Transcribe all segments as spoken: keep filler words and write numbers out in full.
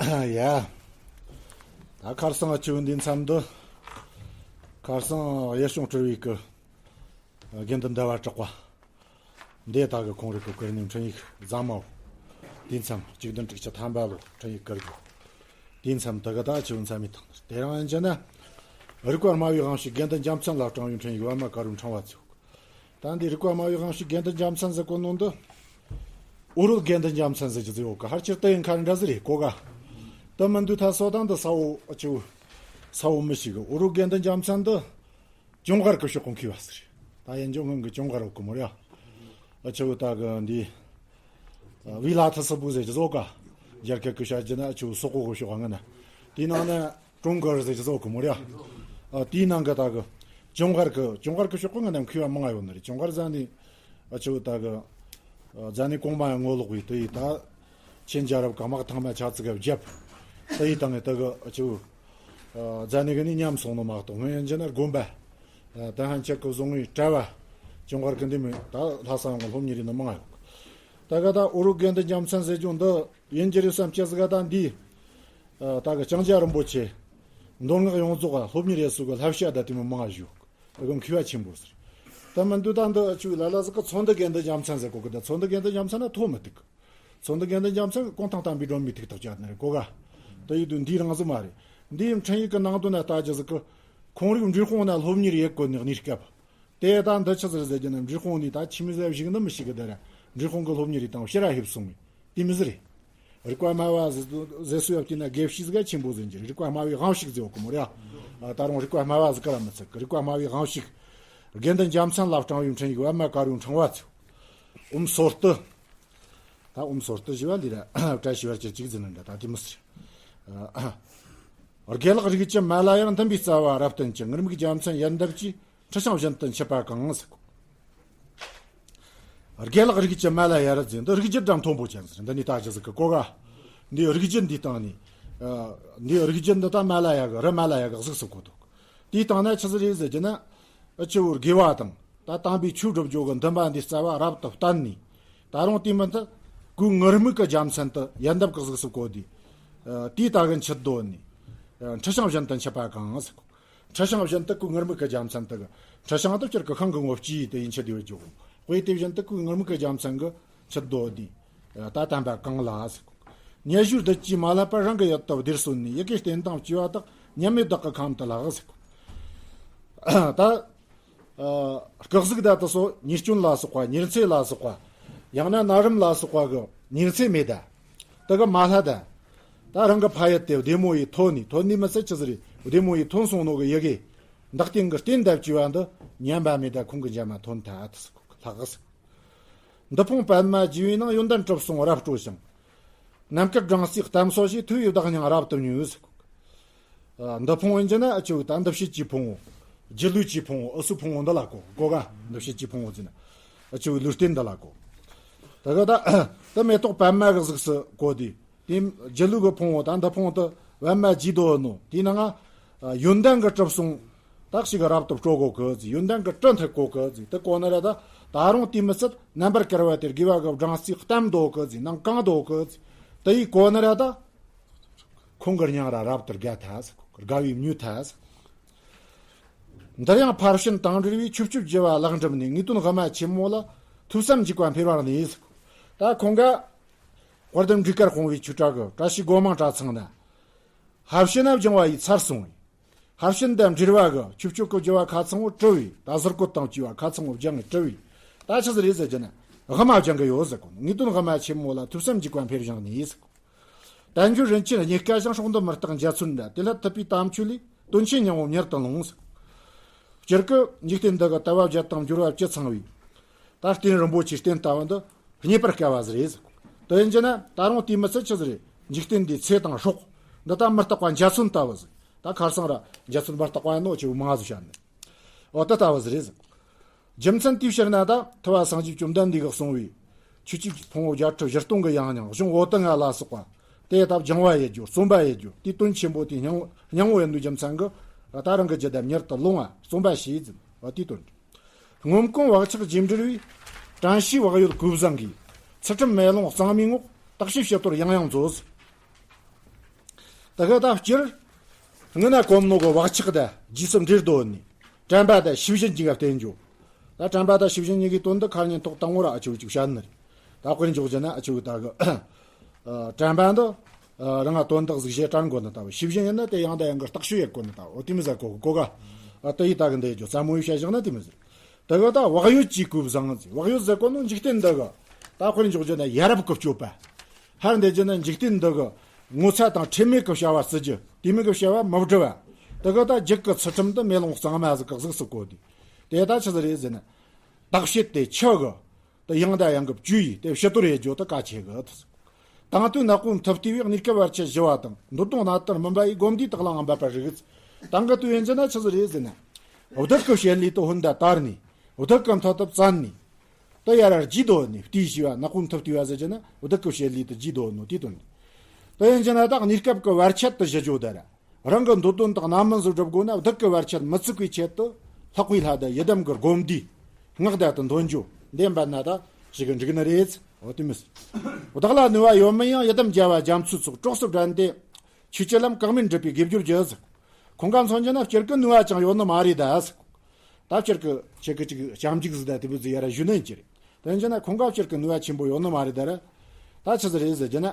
ཡ། ད་ཁར་སང་ཨ་ཆུ་འདི་མཚམས་འདི། ཁར་སང་ཡེ་ཤུང་སྤྲུལ་བའི་གི་དགེ་འདུན་ཟླ་བ་གྲགས་པ། འདི་ད་གི་ཁོང་རིག་གི་བཀུར་ནས་འཕྲིན་ཡིག་བཟང་མོ། དེའི་མཚམས་གཅིག་བདུན་དྲུག་ཅུ་ཐམ་པ་ལོ་འཕྲིན་ཡིག་བཀུར་རྒྱུ། དེའི་མཚམས་ད་གི་ད་ཆུ་མཚམས་མི་ཐང་དེ་རང་ཡིན་གྱི་ན། རིག་པ་སྨྲ་བའི་དབང་ཕྱུག་དགེ་འདུན་རྒྱལ་མཚན་ལ་སྤྲང་བའི་འཕྲིན་ཡིག་པདྨ་དཀར་པོའི་ཕྲེང་བ་ཚུགས། ད་འདི་རིག་པ་སྨྲ་བའི་དབང་ཕྱུག་དགེ་འདུན་རྒྱལ་མཚན་ཟེར་གོ་ནོ་འདི། ཨོ་རོད་དགེ་འདུན་རྒྱལ་མཚན་ཟེར་གྱི་ཟེར་ཡོད་གི། ཧར་ཆེར་དུ་ཡིན་ཁ་འདྲ་ཟེར་རེད་གོ་ག། དུ་མི་འདུག་ཐ་སོ་དང་འདི་ས་འོ་ཨ་ཆུ། ས་འོ་མི་ཞིག་གི་ཨོ་རོད་དགེ་འདུན་རྒྱལ་མཚན་འདི། ཅུང་གར་གི་ཤོག་གོང་ཁུལ་བ་ཟེར། ད་ཡིན་ཅུང་ངང་གི་ཅུང་གར་འོག་གི་མོ་ར། ཨ་ཆུ་ད་གི་འདི། བི་ལ་ཐ་ས་བུ་ཟེར་གྱི་ཟོ་ག། རྒྱལ་ཁབ་གི་ཤ་རྒྱུ་ན་ཨ་ཆུ་སོག་གོ་གི་ཤོག་ང་ན། དེའི་ནང་ན། ཀྲུང་གོར་ཟེར་གྱི་ཟོ་གི་མོ་ར། ཨ་དེའི་ནང་གི་ད་གི། ཅུང་གར་གི་ཅུང་གར་གི་ཤོག་གི་ང་ན་མཁས་པ་མང་ང་ཡོད་ནི་རེད། ཅུང་གར་ཟ་ནི། ཨ་ཆུ་ད་གི། ཨ་ཟ་ནི་གོང་མ་ཡང་ངོ་ལོག་བའི་དེ་ཡི་ད། ཆེན་རྒྱལ་རབས་ཀ་དམག་ཐང་མ་ཆ་ཙི་ག་བརྒྱབ། དེ་ཡི་ད་ངས་ད་གི་ཨ་ཆུ། ཨ་ཟ་ནི་གི་ནི་ཉམས་སོང་ནོ་མ་གཏོགས་སྔོན་ཡང་འཇི་ན་དགོན་པ། ཨ་ད་ཧན་ཆེ་གི་བཟུང་བའི་གྲྭ་བ། ཅུང་གར་གི་འདི་མི་ད་ལྷ་ས་ཡོང་གི་སློབ་གཉེར་ཡིན་ནི་མང་ང་ཡོད། ད་ག་ད་ཨོ་རོད་དགེ་འདུན་རྒྱལ་མཚན་ཟེར་རྒྱུ་འདི། ཡིན་གྱི་རེད་བསམ་སྐྱེ་ཟིག་ག་ད་འདི། ཨ་ད་གི་ལྕང་སྐྱ་རིན་པོ་ཆེ། མདོ་སྔགས་ཡོངས་རྫོགས་ལ་སློབ་གཉེར་ཡེ་སུ་གི་བསླབ་བྱ་ད་དེ་མི་མང་ང་ཞུ། ད་གི་མཁས་པ་ཆེན་པོ་ཟེར། ད་མི་འདུག་ད་འདི་ཨ་ཆུ་ལ་ལ་ཟིག་གི་ཚོ་འདུ་དགེ་འདུན་རྒྱལ་མཚན་ཟེར་གོ་གི། ད་ཚོ་འདུ་དགེ་འདུན་རྒྱལ་མཚན་ན་ཐོ་མི་ཐུག་གི། ཚོ་འདུ་དགེ་འདུན་རྒྱལ་མཚན་གི་གུང་ཐང་དམ་པའི་སྒྲོན་མེ་ཐུག་ཐག་བཅད་ནི་རེད་གོ་ག། ད་ཡིད་དུ་འདི་རང་ཟིག་མ་རེད། འདིའི་འཕྲིན་ཡིག་གི་ནང་དོན་ན་ལྟ་རྒྱུ་ཟིག་གི། ཁོང་རིགས་འབྲི་གུང་ན་སློབ་གཉེར་ཡེ་གོ་ནི་གནས་སྐབས། དེ་ད་འདི་ཆི་ཟིག་ཟེར་རྒྱུ་ན། འབྲི་གུང་ནི་ད་ཆི་མི་ཟེར་ཞིག་ནི་མི་ཞིག་གི་དེ་ར། འབྲི་གུང་གི་སློབ་གཉེར་རེ་དང་ཕྱིར་ར་ཧེབ་སོང་བས་དེ་མི་ཟེར་རེད། རིག་པ་སྨྲ་བ་ཟེར་ཟེར་སུ་ཡབ་ཀྱི་ན་དགེ་བཤེས་ཟིག་ཆེན་པོ་ཟེར་གྱི། རིག་པ་སྨྲ་བའི་དབང་ཕྱུག་ཟེར་བ་གི་མོ་རེད་ཨ། ད་རུང་རིག་པ་སྨྲ་བ་ཟིག་ག་ར་མི་ཚད་གི། རིག་པ་སྨྲ་བའི་དབང་ཕྱུག་དགེ་འདུན་རྒྱལ་མཚན་ལ་སྤྲང་བའི་འཕྲིན་ཡིག་པདྨ་དཀར་པོའི་ཕྲེང་བ་ཚུགས། ཨོཾ་སོར་ཏུ། ད་ཨོཾ་སོར་ཏུ་ཞི་བ་ལི་ར་བཀྲ་ཤིས་པར་གྱུར་ཅིག་ཟེར་ནི་འདྲ་ད་དེ་མི་ཟེར། དགེ་ལེགས་རིགས་ཀྱི་མ་ལ་ཡར་འདུན་པའི་རྩ་བ་རབ་བརྟན་ཅིང་། ངུར་སྨྲིག་རྒྱལ་མཚན་ཡལ་འདབ་ཀྱིས། ཁྲི་བྱང་བཞིན་དུ་མཆེད་པ་གང་ཟེར་གོ། དགེ་ལེགས་རིགས་ཀྱི་མ་ལ་ཡ་ར་ཟེར་འདི་རིགས་རྒྱུད་འདྲ་མཐོན་པོ་ཅན་ཟེར། འདི་ནི་ད་ཅི་ཟིག་གི་གོ་ག། འདི་རིགས་རྒྱུད་འདི་སྟེང་ནས། ཨ་འདི་རིགས་རྒྱུད་འདི་ད་མ་ལ་ཡ་གི་རི་མ་ལ་ཡ་གི་གཟུགས་སུ་གོ་འདུག། དེའི་སྟེང་ན་ཆི་ཟིག་རེད་ཟེར་གྱི་ན། ཨ་ཆུ་བོར་དགེ་བ་དང་ད་དམ་པའི་ཆོས་སྒྲུབ་རྒྱུ་གི་འདུན་པ་འདི་རྩ་བ་རབ་ཏུ་བརྟན་ནས། ད་རུང་དེ་མི་འདི་གུས་ངུར་སྨྲིག་གི་རྒྱལ་མཚན་དུ་ཡལ་འདབ་གི་གཟུགས་སུ་གོ་དུས། ཨ་དེའི་ད་གི་མཆུ་ཏོ་ནས། ཨ་ཁྲི་བྱང་བཞིན་དུ་མཆེད་པ་གང་ཟེར་གོ། ཁྲི་བྱང་བཞིན་དུ་གུས་ངུར་སྨྲིག་གི་རྒྱལ་མཚན་དུ་གི། ཁྲི་བྱང་དུ་སྤྱིར་གི་ཤིང་གི་ངོ་བཅུ་ཡིས་དེ་ཡིན་ཆེད་དེ་བས་འཇོག་གོ། དེ་བཞིན་དུ་གུས་ངུར་སྨྲིག་གི་རྒྱལ་མཚན་གི་མཆུ་ཏོ་འདི། ད་བསྟན་པ་གང་ལ་ཟེར་གོ། ཉེ་ཞུའི་བདུད་ཀྱིས་མ་བསླད་པར། རང་གི་ཡུལ་དུ་བདེར་སོན་ནས། ཡི་གེ་རྟེན་དང་བཅས་པ་དག་ཉམས་མེད་བདག་གི་ཁམས་དུ་ལྷག་ཟེར་གོ། ད། ཨ་སྐུ་གཟུགས་ད་དེ་ཚོ་ཉེས་སྐྱོན་ལ་སོགས་པ། ཉེར་འཚེ་ལ་སོགས་པ། ཡང་ན་ན་རིམས་ལ་སོགས་པ་གི་ཉེར་འཚེ་མེད་ད། དེ་གི་མ་ལྷག་ད། ད་རང་གི་ཕ་ཡུལ་དེ་བདེ་མོ་ཡིས་ཐོན་ནས། ཐོན་ནས་མི་ཚད་ཆི་ཟིག་རེད། བདེ་མོ་ཡིས་ཐོན་སོང་ནོ་གི་ཡི་གེ། བདག་རྟེན་གི་རྟེན་དང་བཅས་པ་འདི་ཉམས་པ་མེད་ད། ཁོང་གི་འཇམ་མ་ཐོན་ཐལ་ཟེར་གོ། ལྷག་ཟེར། འདི་ཕུང་པདྨ་རྒྱས་པའི་ནང་། ཡོན་ཏན་གྲུབ་གསུམ་རབ་སྤྲོ་ཞིང་། ནམ་མཁའི་སྦྲང་རྩིའི་གཏམ་སོགས་ཞེས། ཐོས་པའི་བདག་སྙིང་རབ་ཏུ་མྱོས་ཟེར་གོ། ཨ་འདི་ཕུང་ཡིན་གྱི་ན་ཨ་ཆུ་ད་འདུ་བྱེད་ཀྱི་ཕུང་པོ། སྒྱིད་ལུག་གི་ཕུང་པོ། འུ་སུ་ཕུང་པོ་འདི་ལ་གོ་གོ་ག། འདུ་བྱེད་ཀྱི་ཕུང་པོ་ཟེར་ན། ཨ་ཆུ་ལུས་རྟེན་འདི་ལ་གོ། ད་ག་ད་ད་མེ་ཏོག་པདྨ་གི་གཟུགས་སུ་གོ་དུས། དེ་སྒྱིད་ལུག་གི་ཕུང་པོ་ད་འདི་ཕུང་དུ་པདྨ་རྒྱས་འདུག་ནོ། དེའི་ནང་ང་ཡོན་ཏན་གྱི་གྲུབ་གསུམ་དག་ཞིག་རབ་ཏུ་སྤྲོ་གོ་གི་ཟེར། ཡོན་ཏན་གྱི་གྲུ་འཐུང་གོ་གི་ཟེར། དེ་གོ་ན་ར་ད་ད་རུང་དེ་མི་ཚད་རྣམ་པར་དཀར་བ་དེར་དགེ་བ་གི་སྦྲང་རྩིས་གཏམས་འདུག་གི་ཟེར། ནང་གང་འདུག་གི་ཟེར། དེ་ཡིས་གོ་ན་ར་ད་ཁོང་གི་སྙིང་ར་རབ་ཏུ་དགའ་ཐལ་ཟེར། དགའ་བས་མྱོས་ཐལ་ཟེར། འདིར་ཡང་ཕར་ཕྱིན་དང་འབྲེལ་བའི་ཆོས་སྤྱོད་བགྱི་བ་ལེགས་འགྲུབ་ནས། ངེས་དོན་དབུ་མ་ཆེན་མོ་ལ་ཐོས་བསམ་འཇུག་པ་འཕེལ་བར་ནུས་ཟེར། ད་ཁོང་ག་དཔལ་ལྡན་འབྲུག་དཀར་སྤུངས་པའི་ཆོས་གྲྭ་གི་བཀྲ་ཤིས་སྒོ་མང་གྲྭ་ཚང་ན། ཕར་ཕྱིན་ན་སྦྱང་བ་ཡི་ཚར་སོང་བས། ཕར་ཕྱིན་དང་འབྲེལ་བ་གི་ཆོས་སྤྱོད་ཀྱི་བགྱི་བ་ཁ་ཚང་བོ་གྲུབ་བས། ད་ཟུར་བཀོད་དང་བཅས་པ་ཁ་ཚང་བོ་སྦྱངས་ནས་གྲུབ་བས། ད་ཆི་ཟིག་རེད་ཟེར་གྱི་ན། དབུ་མ་སྦྱང་གི་ཡོད་ཟེར་གོ། ངེས་དོན་དབུ་མ་ཆེན་མོ་ལ་ཐོས་བསམ་འཇུག་པ་འཕེལ་བྱུང་ནས་ཟེར་གོ། དལ་འབྱོར་རིན་ཆེན་རྙེད་དཀའ་ཞིང་། སྲོག་འདོད་མི་རྟག་འཇའ་ཚོན་འདྲ། དེ་སླད་ཐུབ་པའི་དམ་ཆོས་ལས། དོན་ཆེན་སྙིང་པོ་མྱུར་དུ་ལོངས་ཟེར། སྤྱིར་གི་འཇིག་རྟེན་འདི་གི་དལ་བ་བརྒྱད་དང་འབྱོར་བ་བཅུ་ཚང་བའི། ད་རྟེན་རིན་པོ་ཆེའི་རྟེན་ལྟ་བུ་འདི་རྙེད་པར་དཀའ་བ་ཟིག་རེད་ཟེར། དེ་ཡིན་གྱི་ན་ད་རུང་དེ་མི་ཚད་ཆི་ཟིག་རེད། འཇིག་རྟེན་འདིའི་ཚེ་དང་སྲོག་འདི་ད་མི་རྟག་པ་འཇའ་ཚོན་ལྟ་བུ་ཟིག། ད་ཁར་སང་ར་འཇའ་ཚོན་མི་རྟག་པ་ཡིན་ནོ་ཆེ་བོ་མང་ཟིག་བཤད་ནས། འོ་དེ་ལྟ་བུ་ཟིག་རེད་ཟེར། རྒྱུ་མཚན་དེའི་ཕྱིར་ན་ད་ཐུབ་པ་སངས་རྒྱས་བཅོམ་ལྡན་འདས་ཀྱིས་གསུངས་པའི་ཆོས་ཀྱི་ཕུང་པོ་བརྒྱད་ཁྲི་བཞི་སྟོང་གི་ཡང་སྙིང་གཞུང་འོད་དང་ལྔ་ལ་སོགས་པ་དེ་ད་སྦྱང་བ་ཡེད་རྒྱུ། རྩོམ་པ་ཡེད་རྒྱུ། དེའི་དོན་ཆེན་པོ་དེ་སྙིང་སྙིང་པོ་ཡིན་པའི་རྒྱུ་མཚན་གྱིས་ད་རང་གི་རྒྱུད་དུ་མྱུར་དུ་ལོངས་པ་རྩོམ་པ་བྱས་ཟིན་པ་དེའི་དོན། སྔོན་གོང་བག་ཆགས་རྗེས་འབྲེལ་བའི། དྲན་ཤེས་བག་ཡོད་གོས་བཟང་གིས། ཚུལ་ཁྲིམས་མེ་ལོང་གཙང་མའི་ངོགས། བརྟག་དཔྱད་ཕྱི་དོར་ཡང་ཡང་མཛོད། དེ་ག་ད་སྤྱིར་སྔོན་ན་གོམ་ནོ་གི་བག་ཆགས་དང་རྗེས་སུ་འབྲེལ་དོན་ནི་དྲན་པ་དང་ཤེས་བཞིན་གྱི་བརྟེན་རྒྱུ། ད་དྲན་པ་དང་ཤེས་བཞིན་གཉིས་ཀྱི་དོན་དུ་ཁ་ཉིན་ཐོག་དང་པོ་ར་ཨ་ཆུ་ཅིག་བཤད་ནི་རེད། ད་དཔེར་འཇོག་རྒྱུ་ན་ཨ་ཆུ་ད་གི་དྲན་པ་འདི་རང་ང་དོན་དག་གཟིགས་བྱེད་དྲན་དགོས་ནི་ལྟ་བུ། ཤེས་བཞིན་ཡིན་ན་དེ་ཡང་དང་ཡང་གི་བརྟག་དཔྱད་ཡེད་དགོས་ནི་ལྟ་བུ། དེ་མི་ཟ་གོ་གི་གོ་ག་ཨ་དེ་ཡི་ད་གི་འདི་རྒྱུ་རྩ་མོ་ཡི་བཤད་བཞག་ན་དེ་མི་ཟེར། དེ་གི་ད་བག་ཡོད་ཀྱི་གོས་བཟང་ཟེར། བག་ཡོད་ཟེར་གོ་ནོ་འཇིག་རྟེན་འདི་གི་ད་དཔེར་འཇོག་རྒྱུ་ན་ཡ་རབས་ཀྱི་སྤྱོད་པ། ཧར་འདི་རྒྱུ་ན་འཇིག་རྟེན་འདི་གི་ངོ་ཚ་དང་ཁྲེལ་མེད་ཀྱི་བྱ་བ་བརྩི་རྒྱུ། དེ་མིན་གྱི་བྱ་བ་མི་བསྒྲུབ་པ། དེ་གི་ད་རྒྱུད་ཀྱི་ཚུལ་ཁྲིམས་འདི་མེ་ལོང་གཙང་མ་ཟིག་གི་གཟུགས་སུ་བཀོད་དེ། དེ་ད་ཆི་ཟིག་རེད་ཟེར་ན། བརྟག་དཔྱད་དེ་ཆུ་གི་དེ་ཡང་དང་ཡང་གི་བཅོས་ཡིས་དེ་ཕྱི་དོར་ཡེད་རྒྱུ་དེ་གལ་ཆེ་གི། དང་དུས་ནག་པོའི་མཐུ་བརྟས་པའི་གནས་སྐབས་བར་ཆད་ཞི་བ་དང་། འདོད་དོན་རྣལ་དུ་སྨིན་པ་ཡི་སྒོམ་བཟླས་དག་ལའང་འབད་པར་རིགས། དང་གི་དུས་ཡིན་རྒྱུ་ན་ཆི་ཟིག་རེད་ཟེར་ན། བདུད་ཀྱི་བྱེད་ལས་དེ་ཧོན་དང་དར་ནས། བདུད་ཀྱི་མཐུ་དེ་བཙན་ནས། དེ་ཡར་ར་རྒྱས་འདོད་ནས་བརྟས་ཞི་བ། ནག་པོའི་མཐུ་བརྟས་པ་ཟེར་རྒྱུ་ན་བདུད་ཀྱི་བྱེད་ལས་དེ་རྒྱས་འདོད་ནོ་དེ་དོན་རེད། དེ་ཡིན་རྒྱུ་ན་ད་གནས་སྐབས་ཀྱི་བར་ཆད་དེ་ཞི་རྒྱུ་དེ་ར། རང་གི་འདོད་དོན་དག་རྣམ་སྨིན་སུ་སྒྲུབ་དགོས་ན་བདུད་ཀྱི་བར་ཆད་མི་ཚུགས་པའི་ཆེད་དུ་ལྷག་པའི་ལྷ་དང་ཡི་དམ་གྱི་སྒོམ་བཟླས་སྔགས་བཟླས་དེ་འདོན་རྒྱུ་འདི་འབད་ན་ད་ཞིག་གི་འགྲིག་ནི་རེད། འོ་དེ་མི་སྲིད། བདག་ལ་ནུས་པ་ཡོད་མིན་ཡང་། ཡི་དམ་རྒྱལ་བ་རྒྱ་མཚོའི་ཚོགས། གྲོགས་སུ་བགྲན་ཏེ་ཆོས་ཀྱི་ལམ། བཀག་མེད་འགྲུབ་པའི་དགེ་སྦྱོར་གྱིས། ཁོང་ག་མཚོན་རྒྱུ་ན་སྤྱིར་གི་ནུས་པ་ཅང་ཡོད་ནི་མ་རེད་ད། ད་སྤྱིར་གི་ཁྱེད་ཀྱི་ཅིག་སྐྱབས་འཇུག་ཟིག་ད་དེ་བུ་ཟིག་ཡ་ར་ཞུ་ནི་ཡིན་གྱི་རེད། དེ་ཡིན་རྒྱུ་ན་ཁོང་ག་སྤྱིར་གི་ནུས་པ་ཆེན་པོ་ཡོད་ནི་མ་རེད་ད་ར། ད་ཆི་ཟིག་རེད་ཟེར་རྒྱུ་ན།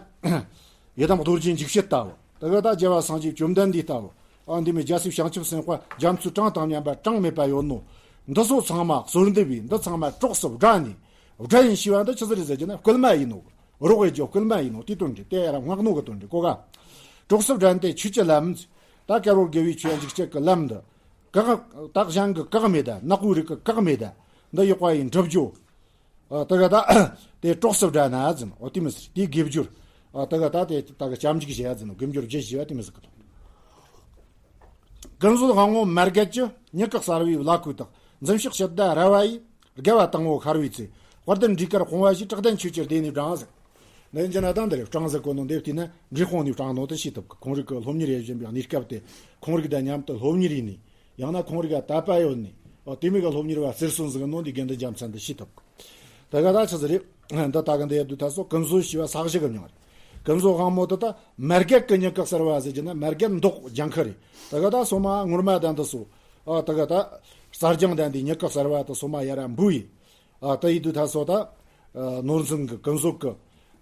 ཡི་དམ་རྡོ་རྗེ་འཇིགས་བྱེད་ལྟ་བུ། དེ་གི་ད་རྒྱལ་བ་སངས་རྒྱས་བཅོམ་ལྡན་འདས་ལྟ་བུ། ཨ་འདི་མི་རྒྱལ་སྲས་བྱང་ཆུབ་སེམས་དཔའ་རྒྱ་མཚོའི་གྲངས་དང་མཉམ་པ་གྲངས་མེད་པ་ཡོད་ནོ། འདི་ཚོ་ཚང་མ་གསོལ་འདེབས་པའི་འདི་ཚང་མ་གྲོགས་སུ་བགྲན་ནས། བགྲན་ཞུས་པ་འདི་ཆི་ཟིག་རེད་ཟེར་རྒྱུ་ན་སྐུལ་མ་ཡིན་ནོ། རོགས་ཡེད་རྒྱུ་སྐུལ་མ་ཡིན་ནོ་དེ་དོན་རེད། དེ་ཡ་ར་སྔགས་ནོ་གི་དོན་རེད་གོ་ག་གྲོགས་སུ་བགྲན་ཏེ་ཆོས་ཀྱི་ལམ། ད་དཀར་པོར་དགེ་བའི་ཆོས་འཇིགས་བྱེད་ཀྱི་ལམ་འདི། བཀག་ད་གཞན་གྱི་བཀག་མེད་ད། ནག་པོའི་རིགས་ཀྱི་བཀག་མེད་ད། འདི་ཡོག་པ་ཡིན་འགྲུབ་རྒྱུ། ཨ་དེ་ག་ད་དེ་གྲོགས་སུ་བགྲན་ན་ཟེར་ནོ། འོ་དེ་མི་སྲིད། དེའི་དགེ་སྦྱོར། ཨ་དེ་ག་ད་དེ་ད་གི་སྐྱབས་འཇུག་བྱེད་ཡ་ཟེར་ནོ། དགེ་སྦྱོར་བརྒྱད་ཞུ་བ་དེ་མི་སྲིད་གི། ཀུན་བཟོད་དབང་པོ་མར་གད་ཀྱི། མྱུ་གུ་གསར་བའི་བླ་གོས་དག་འཛིན་ཕྱག་ཕྱི་བདར་ར་བ་ཡིས། དགའ་བ་དང་པོ་ཤར་བའི་ཚེ། དཔལ་ལྡན་འབྲས་དཀར་སྤུངས་པ་བཞིན། བཀྲག་ལྡན་ཆོས་ཀྱི་སྡེ་ནས་བགྲངས་ཟེར། འདི་ཡིན་རྒྱུ་ན་ད་འདི་རེད། བགྲངས་ཟེར་གོ་ནོ་འདི་བལྟས་ན་འབྲས་སྤུངས་ནས་བགྲངས་ནོ་དེ་ཤེས་ཐུབ་གི། ཁོང་རིགས་ཀྱི་སློབ་གཉེར་ཡེད་བཞིན་པའི་གནས་སྐབས་དེ། ཁོང་རིགས་དང་མཉམ་དུ་སློབ་གཉེར་ཡིན་ནི། ཡང་ན་ཁོང་རིགས་ལ་དད་པ་ཡོད་ནི། ཨ་དེ་མིན་གྱི་སློབ་གཉེར་བ་རྩེར་སོན་ཟིག་ནོ་འདི་དགེ་འདུན་རྒྱལ་མཚན་འདི་ཤེས་ཐུབ་གི། དེ་ག་ད་ཆི་ཟིག་རེད། འདི་ད་གི་འདི་ཡ་དུས་ད་སོ་ཀུན་བཟོད་ཞེས་པ་ས་གཞི་གི་མྱིང་རེད། ཀུན་བཟོད་དབང་པོ་དེ་ད་མར་གད་ཀྱི་མྱུ་གུ་གསར་བ་ཟེར་རྒྱུ་ན་མར་གད་མདོག་ལྗང་ཁུ་རེད། དེ་ག་ད་སོ་མ་ངུར་སྨྲིག་དང་འདི་སོ། ཨ་དེ་ག་ད་གསེར་ལྗང་ལྡན་འདི་མྱུ་གུ་གསར་བ་དེ་སོ་མ་ཡ་ར་འབུ་ཡིན། ཨ་དེ་ཡི་དུས་ད་སོ་ད་ནོར་འཛིན་གྱི་ཀུན་བཟོད་ཀྱི་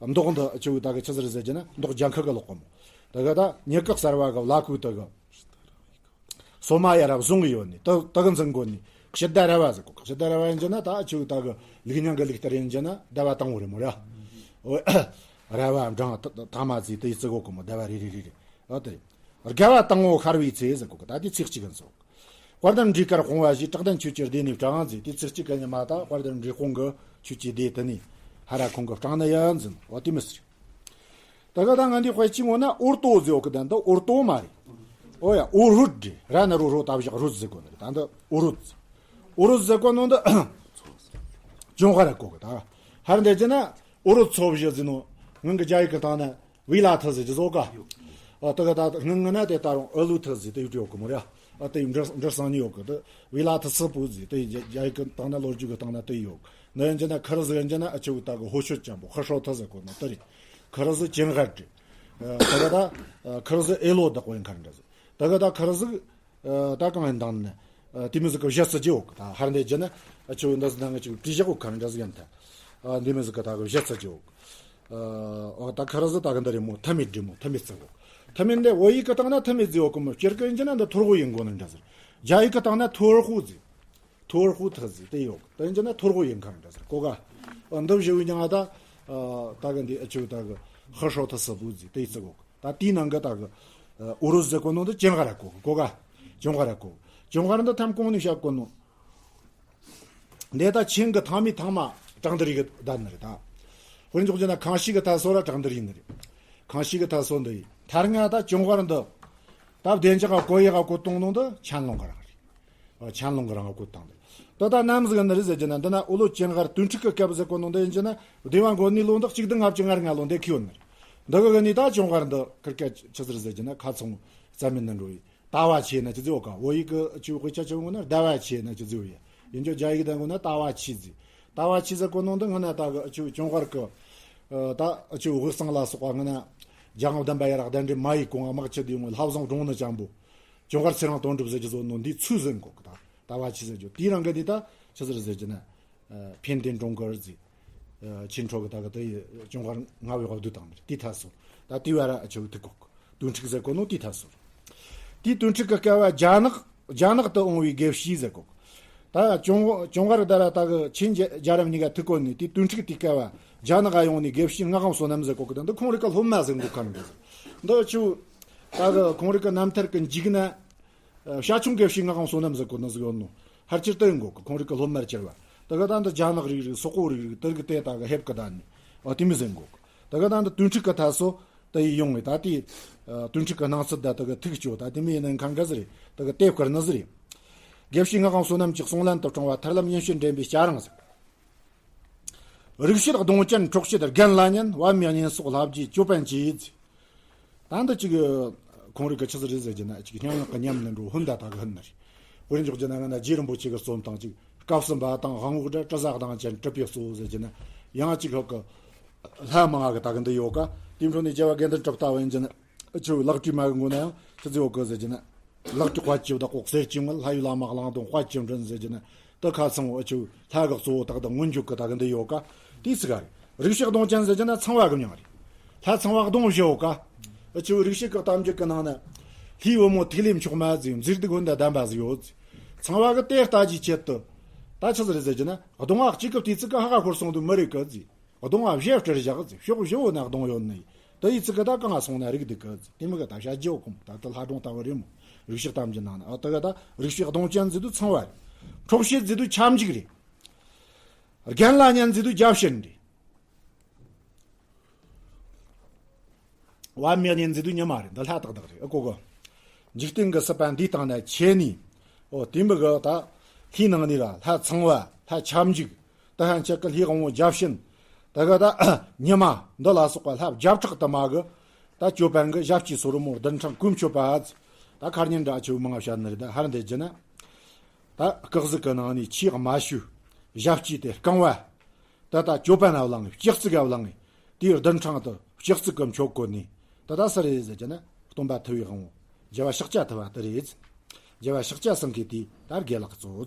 མདོག་འདི་ཆི་བོ་ད་གི་ཆི་ཟིག་རེད་ཟེར་རྒྱུ་ན་མདོག་ལྗང་ཁུ་གི་ལོག་གི་མོ། དེ་ག་ད་མྱུ་གུ་གསར་བ་གི་བླ་གོས་དེ་གི། སོ་མ་ཡ་ར་བཟུང་གི་ཡོད་ནི། དེ་དེ་གི་འཛིན་གོ་ནི། ཕྱི་བདར་ར་བ་ཟེར་གོ་གི། ཕྱི་བདར་ར་བ་ཡིན་རྒྱུ་ན་ད་ཆི་བོ་ད་གི་ལུགས་རྙིང་གི་ལུགས་ལྟར་ཡིན་རྒྱུ་ན་བཟླ་བ་དང་པོ་རེད་མོ་ར། འོ། ར་བ་བགྲངས་ཐ་མ་ཟིག་དེ་ཡི་བརྩི་གོ་གི་མོ། བཟླ་བ་རེ་རེ་རེ་རེ། འོ་དེ་རེད། དགའ་བ་དང་པོ་ཤར་བའི་ཚེ་ཟེར་གོ་གི། ད་དེ་ཚེས་གཅིག་གི་འཛིན་གོ། དཔལ་ལྡན་འབྲས་དཀར་སྤུངས་པ་བཞིན། བཀྲག་ལྡན་ཆོས་ཀྱི་སྡེ་ནས་བགྲངས་ཟེར། དེ་ཚེས་གཅིག་གི་ཉི་མ་ད་དཔལ་ལྡན་འབྲས་སྤུངས་གི་ཆོས་ཀྱི་སྡེ་དེ་ནས་ཧ་ར་ཁོང་གི་བགྲངས་ནི་ཡིན་ཟེར། འོ་དེ་མི་སྲིད། ད་ག་ད་ང་འདི་དཔེ་ཅིག་ངོ་ན་འོར་ཏོ་ཟེར་གོ་གི། ད་འདི་འོར་ཏོ་མ་རེད། འོ་ཡ་འོ་རོད་རེད། ར་ན་རོ་རོ་ད་བཞག་རོད་ཟེར་གོ་ནི་རེད། ད་འདི་འོ་རོད་ཟེར། འོ་རོད་ཟེར་གོ་ནོ་འདི་ཅུང་ཧ་ར་གོ་གི། ད་ཧར་འདི་ཅི་ན་འོ་རོད་ཚོ་བཞི་ཟེར་ནོ། ང་གི་རྒྱ་ཡིག་གི་སྟེང་ན་བི་ལ་ཐི་ཟེར་གི་ཟོ་ག་ཨ་ད་ག་ད་ང་ང་ན་དེ་ད་རུང་ཨ་ལུ་ཐི་ཟེར་དེ་ཡོད་ཡོད་གི་མོ་ར། ཨ་དེ་འདྲ་འདྲ་སང་ནི་ཡོད་གི། དེ་བི་ལ་ཐི་སི་པུ་ཟེར་དེ་རྒྱ་རྒྱ་ཡིག་གི་སྟེང་ན་ལོ་རྒྱུས་གི་སྟེང་ན་དེ་ཡོད། ནི་ཡིན་རྒྱུ་ན་ཁི་རི་ཟིག་ཡིན་རྒྱུ་ན་ཨ་ཆུ་ད་གི་ཧོ་ཤོད་ཅན་པོ་ཧི་ཧྲོ་ཐི་ཟེར་གོ་ནོ་དེ་རེད། ཁི་རི་ཟིག་ཅིན་ཧར་རེད། ད་ག་ད་ཁི་རི་ཟིག་ཨེ་ལོ་བདག་པོ་ཡིན་ཁ་འདྲ་ཟིག་ད་ག་ད་ཁི་རི་ཟིག་ད་གང་ཡིན་དང་ནི། དེ་མི་ཟིག་གི་བཞི་ཚིག་ཅིག་ཡོད་གི། ད་ཧར་འདི་རྒྱུ་ན་ཨ་ཆུ་འདི་ཟིག་ནང་གི་ཅིག་བྲིས་བཞག་གོ་ཁ་འདྲ་ཟིག་ཡིན་ད། འདི་མི་ཟིག་གི་ད་གི་བཞི་ཚིག་ཅིག་ཡོད་གི། ཨོ་ད་ཁི་རི་ཟིག་ད་གི་འདི་རེད་མོ། ཐ་མི་འདྲི་མོ། ཐ་མི་ཚིག་གོ། ཐ་མི་འདི་བོད་ཡིག་གི་སྟེང་ན་ཐ་མི་ཟིག་ཡོད་གི་མོ། སྤྱིར་གི་ཡིན་རྒྱུ་ན་འདི་ཐོར་གོ་ཡིན་གོ་ནི་འདྲ་ཟིག་རྒྱ་ཡིག་གི་སྟེང་ན་ཐོར་ཧུ་ཟིག་ཐོར་ཧུ་ཐི་ཟིག་དེ་ཡོད་གི། དེ་ཡིན་རྒྱུ་ན་ཐོར་གོ་ཡིན་ཁ་འདྲ་ཟིག་གོ་ག་འདི་བཞི་བའི་ཉང་ད། ད་གི་འདི་ཨ་ཆུ་ད་གི་ཧི་ཧྲོ་ཐི་སི་པུ་ཟིག་དེ་ཡི་ཚིག་གོ་གི། ད་དེའི་ནང་གི་ད་གི་ཨུ་རུ་ཟེར་གོ་ནོ་འདི་ཅུང་ཧ་ར་གོ་གི་གོ་ག་ཅུང་ཧ་ར་གོ། ཅུང་ཧ་ར་འདི་ཐམ་གོང་ནས་བཤད་གོ་ནོ། འདི་ད་ཆིང་གི་ཐང་མི་ཐང་མ་བྲག་འདི་རིགས་གི་བསྡད་ནི་རེད་ད། དཔེར་འཇོག་རྒྱུ་ན་ཁང་ཤིས་གི་ཐ་སོ་ར་བྲག་འདི་རིགས་ནི་རེད། ཁང་ཤིས་གི་ཐ་སོ་འདི་ཡིན་ཐར་ང་ད་ཅུང་ཧ་ར་འདི། ད་བདེ་འཇགས་ག་གོ་ཡི་ག་གོ་གཏོང་ནོ་འདི་ཆན་ལུང་གི་རང་རེད། ཆན་ལུང་གི་རང་བཀོད་བཏང་དེ། ད་ལྟ་ནམ་ཟིག་ནི་རེད་ཟེར་རྒྱུ་ན་འདི་ན་ཨོ་ལོ་ཅན་ཧར་དོན་ཁྲིད་ཀྱི་སྐབས་ཟེར་གོ་ནོ་འདི་ཡིན་རྒྱུ་ན་སྡེ་བ་མགོན་ནི་ལོ་འདི་གཅིག་བདུན་ལྔ་བཅུ་ང་ལྔ་ལོ་འདི་ཁེ་ཡོད་ནི་རེད། འདི་གི་གི་ནི་ད་ཅུང་ཧར་འདི་ཁིར་ཀ་ཆི་ཟིག་ཟེར་རྒྱུ་ན་ཁ་ཚོང་རྩ་མེད་ནི་འགྲོ་ཡི་ལྟ་བ་ཆེ་ན་ཅི་ཟིག་ཡོད་ག་བོད་ཡིག་གི་ཅིག་དཔེ་ཆ་ཆེ་བོ་ན་ལྟ་བ་ཆེ་ན་ཅི་ཟིག་ཡོད་ཡ། ཡིན་རྒྱུ་རྒྱ་ཡིག་དང་གོ་ན་ལྟ་བ་ཆེ་ཟིག་ལྟ་བ་ཆེ་ཟེར་གོ་ནོ་འདི་ང་ན་ད་གི་ཅུང་ཧར་གི་ད་ཅུང་དབུས་གཙང་ལ་སོགས་པ་ང་ན། རྒྱལ་དབང་བདུན་པ་ཡར་གདན་འདྲེན་མ་ཡི་གོང་དམག་སྤྱི་དེ་ཡོང་བའི་ལྷ་བཟང་འབྲོང་ནི་ཅན་པོ། ཅུང་ཧར་ཚེ་རིང་དོན་གྲུབ་ཟེར་གྱི་བཟོ་ནོ་འདི་ཚུལ་ཟིན་གོ་གི། ད་ད་བ་ཆི་ཟེར་རྒྱུ་དེའི་རང་གི་འདི་ད་ཆི་ཟེར་ཟེར་གྱི་ན། ཕན་བདེ་འབྲོང་གི་རི་ཟི། ཆིན་ཁྲོ་གི་ད་གི་ད་ཡི་ཅུང་ཧར་ང་བའི་བ་བསྡུ་དང་མི་དེ་ཐ་སོ། ད་དེ་བ་ར་ཆི་བུ་ཐུག་གོ་གི། དོན་ཁྲིག་ཟེར་གོ་ནོ་དེ་ཐ་སོ། དེའི་དོན་ཁྲིག་གི་སྐལ་བ་རྒྱ་ནག་རྒྱ་ནག་ཏུ་འོང་བའི་དགེ་བཤེས་ཟེར་གོ་གི། ད་ཅུང་ཅུང་ཧར་ད་ར་ད་གི་ཆིན་རྒྱ་རྒྱལ་རབས་གཉིས་ཀ་ཐུག་གོ་ནི་དེའི་དོན་ཁྲིག་དེའི་སྐལ་བ་རྒྱ་ནག་ག་ཡོང་ནི་དགེ་བཤེས་ངག་དབང་བསོད་ནམས་ཟེར་གོ་གི། ད་འདི་ཁོང་རིག་གི་སློབ་མ་ཟེར་གོ་གི་འདི། འདི་ཆུ་ད་གི་ཁོང་རིག་གི་རྣམ་ཐར་གི་མཇུག་ན། བྱ་ཁྱུང་དགེ་བཤེས་ངག་དབང་བསོད་ནམས་ཟེར་གོ་ནི་ཟིག་ཡོད་ནོ། ཧར་ཅིར་ཏུ་ཡིན་གོ་གི། ཁོང་རིག་གི་སློབ་མར་གྱུར་བ། ད་གི་ད་འདི་རྒྱ་ནག་རིག་རིག་སོག་པོ་རིག་རིག་དེ་གི་དེ་ད་གི་ཧེབ་གི་ད་ནི། ཨ་དེ་མི་ཟིན་གོ་གི། ད་གི་ད་འདི་དོན་ཁྲིག་གི་ཐ་སོ། ད་ཡི་ཡོང་བའི་ད་དེ། དོན་ཁྲིག་གི་སྣང་ཚུལ་ད་ད་གི་ཐུག་ཅོ་ད་དེ་མི་ཡིན་ནི་མཁན་ག་ཟི་རེད། ད་གི་དེབ་དཀར་ནི་ཟི་རེད། དགེ་བཤེས་ངག་དབང་བསོད་ནམས་ཀྱི་གསུང་ལན་དུ་དྲངས་པ་ཐར་ལམ་ཡིན་ཕྱིར་འདྲེན་པའི་སྐྱ་རེངས་ཟེར། རིག་བྱེད་གདོང་ཅན་འཕྲོག་བྱེད་རྒན་ལ་ཉན། བ་མི་གཉེན་སོགས་ལྷ་བརྒྱའི་ཅོད་པན་གྱིས། ད་འདི་གཅིག་ཁོང་རིག་གི་ཆི་ཟིག་རེད་ཟེར་གྱི་ན་གཅིག་སྙན་ངག་གི་ཉམས་ལེན་འགྲོ་ཧུན་ད་ད་གི་ཧུན་ནི་རེད། དཔེར་འཇོག་གྱི་ན་ང་ན་རྗེ་རིན་པོ་ཆེ་གི་རྩོམ་དང་གཅིག་སྐབས་སུ་འབའ་དང་དབང་འོག་སྒྲ་དྲི་ཟ་གདངས་ཅན་གྲུབ་པའི་གཙོ་བོ་ཟེར་གྱི་ན། ཡང་གཅིག་ཧོ་གི་ལྷ་མང་གི་ད་གི་འདི་ཡོད་ཀ། དེའི་འཕྲོ་ནས་རྒྱལ་བ་དགེ་འདུན་གྲུབ་ལྟ་བུ་ཡིན་གྱི་ན་ཆུ་ལག་བྲིས་མ་གི་མགོ་ན་ཡང་ཆི་ཟིག་ཡོད་གི་ཟེར་གྱི་ན། ལག་གི་དཔའ་བཅུ་དག་གོ་གསེར་གྱི་དངུལ་ལྷ་ཡུལ་ལ་མ་གླང་དང་དཔའ་བཅུ་མགྲིན་ཟེར་གྱི་ན། ད་ཁ་ཚང་བ་ཆུ་ལྷ་གི་གཙོ་བོ་དག་དང་མངོན་འཇུག་གི་དག་འདི་ཡོད་ཀ། དེའི་ཚིག་ག་རེད། རིག་བྱེད་གདོང་ཅན་ཟེར་གྱི་ན་ཚངས་པ་གི་མྱིང་རེད། ལྷ་ཚངས་པ་གདོང་བཞི་ཡོད་ཀ། ཨ་ཆུ་རིག་བྱེད་གི་གཏམ་རྒྱུད་གི་ནང་ན། ལྷའི་བུ་མོ་ཐིག་ལེ་མཆོག་མ་ཟིག་མཛེས་སྡུག་ཀུན་དང་ལྡན་པ་ཟིག་ཡོད་ཟིག། ཚངས་པ་གི་དེ་ལྟ་ཅིའི་ཆེད་དུ། ད་ཆི་ཟིག་རེད་ཟེར་གྱི་ན་གདོང་བ་གཅིག་གི་དུས་ཚིག་གི་ཧ་ག་ཤོར་སོང་དུ་མི་རིག་གི་ཟིག། གདོང་བ་བཞི་སྤྲུལ་བཞག་ཟིག། ཕྱོགས་བཞི་བོ་ན་གདོང་ཡོད་ནི། དེ་ཡི་ཚིག་གི་ད་གང་ང་སོང་ན་རིག་སྡུག་གི་ཟིག། དེ་མི་གི་ད་བྱ་རྒྱུ་བོ་ཁོམ་ད་དུ་ལྷ་སྒྲུང་ལྟ་བུ་རེད་མོ། རིག་བྱེད་གཏམ་རྒྱུད་ནང་ན་ཨ་དེ་གི་ད་རིག་བྱེད་གདོང་ཅན་ཟེར་དུས་ཚངས་པ་རེད། འཕྲོག་བྱེད་ཟེར་དུས་ཁྱབ་འཇུག་རེད། རྒན་ལ་ཉན་ཟེར་དུས་བརྒྱ་བྱིན་རེད། བ་མི་གཉེན་ཟེར་དུས་ཉི་མ་རེད། འདི་ལྷ་དག་དག་རེད། ཨ་ཀོ་ཀོ། འཇིག་རྟེན་གི་སྲིད་པ་འདིའི་སྟེང་ན་ཆེ་ནི། ཨོ་དེ་མི་གི་ད་ལྷའི་ནང་ནས་ར་ལྷ་ཚངས་པ་ལྷ་ཁྱབ་འཇུག་ད་ཧན་ཆད་གི་ལྷའི་དབང་བོ་བརྒྱ་བྱིན། ད་གི་ད་ཉི་མ་འདི་ལ་སོགས་པ་ལྷ་བརྒྱ་ཕྲག་དུ་མ་གི་ད་ཅོད་པན་གི་ཞབས་ཀྱི་སོ་རི་མོ་རྡུལ་ཕྲན་གོས་མཆོད་པ་ཨ་ཙི། ད་ཁར་ཉིན་འདྲ་ཆེ་བོ་མང་ང་བཤད་ནི་རེད། ད་ཧར་འདེད་རྒྱུ་ན། ད་སྐག་ཟིག་གི་ནང་ནས་ཆེས་དམའ་ཤོས་ཞབས་ཀྱི་དེ་རྐང་བ། ད་ལྟ་ཅོད་པན་ལ་བླངས་ནས་ལྕགས་རྩིག་ག་བླངས་ནས་དེའི་རྡུལ་ཕྲན་དུ་ལྕགས་རྩིག་གི་མཆོད་བཀོད་ནས་ད་ལྟ་སུ་རེད་ཟེར་གྱི་ན་སྟོན་པ་ཐུབ་པའི་དབང་བོ་རྒྱལ་བ་ཤཱཀྱ་ཐུབ་པ་དེ་རེད། རྒྱལ་བ་ཤཱཀྱ་སེང་གེ་དེ་ད་དགེ་ལགས་གཙོ་བོ།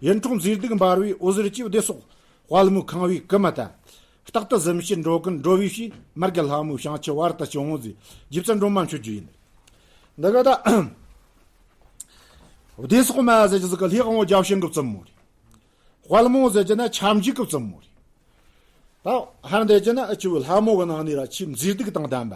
ཡིད་འཕྲོག་མཛེས་སྡུག་འབར་བའི་འོད་ཟེར་གྱིས་བདེ་སོགས་དཔལ་མོ་ཁང་བའི་སྐུ་མ་ད། རྟག་ཏུ་གཟིམ་བྱེད་འགྲོ་ཀུན་འགྲོ་བའི་ཕྱིར་མར་གྱི་ལྷ་མོའི་བྱང་ཆུབ་བར་དུ་སྐྱོང་ངོ་ཟེར་རྗེ་བཙུན་སྒྲོལ་མ་མཆོད་རྒྱུ་ཡིན། འདི་ག་ད་བདེ་སོགས་མ་ཟེར་གྱི་ཟིག་གི་ལྷའི་དབང་བོ་བརྒྱ་བྱིན་གྱི་བཙུན་མོ་རེད། དཔལ་མོ་ཟེར་གྱི་ན་ཁྱབ་འཇུག་གི་བཙུན་མོ་རེད། ད་ཧར་འདེད་ཀྱི་ན་ཨ་ཆུ་ལྷ་མོ་གི་ནང་ནས་ར་ཆེས་མཛེས་སྡུག་དང་ལྡན་པ།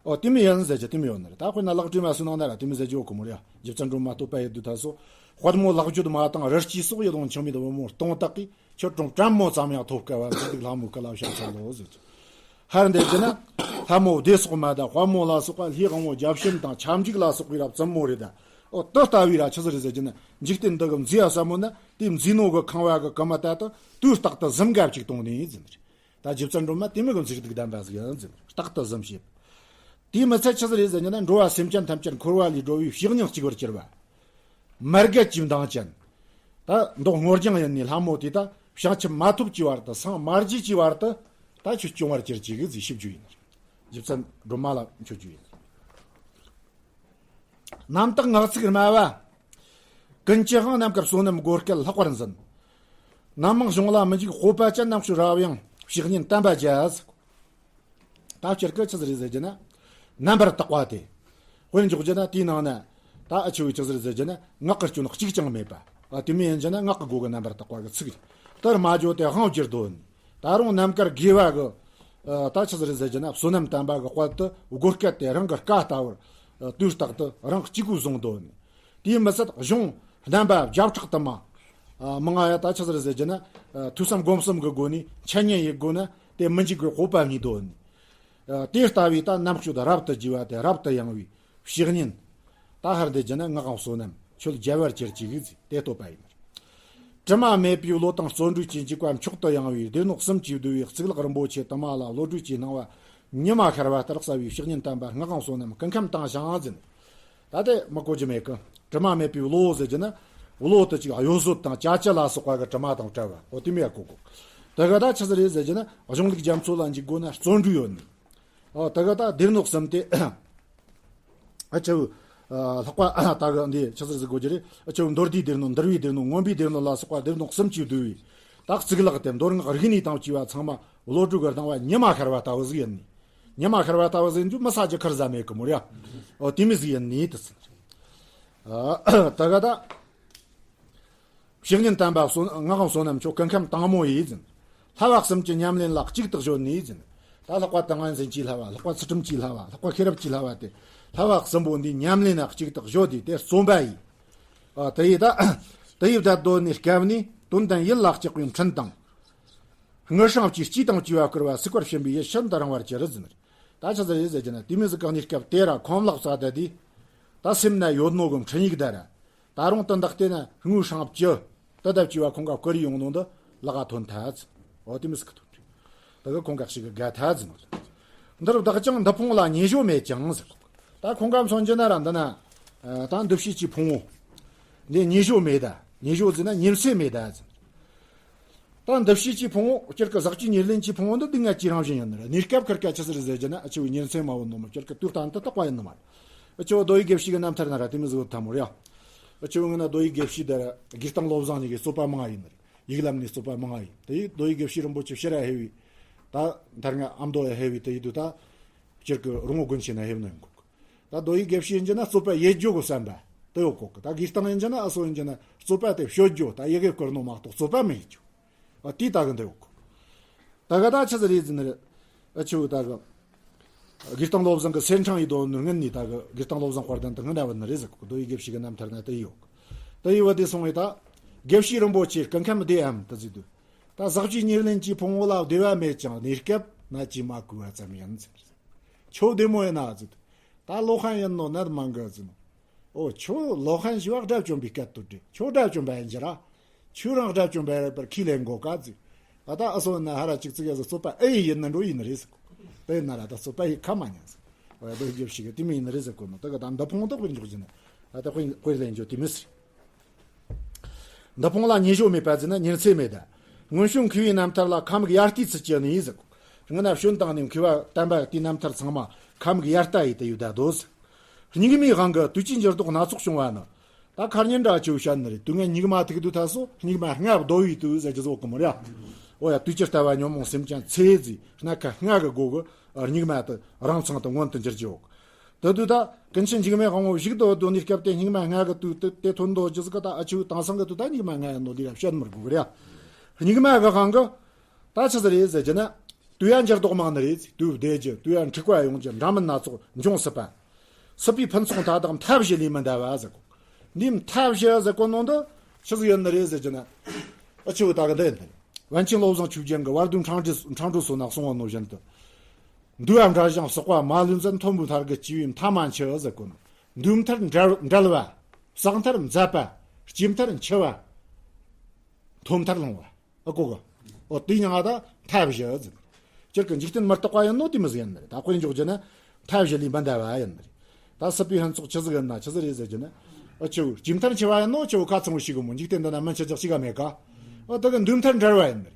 ཨོ་དེ་མི་ཡིན་ཟེར་གྱི་དེ་མི་ཡོད་ནི་རེད། ད་དཔེར་ན་ལག་བྲིས་མ་སུ་ནང་ན་ར་དེ་མི་ཟེར་གྱི་ཡོད་གི་མོ་རེད། རྗེ་བཙུན་སྒྲོལ་མ་བསྟོད་པ་ཡི་དུས་ད་སོ། དཔལ་མོ་ལག་བརྗོད་མ་དང་རི་སྐྱེས་སོགས། ཡིད་འོང་འཆི་མེད་བུ་མོ་སྟོང་དག་གིས། ཁྱོད་ཀྲུང་བྲན་མོ་ཙམ་ཡང་ཐོབ་དཀའ་བ་མཛེས་སྡུག་ལྷ་མོའི་སྐུ་ལ་བྱ་ཚར་ལོ་ཟེར་གྱི། ཧར་འདེད་ཀྱི་ན། ལྷ་མོ་བདེ་སོགས་མ་དང་དཔལ་མོ་ལ་སོགས་པ་ལྷའི་དབང་བོ་བརྒྱ་བྱིན་དང་ཁྱབ་འཇུག་ལ་སོགས་པའི་རབ་བཙུན་མོ་རེད་ད། ཨོ་དེ་ལྟ་བུའི་ར་ཆི་ཟིག་རེད་ཟེར་གྱི་ན་འཇིག་རྟེན་འདི་གི་མཛེས་ཡ་ཟབ་མོ་ན་དེ་མཛེས་ནོ་གི་ཁང་བ་གི་ཀུ་མ་ད་དུ་དུས་རྟག་ཏུ་གཟིམ་ག་ཅིག་གཏོང་ནས་ཡིན་ཟིན་རེད། ད་རྗེ་བཙུན་སྒྲོལ་མ་དེ་མོ་གི་མཛེས་སྡུག་ལྡན་པ་ཟིག་ཡིན་ཟིན་རྟག་ཏུ་གཟིམ་བྱེད། དེའི་མི་ཚད་ཆི་ཟིག་རེད་ཟེར་གྱི་ན་འགྲོ་བ་སེམས་ཅན་ཐམས་ཅད་འཁོར་བ་ལས་སྒྲོལ་བའི་བཤེས་གཉེན་གཅིག་པར་གྱུར་པ། མར་གད་ཀྱི་མདངས་ཅན། ད་མདོག་སྔོ་ལྗང་ཡིན་ནི་ལྷ་མོ་དེ་ད་བྱང་ཆུབ་མ་ཐོབ་ཀྱི་བར་དུ་སངས་མ་རྒྱས་ཀྱི་བར་དུ་ད་ཁྱོད་སྐྱོང་བར་གྱུར་ཅིག་གི་ཟིག་ཞིབ་རྒྱུ་ཡིན། རྗེ་བཙུན་སྒྲོལ་མ་ལ་མཆོད་རྒྱུ་ཡིན། རྣམ་དག་ངག་ཚིག་སྨྲ་བ། ཀུན་གྱི་དབང་རྣམ་དཀར་བསོད་ནམས་སྒོ་སྐལ་ལྷག་པར་འཛིན། ནམ་མང་གཞུང་ལ་མི་འཇིགས་སྤོབས་པ་ཅན། ནམ་ཞིག་རབ་ཡངས་བཤེས་གཉེན་དམ་པ་རྒྱལ། ད་སྤྱིར་གི་ཆི་ཟིག་རེད་ཟེར་གྱི་ན། རྣམ་པར་དག་པ་སྟེ། དཔེར་འཇོག་རྒྱུ་ན་དེའི་ནང་ན། ད་ཨ་ཆུ་བོའི་ཆི་ཟིག་རེད་ཟེར་གྱི་ན་ངག་གི་སྐྱོན་གཅིག་ཀྱང་མེད་པ། ཨ་དེ་མིན་ཡིན་གྱི་ན་ངག་གི་སྒོ་གི་རྣམ་པར་དག་པ་གི་ཚིག་རེད། དེར་མ་འཇོག་སྟེ་དབང་བསྒྱུར་དོ་ནི། ད་རུང་རྣམ་དཀར་དགེ་བ་གི། ཨ་ད་ཆི་ཟིག་རེད་ཟེར་གྱི་ན་བསོད་ནམས་དམ་པ་གི་དཔལ་དུ་སྒོ་སྐལ་དེ་རང་གི་བཀའ་ལྟ་བུར། ཨ་དུས་རྟག་ཏུ་རང་གཅིག་པུས་བཟུང་དོ་ནི། དེའི་མི་ཚད་གཞུང་བདེན་པ་བརྒྱ་ཕྲག་དུ་མ། ཨ་མང་ང་ཡ་ད་ཆི་ཟིག་རེད་ཟེར་གྱི་ན། ཨ་ཐོས་བསམ་སྒོམ་གསུམ་གི་སྒོ་ནས་འཆད་ཉན་ཡེད་དགོས་ན་དེ་མི་འཇིགས་པའི་སྤོབས་པ་རྙེད་དོ་ནི། ཨ་དེ་ལྟ་བུའི་ད་རྣམ་དཔྱོད་རབ་ཏུ་རྒྱས་པ་དེ་རབ་ཏུ་ཡངས་པའི་བཤེས་གཉེན། ད་ཧར་འདེད་རྒྱུ་ན་ངག་དབང་བསོད་ནམས་ཁྱོད་རྒྱལ་བར་གྱུར་ཅིག་གི་ཟིག་དེ་བསྟོད་པ་ཡིན། དྲི་མ་མེད་པའི་བློ་དང་བརྩོན་འགྲུས་ཀྱི་འཇུག་པ་མཆོག་ཏུ་ཡངས་པའི་སྡེ་སྣོད་གསུམ་གྱིས་བསྡུས་པའི་གཙུག་ལག་རིན་པོ་ཆེ་དུ་མ་ལ་བློ་གྲོས་ཀྱི་སྣང་བ་ཉི་མ་ཤར་བ་ལྟར་གསལ་བའི་བཤེས་གཉེན་དམ་པ་ངག་དབང་བསོད་ནམས་སྐུ་ཁམས་དྭངས་ཤིང་ཟིན། ད་དེ་མི་གོ་རྒྱུ་མེད་གི། དྲི་མ་མེད་པའི་བློ་ཟེར་གྱི་ན། བློ་དེ་ཅིག་གཡོ་ཟོལ་དང་ཅ་ཅ་ལ་སོགས་པ་གི་དྲི་མ་དང་བྲལ་བ། འོ་དེ་མོ་ཡ་གོ་གོ། དེ་ག་ད་ཆི་ཟིག་རེད་ཟེར་གྱི་ན་གཞུང་ལུགས་རྒྱ་མཚོ་ལ་འཇུག་དགོས་ན་བརྩོན་འགྲུས་ཡོད་ནི། ཨོ་ད་ག་ད་སྡེ་སྣོད་གསུམ་སྟེ། ཨ་ཆུ། ལྷག་པ་ད་ག་འདི་ཆུ་ཟུར་ཟིག་གོ་གི་རེད། ཨ་ཆུ་མདོར་བསྡུས་སྡེ་སྣོད། འདུལ་བའི་སྡེ་སྣོད། མངོན་པའི་སྡེ་སྣོད་ལ་སོགས་པ་སྡེ་སྣོད་གསུམ་གྱིས་བསྡུས་པའི་ད་གཙུག་ལག་སྟེ་མདོ་སྔགས་རིག་གནས་དང་བཅས་པ་ཚང་མ་བློ་གྲོས་ཀྱི་སྣང་བ་ཉི་མ་ཤར་བ་ལྟ་བུ་ཟིག་ཡིན་ནི། ཉི་མ་ཤར་བ་ལྟ་བུ་ཟིག་ཡིན་རྒྱུ་མི་ས་ཀྱི་ཁར་ཟ་མེད་གི་མོ་ར། ཨོ་དེ་མི་ཟིག་ཡིན་ནི་དུ་ཟིན། ད་ག་ད། བཤེས་གཉེན་དམ་པ་བསོད། སྔགས་བསོད་ནམས་མཆོག་སྐུ་ཁམས་དྭངས་མོ་ཡིས་ཟིན། བསླབ་པ་གསུམ་གྱི་ཉམས་ལེན་ལ་གཅིག་ཏུ་གཞོལ་ནས་ཟིན། ད་ལྷག་པ་ཏིང་ངེ་འཛིན་གྱི་བསླབ་པ། ལྷག་པ་ཚུལ་ཁྲིམས་ཀྱི་བསླབ་པ། ལྷག་པ་ཤེས་རབ་ཀྱི་བསླབ་པ་སྟེ། བསླབ་པ་གསུམ་པོ་འདི་ཉམས་ལེན་ལ་གཅིག་ཏུ་གཞོལ་ཏེ་དེ་བརྩོན་པ་ཡིས། ཨ་དེ་ཡིས་ད། དེ་ཡིས་བདག་གདོད་ནས་སྐབས་ནས་དོན་དམ་ཡིད་ལ་གཅིག་པའི་འཕྲིན་དང་། དངུལ་སྲང་བཅས་སྤྱི་དང་བཅས་པ་བསྐུར་བ་སུ་བསྐུར་བ་བྱིན་པའི་ཡིད་ཤིན་ཏུ་རིང་བར་གྱུར་ཟིན། ད་ཆ་ཟེར་ཡིན་ཟེར་གྱི་ན་དེ་མིན་ཟིག་གང་ནས་སྐབས་དེ་ར་ཁོམ་ལག་ཙ་དེ་དེ། ད་སེམས་ན་ཡོད་ནོ་གི་འཕྲིན་ཡིག་དེ་ར། ད་རུང་དེ་འདག་བལྟས་ན་དངུལ་སྲང་བཅུ། དེ་ལྟ་བཅས་པ་ཁོང་ག་བསྐུར་ཡོང་ནོ་འདི་ལག་ག་ཐོན་ཐལ་ཟིན། འོ་དེ་མི་སྲིད་གི་ཐོན་ཐལ། དེ་གི་ཁོང་ག་ཞིག་གི་དགའ་ཐལ་ཟིན། འདིར་བདག་ཀྱང་འདི་ཕུང་ལ་ཉེས་ཞོ་མེད་ཅིང་ཟེར། ད་ཁོང་ག་མཚོན་རྒྱུ་ན་ར་འདི་ན། ད་འདུ་བྱེད་ཀྱི་ཕུང་པོ། འདི་ཉེས་ཞོ་མེད་ད། ཉེས་ཞོ་ཟེར་ན་ཉེས་ཚད་མེད་ད་ཟིན། ད་འདུ་བྱེད་ཀྱི་ཕུང་པོ་སྤྱིར་གི་ཟག་བཅས་ཉེར་ལེན་གྱི་ཕུང་པོ་འདི་སྡུག་བསྔལ་གྱི་རང་བཞིན་ཡིན་ནི་རེད། གནས་སྐབས་ཁར་སྐད་ཆ་ཟེར་ཟེར་རྒྱུ་ན་ཨ་ཆུ་བོའི་ཉེར་འཚེ་མ་བོ་ནོ་མ་སྤྱིར་གི་དུས་གཏན་དུ་དག་པ་ཡིན་ནི་མ་རེད། ཨ་ཆུ་བོ་རྡོ་ཡི་དགེ་བཤེས་ཀྱི་རྣམ་ཐར་ན་ར་དེ་མི་བཟོ་ཐ་མོ་རེད། ཨ་ཆུ་བོ་ངི་ན་རྡོ་ཡི་དགེ་བཤེས་དེ་ར་དགེ་སྟོན་བློ་བཟང་གཉིས་ཀྱི་རྩོད་པ་མང་ཡིན་ནི་རེད། ཡིག་ལམ་ནས་རྩོད་པ་མང་ཡིན་དེ་ཡིས་རྡོ་ཡི་དགེ་བཤེས་རིན་པོ་ཆེ་ཕྱིར་ར་ཧེ་བི། ད་མཐར་ང་ཨ་མདོ་ཡ་ཧེ་བི་དེ་ཡིས་དུ་ད་སྤྱིར་གི་རོང་བོ་དགོན་ཆེན་ན་ཧེ་བི་ན་ཡོང་གོ། ད་རྡོ་ཡི་དགེ་བཤེས་ཡིན་རྒྱུ་ན་རྩོད་པ་ཡེད་རྒྱུ་གི་བསམ་པ་དེ་ཡོད་གོ་གི། ད་དགེ་སྟོན་ཡིན་རྒྱུ་ན་ཨ་སོ་ཡིན་རྒྱུ་ན་རྩོད་པ་དེ་བཤོད་རྒྱུ་ད་ཡི་གེ་བསྐུར་ནོ་མ་གཏོགས་རྩོད་པ་མི་ཡེད་རྒྱུ། ཨ་དེ་ད་གི་འདི་ཡོད་གོ། ད་ག་ད་ཆི་ཟིག་རེད་ཟེར་ནི་རེད། ཨ་ཆུ་ད་གི་དགེ་སྟོན་བློ་བཟང་གི་སེར་ཕྲེང་ཡི་དོན་ནི་སྔོན་ནས་ད་གི་དགེ་སྟོན་བློ་བཟང་དཔལ་ལྡན་དུ་སྔོན་ན་བུད་ནི་རེད་ཟེར་གོ་གི། རྡོ་ཡི་དགེ་བཤེས་ཀྱི་རྣམ་ཐར་ན་དེ་ཡོད་གི། དེ་ཡི་བ་དེ་སོང་བས་ད་དགེ་བཤེས་རིན་པོ་ཆེ་སྐུ་ཁམས་བདེའམ་དུ་ཟེར་དུས། ད་ཟག་བཅས་ཉེར་ལེན་གྱི་ཕུང་པོ་ལ་བདེ་བ་མེད་ཅིང་གནས་སྐབས་ནད་ཀྱིས་མ་གོས་པ་ཙམ་ཡིན་ཟེར། ཁྱོད་བདེ་མོ་ཡིན་ན་ཟེར། ད་བློ་ཧན་ཡིན་ནོ་ནད་མང་གི་ཟེར་ནོ། ཨོ་ཁྱོད་བློ་ཧན་ཞི་བ་དགྲ་བཅོམ་པའི་སྐད་དུ་འདྲི། ཁྱོད་དགྲ་བཅོམ་པ་ཡིན་གྱི་ར། ཁྱོད་རང་དགྲ་བཅོམ་པ་ཡིན་པར་ཁས་ལེན་དགོས་ག་ཟེར། ཨ་ད་ཨ་སོ་ན་ཧ་ར་ཅིག་ཙིག་ཡ་ཟེར་རྩོད་པ་ཨེ་ཡིན་ན་འགྲོ་ཡིན་ནི་རེད་ཟེར་གོ། དེ་ཡིན་ན་ར་ད་རྩོད་པ་ཡི་ཁ་མ་ཉན་ཟེར། ཨོ་ཡ་དོ་རྒྱབ་ཞིག་གི་དེ་མི་ཡིན་ནི་རེད་ཟེར་གོ་ནོ། ད་ག་ད་འདི་ཕུང་དག་པའི་འཇོག་རྒྱུ་ན། ཨ་ད་དཔེ་དཔེ་ལེན་འཇོག་དེ་མི་སྲིད། འདི་ཕུང་ལ་ཉེས་ཞོ་མེད་པ་ཟེར་ན་ཉེར་འཚེ་མེད་ད། སྔོན་བྱོན་མཁས་པའི་རྣམ་ཐར་ལ་ཁམས་དབྱར་ལྟས་ཚུལ་གྱི་གནས་ཟེར། སྔོན་ན་བྱོན་དང་ནས་མཁས་པ་དམ་པ་དེའི་རྣམ་ཐར་ཚང་མ་ཁམས་དབྱར་ལྟ་ཡིས་དུ་ཡོད་ད་དོ་ཟེར། སྙིགས་མའི་དབང་གིས་དུས་ཀྱི་འགྱུར་ལྡོག་སྣ་ཚོགས་བྱུང་བ་ནི། ད་ཁར་ཉིན་འདྲ་ཆེ་བོ་བཤད་ནི་རེད། དུས་ངན་སྙིགས་མ་ཐུག་དུས་ཐ་སོ་སྙིགས་མ་ལྔ་བདོ་བའི་དུས་ཟེར་རྒྱུ་ཟོ་གི་མོ་རེད། ཨོ་ཡ་དུས་ཀྱི་ལྟ་བ་ཉོན་མོངས་སེམས་ཅན་ཚེ་ཟེར་སྣ་ཁ་ལྔ་གི་སྒོ་གི་སྙིགས་མ་དུ་རང་མཚང་དུ་མངོན་དུ་འགྱུར་གྱི་ཡོད། དེ་དུས་ད་ཀུན་མཁྱེན་འཇིགས་མེད་དབང་པོ་བཞུགས་དུ་བསྡོད་ནས་སྐབས་དེ་སྙིགས་མ་ལྔ་གི་དུས་དེ་དེ་ཐོན་དོ་རྒྱུ་ཟིག་གི་ད་ཨ་ཆུ་དེང་སང་གི་དུས་ད་སྙིགས་མ་ལྔ་ཡིན་ནོ་འདི་ར་བཤད་མི་དགོས་གི་རེད། སྙིགས་མ་གི་དབང་གི་ད་ཆི་ཟིག་རེད་ཟེར་རྒྱུ་ན། དུས་ཡང་འགྱུར་ལྡོག་མང་ནི་རེད། དུས་བདེ་རྒྱུ་དུས་ཡང་འཁྲུག་པ་ཡོང་རྒྱུ་འདྲ་མིན་སྣ་ཚོགས་འབྱུང་སྲིད་པ། སྲིད་པའི་ཕུན་ཚོགས་མཐའ་དག་མཐའ་བཞི་ལས་མི་འདའ་བ་ཟེར་གོ། འདི་མཐའ་བཞི་ཟེར་གོ་ནོ་འདི་ཆི་ཟིག་ཡིན་ནི་རེད་ཟེར་རྒྱུ་ན། ཨ་ཆུ་ད་གི་འདི་ཡིན་ནི་རེད། པཎ་ཆེན་བློ་བཟང་ཆོས་རྒྱན་གྱི་བར་དོའི་འཕྲང་སྒྲོལ་འཕྲང་སྒྲོལ་སོ་ན་གསུངས་པ་ནོ་བཞིན་དུ། འདུལ་བ་འདྲ་ཞིང་བསགས་པ་མ་ལུས་མཛད། མཐོན་པོའི་མཐར་གྱིས་གཅེས་པའི་མཐའ་མ་འཆི་ཟེར་གོ་ནོ། འདུལ་མཐར་འབྲལ་འབྲལ་བ། བསགས་མཐར་མཛད་པ། གཅེས་མཐར་འཆི་བ། མཐོ་མཐར་ལྷུང་བ། ཨ་གོ་གི། ཨོ་དེ་ཉང་ང་ད་མཐའ་བཞི་ཟེར། སྤྱིར་གི་འཇིག་རྟེན་མི་རྟག་པ་ཡིན་ནོ་དེ་མི་ཟིག་ཡིན་ནི་རེད། ད་དཔེ་འཇོག་རྒྱུ་ན་མཐའ་བཞི་ལས་མི་འདའ་བ་ཡིན་ནི་རེད། ད་སྲིད་པའི་ཕུན་ཚོགས་ཆི་ཟིག་ཡིན་ན་ཆི་ཟིག་རེད་ཟེར་རྒྱུ་ན། ཨ་ཆུ་གཅེས་མཐར་འཆི་བ་ཡིན་ནོ་ཆུ་ཁ་ཚང་བོ་ཞིག་གི་མོ། འཇིག་རྟེན་འདི་ན་མི་འཆི་རྒྱུ་གཅིག་ག་མེད་ཀ། ཨོ་ད་གི་འདུལ་མཐར་འབྲལ་བ་ཡིན་ནི་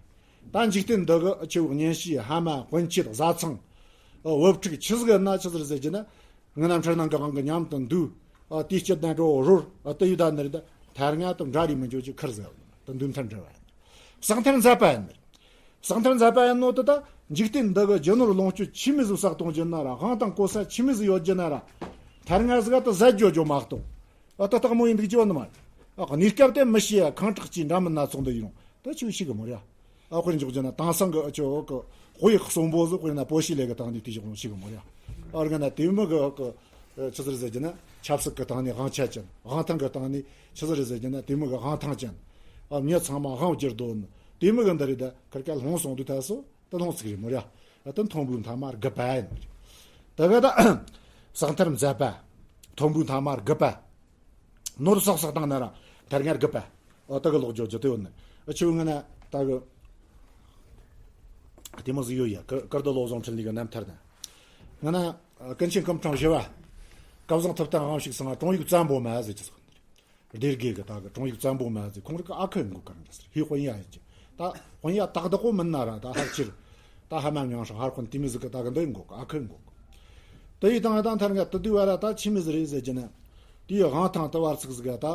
རེད། ད་འཇིག་རྟེན་འདི་གི་ཨ་ཆུ་གཉེན་བཤེས་ཕ་མ་སྤུན་མཆེད་བཟའ་ཚང་། ཨོ་བུ་ཕྲུག་ཆི་ཟིག་ཡིན་ན་ཆི་ཟིག་རེད་ཟེར་རྒྱུ་ན། ངི་ན་འཁྲུལ་སྣང་གི་དབང་གིས་མཉམ་དུ་འདུས། ཨ་དེའི་དཀྱིལ་ན་འགྲོ་རོལ། ཨ་དེ་ཡི་ད་ནི་རེད་ད། མཐའ་ལྔ་དང་འབྲལ་ལས་མི་འགྱུར་གྱི་ཁུར་ཟེར་བ་ཡིན། ད་འདུལ་མཐར་འབྲལ་བ་ཡིན། བསགས་མཐར་མཛད་པ་ཡིན། བསགས་མཐར་མཛད་པ་ཡིན་ནོ་དེ་ད་འཇིག་རྟེན་འདི་གི་རྒྱུ་ནོར་ལོངས་སྤྱོད་ཆི་མོ་ཟིག་བསགས་གཏོང་རྒྱུ་ན་ར། དབང་དང་གོ་ས་ཆི་མོ་ཟིག་ཡོད་རྒྱུ་ན་ར། མཐའ་ལྔ་ཟིག་ད་ཟད་འགྱོ་རྒྱུ་མ་གཏོགས། ཨ་ད་སྟག་མོ་ཡིན་འདུག་རྒྱུ་ནི་མ་རེད། ཨ་གནས་སྐབས་དེ་མི་ཤེས་ཡ་ཁེངས་དྲེགས་ཀྱི་འདྲ་མིན་སྣ་ཚོགས་འདི་ཡིན་རུང་ད་ཆུ་ཤི་གི་མོ་རེད། ཨ་དཔེར་འཇོག་རྒྱུ་ན་དེང་སང་གི་ཨ་ཅོ་གི་དཔེ་གསོན་པོ་ཟིག་དཔེར་ན་པོ་ཤི་ལེ་གི་སྟེང་ནས་དེ་ཞིག་ཤི་གི་མོ་རེད། ཨ་རྒན་ན་དེ་མི་གི་གི་ཆི་ཟེར་ཟེར་རྒྱུ་ན་ཆབ་སྲིད་གི་སྟེང་ནས་དབང་ཆ་ཅན། དབང་ཐང་གི་སྟེང་ནས་ཆི་ཟེར་ཟེར་རྒྱུ་ན་དེ་མི་གི་དབང་ཐང་ཅན། ཨ་མྱི་ཚང་མ་དབང་བསྒྱུར་འདོད་ནི་དེ་མི་གི་འདི་རེད། ད་ཁར་ཀ་ལྷུང་སོང་དུས་ད་སོ་ད་ལྷུང་ཚིག་རེད་མོ་རེད། ཨ་ད་མཐོན་པོའི་མཐའ་མ་རྒུད་པ་ཡིན་ནི་རེད། ད་ག་ད་བསགས་མཐར་མཛད་པ། མཐོན་པོའི་མཐའ་མ་རྒུད་པ། ནོར་བསགས་བསགས་བཏང་ན་ར་མཐའ་ལྔ་རྒུད་པ། ཨོ་ད་གི་ལོག་འཇོག་རྒྱུ་དེ་ཡོད་ནི། ཨ་ཆུ་ངི་ན་ད་གི་དེ་མོ་ཟིག་ཡོད་ཡ། ཀར་ཀར་རྡོ་བློ་བཟང་འཕྲིན་ལས་གི་རྣམ་ཐར་ན། ང་ན་ཀུན་མཁྱེན་སྐུ་ཕྲེང་བཞི་པ། སྐལ་བཟང་ཐུབ་བསྟན་དབང་ཕྱུག་ཚང་ང་དྲུང་ཡིག་བཙན་པོ་མ་ཟེར་གྱི་ཟིག་ཡོད་ནི། སྡེ་དགེ་གི་ད་གི་དྲུང་ཡིག་བཙན་པོ་མ་ཟེར། ཁོང་རིག་གི་ཨ་ཁུ་ཡིན་དགོས་ག་རེ་འདྲ་ཟེར། ཧི་དཔོན་ཡ་ཡིན་གྱི། ད་དཔོན་ཡ་ཏག་ཏག་པོ་མིན་ན་ར་ད་ཧར་ཆེར། ད་ཧ་མ་མྱང་ཧྲང་ཧར་ཁོན་དེ་མི་ཟིག་གི་ད་གི་འདི་ཡིན་གོ་གི། ཨ་ཁུ་ཡིན་གོ་གི། དེ་ཡི་དང་ད་མཐར་ང་དེ་དུས་བ་ར་ད་ཆི་མི་ཟིག་རེད་ཟེར་གྱི་ན། དེའི་དབང་ཐང་དུ་བར་ཚིག་ཟིག་ག་ད།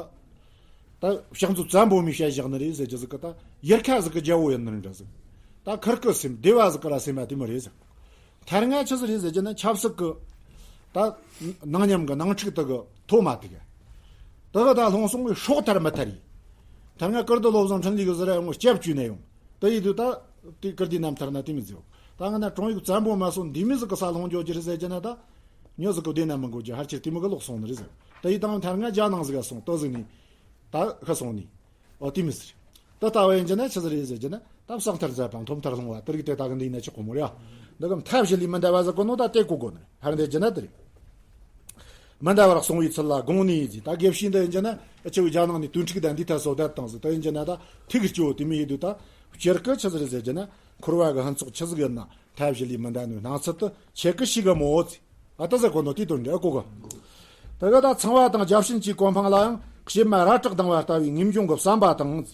ད་ཕྱག་མཛོད་བཙན་པོ་མིས་བཤད་བཞག་ནི་རེད་ཟེར་གྱི་ཟིག་གི། ད་ཡུལ་ཁ་ཟིག་གི་རྒྱལ་པོ་ཡིན་ནི་འདྲ་ཟིག་ད་ཁུར་གི་སེམས་སྡེ་བ་ཟིག་གི་ར་སེམས་མ་དེ་མི་རེད་ཟེར། མཐར་ང་ཆི་ཟིག་རེད་ཟེར་གྱི་ན། ཆབ་སྲིད་གི་ད་ནང་མཉམ་གི་ནང་འཁྲུག་དེ་གི་ཐོ་མ་དེ་གི། དེ་གི་ད་ལྷུང་སོང་བའི་སྲོག་ཐར་མི་ཐར་ཡིན། མཐར་ང་ཀིརྟི་བློ་བཟང་འཕྲིན་ལས་གི་ཟིག་ར་ཡོང་སྐྱབས་བཅོལ་ནས་ཡོང་། དེ་ཡི་དུས་ད་དེ་ཀིརྟིའི་རྣམ་ཐར་ན་དེ་མི་ཟེར། ད་ང་ན་གྲོང་ཡུག་བཙན་པོ་མ་སོང་འདི་མི་ཟིག་གི་ས་ལྷུང་འཇོག་རྒྱུ་རེད་ཟེར་གྱི་ན། ད་ཉོ་ཟིག་གི་བདེ་ན་མི་འགོ་རྒྱུ་ཧར་ཆེར་དེ་མི་གི་ལོག་སོང་ནི་རེད་ཟེར། དེ་ཡི་དང་མཐར་ང་རྒྱ་ནང་ཟིག་ག་སོང་དེ་ཟིག་ནི། ད་ཤི་སོང་ནི། ཨོ་དེ་མི་ཟེར། ད་ལྟ་བ་ཡིན་གྱི་ན་ཆི་ཟིག་རེད་ཟེར་གྱི་ན། ད་ཕྱག་མཐར་མཛད་པ་ཐོབ་མཐར་ལྷུང་བ་དེ་རིགས་དེ་ད་གི་འདི་ཡིན་ན་ཆོག་གོ་མོ་རེད་ཡ། འདི་གི་མཐའ་བཞི་ལས་མི་འདའ་བ་ཟེར་གོ་ནོ་ད་དེ་གོ་གོ་ནི་རེད། ཧར་འདི་གྱི་ན་དེ་རེད། མི་འདའ་བར་གསུང་བའི་ཚུལ་ལ་དགོངས་ནས་ཡིན་ཟིག་ད་དགེ་བཤེས་འདི་ཡིན་གྱི་ན་ཨ་ཆེ་བའི་རྒྱ་ནང་ནས་དོན་ཁྲིགས་དང་འདི་ཐད་སོ་བསྡད་བཏང་ཟིག་ད་ཡིན་གྱི་ན་ད་ཐུགས་སྐྱོ་དེ་མི་ཡིན་དུས་ད་སྤྱིར་གི་ཆི་ཟིག་རེད་ཟེར་གྱི་ན། འཁོར་བ་གི་ཕུན་ཚོགས་ཆི་ཟིག་ཡིན་ན་མཐའ་བཞི་ལས་མི་འདའ་ནོའི་སྣང་ཚུལ་དུ་ཁྱེད་ཀྱིས་ཤེས་གི་མོ་ཟིག་ཨ་ད་ཟེར་གོ་ནོ་དེའི་དོན་འདྲ་ཨ་གོ་གི། དེ་གི་ད་ཚངས་པ་དང་བརྒྱ་བྱིན་གྱི་གོ་འཕང་ལ་ཡང་གཤེད་མ་རལ་གྲི་བརྡུངས་པ་ལྟ་བུའི་ངེས་འབྱུང་གི་བསམ་པ་དང་།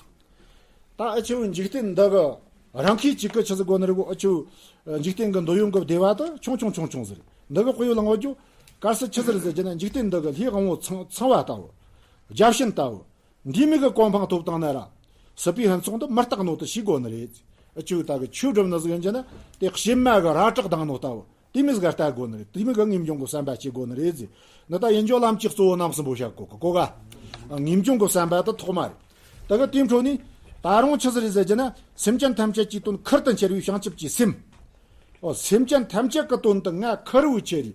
ད་ཨ་ཆེ་བོའི་འཇིག་རྟེན་འདི་གི་རང་ཁའི་གཅིག་གི་ཆི་ཟིག་གོ་ནི་རེད་གོ། ཨ་ཆེ་བོ་འཇིག་རྟེན་གི་འདོད་ཡོན་གི་བདེ་བ་དེ་ཆུང་ཆུང་ཆུང་ཆུང་ཟིག་རེད། འདི་གི་དཔེ་ཡོད་ལང་བ་རྒྱུ་གལ་སྲིད་ཆི་ཟིག་རེད་ཟེར་གྱི་ན། འཇིག་རྟེན་འདི་གི་ལྷའི་དབང་བོ་ཚངས་ཚངས་པ་ལྟ་བུ། བརྒྱ་བྱིན་ལྟ་བུ། འདི་མི་གི་གོ་འཕང་ཐོབ་བཏང་ན་ར། སྲིད་པའི་ཕུན་ཚོགས་འདི་མི་རྟག་ནོ་དེ་ཤེས་དགོ་ནི་རེད། ཨ་ཆེ་བོ་ད་གི་ཆོས་སྒྲུབ་ནི་ཟིག་ཡིན་གྱི་ན་དེ་གཤེད་མ་གི་རལ་གྲི་བརྡུངས་ནོ་ལྟ་བུ། དེ་མི་ཟིག་ག་ལྟ་དགོ་ནི་རེད། དེ་མི་གི་ངེས་འབྱུང་གི་བསམ་པ་བྱེད་དགོ་ནི་རེད་ཟེར། འདི་ད་ཡིན་རྒྱུ་ལམ་གྱི་གཙོ་བོ་རྣམ་གསུམ་པོ་བཤད་གོ་གི་གོ་ག་ངེས་འབྱུང་གི་བསམ་པ་དེ་ཐོག་མ་རེད། ད་གི་དེའི་འཕྲོ་ནས་ད་རུང་ཆི་ཟིག་རེད་ཟེར་གྱི་ན། སེམས་ཅན་ཐམས་ཅད་ཀྱི་དོན་ཁུར་དུ་འཁྱེར་བའི་བྱང་ཆུབ་ཀྱི་སེམས། ཨོ་སེམས་ཅན་ཐམས་ཅད་ཀྱི་དོན་དུ་ང་ཁུར་བོ་ཁྱེར་རེ།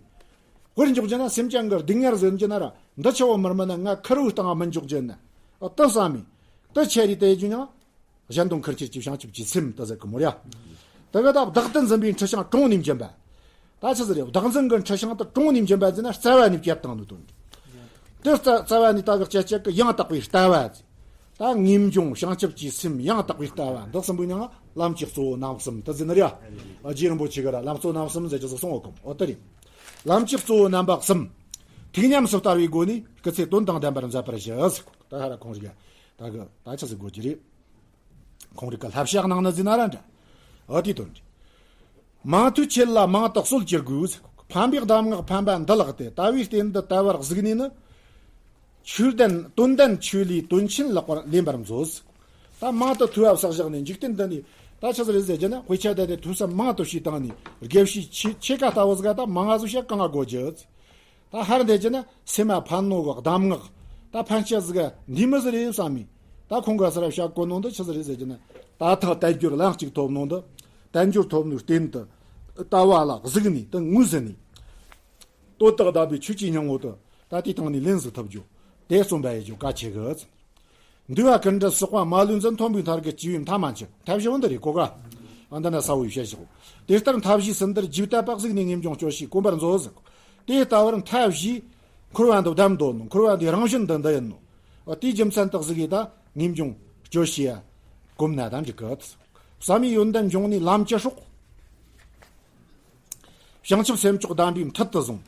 དཔེར་འཇོག་རྒྱུ་ན་སེམས་ཅན་གྱི་སྡུག་བསྔལ་ཟོན་རྒྱུ་ན་ར་འདི་ཆེ་བོ་མི་སྨིན་ན་ང་ཁུར་བོའི་སྟེང་ང་མི་འཇོག་རྒྱུ་ན། ཨོ་དེ་བསམ་མི། དེ་ཁྱེར་རེ་དེ་རྒྱུ་ན། གཞན་དོན་ཁུར་ཁྱེར་གྱི་བྱང་ཆུབ་ཀྱི་སེམས་དེ་ཟེར་གི་མོ་ར། དེ་གི་ད་བདག་ཏུ་འཛིན་པའི་འཁྲི་ཤིང་གྲོང་ནས་འབྱིན་པ། ད་ཆི་ཟིག་རེད། བདག་འཛིན་གྱི་འཁྲི་ཤིང་དེ་གྲོང་ནས་འབྱིན་པ་ཟེར་ན་རྩ་བ་ནས་བཅད་བཏང་ནི་དོན་རེད། དེ་རྩ་རྩ་བ་ནས་ད་གི་བཅད་བཅད་གི་ཡང་དག་པའི་ལྟ་བ་ཟེར། ད་ངེས་འབྱུང་བྱང་ཆུབ་ཀྱི་སེམས་ཡང་དག་པའི་ལྟ་བ་འདི་གསུམ་པོའི་མིང་ལ་ལམ་གྱི་གཙོ་བོ་རྣམ་གསུམ་དེ་ཟེར་ནི་རེད། རྗེ་རིན་པོ་ཆེ་གིས་ར་ལམ་གཙོ་རྣམ་གསུམ་ཟེར་གྱི་ཟིག་གསུངས་ཡོད་གི་མོ། ཨོ་དེ་རེད། ལམ་གྱི་གཙོ་བོ་རྣམ་པ་གསུམ། ཐུགས་ཉམས་སུ་བསྟར་བའི་སྒོ་ནས་སྐུ་ཚེ་དོན་དང་ལྡན་པར་མཛད་པར་ཞུ་ཟེར་གོ། ད་ཧ་ར་ཁོང་རིག་ད་གི་ད་ཆི་ཟིག་དགོས་ཀྱི་རེད། ཁོང་རིག་གི་བསླབ་བྱ་གནང་ནི་ཟིན་ན་ར་འདྲ། ཨ་དེའི་དོན་རེད། མང་ཐོས་ཆེད་ལ་མང་དུ་གསོལ་གྱི་དགོས། ཕན་པའི་གདམས་ངག་ཕན་པ་འདི་ལགས་ཏེ། ལྟ་བའི་རྟེན་འདི་ལྟ་བར་གཟིགས་ནས་ནི། ཆོས་ལྡན་དོན་ལྡན་ཆོས་ལས་དོན་ཆེན་ལེགས་པར་ལེན་པར་མཛོད། ད་མང་དུ་ཐོས་པ་བསགས་བཞག་ནས་འཇིག་རྟེན་འདི་ནས་ད་ཆི་ཟིག་རེད་ཟེར་རྒྱུ་ན། དཔེ་ཆ་དེ་དེ་ཐོས་བསམ་མང་དུ་བྱས་བཏང་ནས་དགེ་བཤེས་ཆེ་ཆེ་ཀ་ལྟ་བུ་ཟིག་ག་ད་མང་ང་ཟིག་བཤད་གང་ང་དགོས་རྒྱུ། ད་ཧར་འདེད་ཀྱི་ན་སེམས་མ་ཕན་ནོ་གི་གདམས་ངག་ད་ཕན་ཆད་ཟིག་འདི་མི་ཟིག་རེད་བསམ་མི། ད་ཁོང་ག་སར་བཤད་གོ་ནོ་འདི་ཆི་ཟིག་རེད་ཟེར་གྱི་ན། ད་ཐག་དལ་འབྱོར་ལམ་གཅིག་ཐོབ་ནོ་འདི། དལ་འབྱོར་ཐོབ་ནོའི་རྟེན་དུ་ལྟ་བ་ལ་གཟིགས་ནས་དེ་ངོས་ཟིན་ནས། དོན་དག་དམ་པའི་ཆོས་ཀྱི་སྙིང་པོ་དེ་ད་དེའི་སྟེང་ནས་ལེན་ཟིག་ཐུབ་རྒྱུ། དེ་རྩོམ་པ་ཡི་རྒྱུ་གལ་ཆེ་གི། འདུལ་བ་ཀུན་འདྲེན་བསྲེག་པ་མ་ལུས་འཛིན། མཐོན་པོའི་མཐར་གྱིས་སྐྱེ་བའི་མཐའ་མ་མཆིས། མཐའ་བཞི་བོ་འདི་རེད་གོ་ག་ཨ་འདི་ན་ས་བོ་ཡི་བཤད་བཞག་དེ་ལྟར་མཐའ་བཞིའི་ཟིན་བྲིས་རྒྱས་བཏབ་པ་གཟིགས་ནས་ངེས་འབྱུང་སྐྱོ་ཤས་གོམས་པར་མཛོད་ཟེར། དེ་ལྟ་བུར་མཐའ་བཞིའི་འཁོར་བ་འདི་བསྡམས་འདོད་ནོ། འཁོར་བ་འདིའི་རང་བཞིན་འདི་འདི་ཡིན་ནོ། དེའི་རྒྱུ་མཚན་དག་གཟིགས་ཡས་ད་ངེས་འབྱུང་སྐྱོ་ཤས་ཡ་གོམས་ན་ད་འགྲིག་གི། བསམ་ཡས་ཡོན་ཏན་འབྱུང་གནས་ལམ་གྱི་སྲོག་བྱང་ཆུབ་སེམས་མཆོག་གདམས་པའི་མཐིལ་དུ་བཟུང་།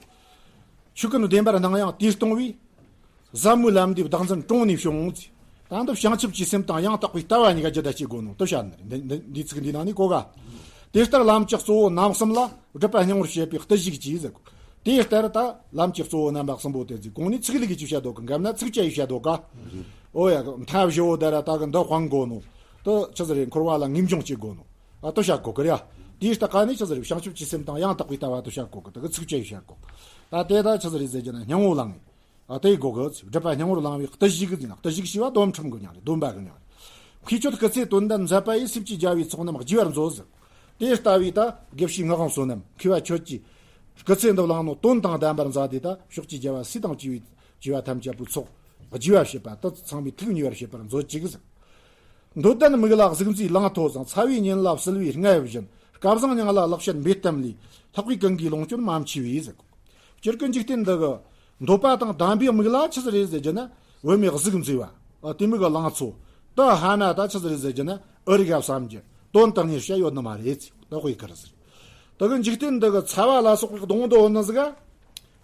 ཆོས་ཀུན་བདེན་པར་སྣང་ཡང་དེས་སྟོང་བའི། ཟབ་མོའི་ལམ་འདིའི་བདག་འཛིན་གྲོང་ནས་བྱུང་། ད་འདི་བྱང་ཆུབ་ཀྱི་སེམས་དང་ཡང་དག་པའི་ལྟ་བ་གཉིས་ཀ་རྒྱུད་ལ་སྐྱེ་དགོས་ནོ་དེ་བཤད་ནི་རེད། འདི་འདི་འདི་ཚིག་འདི་ནང་ནས་གོ་ག་དེ་ལྟར་ལམ་གྱི་གཙོ་བོ་རྣམ་གསུམ་ལ་སྒྲུབ་པ་སྙིང་པོར་བྱེད་པའི་བརྟུལ་ཞུགས་ཀྱིས་ཟེར། དེ་ལྟར་ད་ལམ་གྱི་གཙོ་བོ་རྣམ་པ་གསུམ་པོ་དེ་ཚིག་གོང་ནས་ཚིག་ལུགས་ཀྱི་བཤད་དོ་གི། འགབ་ན་ཚིགས་བཅད་ཡི་བཤད་དོ་ག་ཨོ་ཡ། མཐའ་བཞི་བོ་དེ་ར་ད་གི་འདི་སྤང་དགོས་ནོ། དེ་ཆི་ཟིག་རེད། འཁོར་བ་ལ་ངེས་འབྱུང་སྐྱེ་དགོས་ནོ། ཨ་དེ་བཤད་གོ་གི་རེད་ཡ། དེའི་ལྟ་ག་ནས་ཆི་ཟིག་རེད། བྱང་ཆུབ་ཀྱི་སེམས་དང་ཡང་དག་པའི་ལྟ་བ་དེ་བཤད་གོ་གི། དེ་གི་ཚིགས་བཅད་ཡི་བཤད་གོ་གི། ད་དེ་ད་ཆི་ཟིག་རེད་ཟེར་རྒྱུ་ན་སྙིང་པོ་ལ་ངེས། ཨ་དེ་གོ་གི། སྒྲུབ་པ་སྙིང་པོར་བླང་བའི་བརྟུལ་ཞུགས་ཀྱི་ཟེར་ན། བརྟུལ་ཞུགས་ཞེས་པ་སྡོམ་ཁྲིམས་གི་མྱིང་རེད། སྡོམ་པ་གི་མྱིང་རེད། མཁས་མཆོག་སྐུ་ཚེ་དོན་ལྡན་མཛད་པ་ཡིས། སྲིད་ཀྱི་རྒྱལ་བའི་ཚོགས་རྣམས་བརྗེ་བར་མཛོད་ཟེར། དེ་ལྟ་བུའི་ད་དགེ་བཤེས་ངག་དབང་བསོད་ནམས་མཁས་པ་ཁྱོད་ཀྱིས་སྐུ་ཚེ་འདི་བླངས་ནོ། དོན་དང་ལྡན་པར་མཛད་དེ་ད་ཕྱོགས་ཀྱི་རྒྱལ་བ་སྲས་དང་བཅས་པའི་བཅས་པ་ཐམས་ཅད་པོའི་ཚོགས་བརྗེ་བར་བྱེད་པ་དེ་ཚང་མས་ཐུགས་མཉེས་པར་བྱེད་པར་མཛོད་ཅིག་ཟེར། འདོད་ལྡན་མིག་ལ་གཟུགས་མཛེས་ལང་ཐོ་བཟང་། ཚ་བའི་ཉིན་ལ་བསིལ་བའི་རྔ་ཡབ་བཞིན། སྐལ་བཟང་མྱང་ལ་ལེགས་བཤད་འབེལ་གཏམ་ལས། ལྷག་པའི་ཀུན་དགའི་ལོངས་སྤྱོད་མ་མཆིས་པས་ཟེར། སྤྱིར་གི་འཇིག་རྟེན་འདི་གི་འདོད་པ་དང་ལྡན་པའི་མིག་ལ་ཆི་ཟིག་རེད་ཟེར་རྒྱུ་ན། བུད་མེད་གཟུགས་མཛེས་པ། ཨ་དེ་མིག་གི་ལང་ཚོ། དེ་ཧ་ན་ད་ཆི་ཟིག་རེད་ཟེར་རྒྱུ་ན། ཨུ་རིག་ག་བསམ་རྒྱུ་དོན་དང་ཉེར་བཤད་ཡོད་ནི་མ་རེད། ད་དཔེ་ཁར་ཟེར། དེ་གི་འཇིག་རྟེན་འདི་གི་ཚ་བ་ལ་སོགས་པའི་གདོང་དུ་འོ་ནི་ཟིག་ག་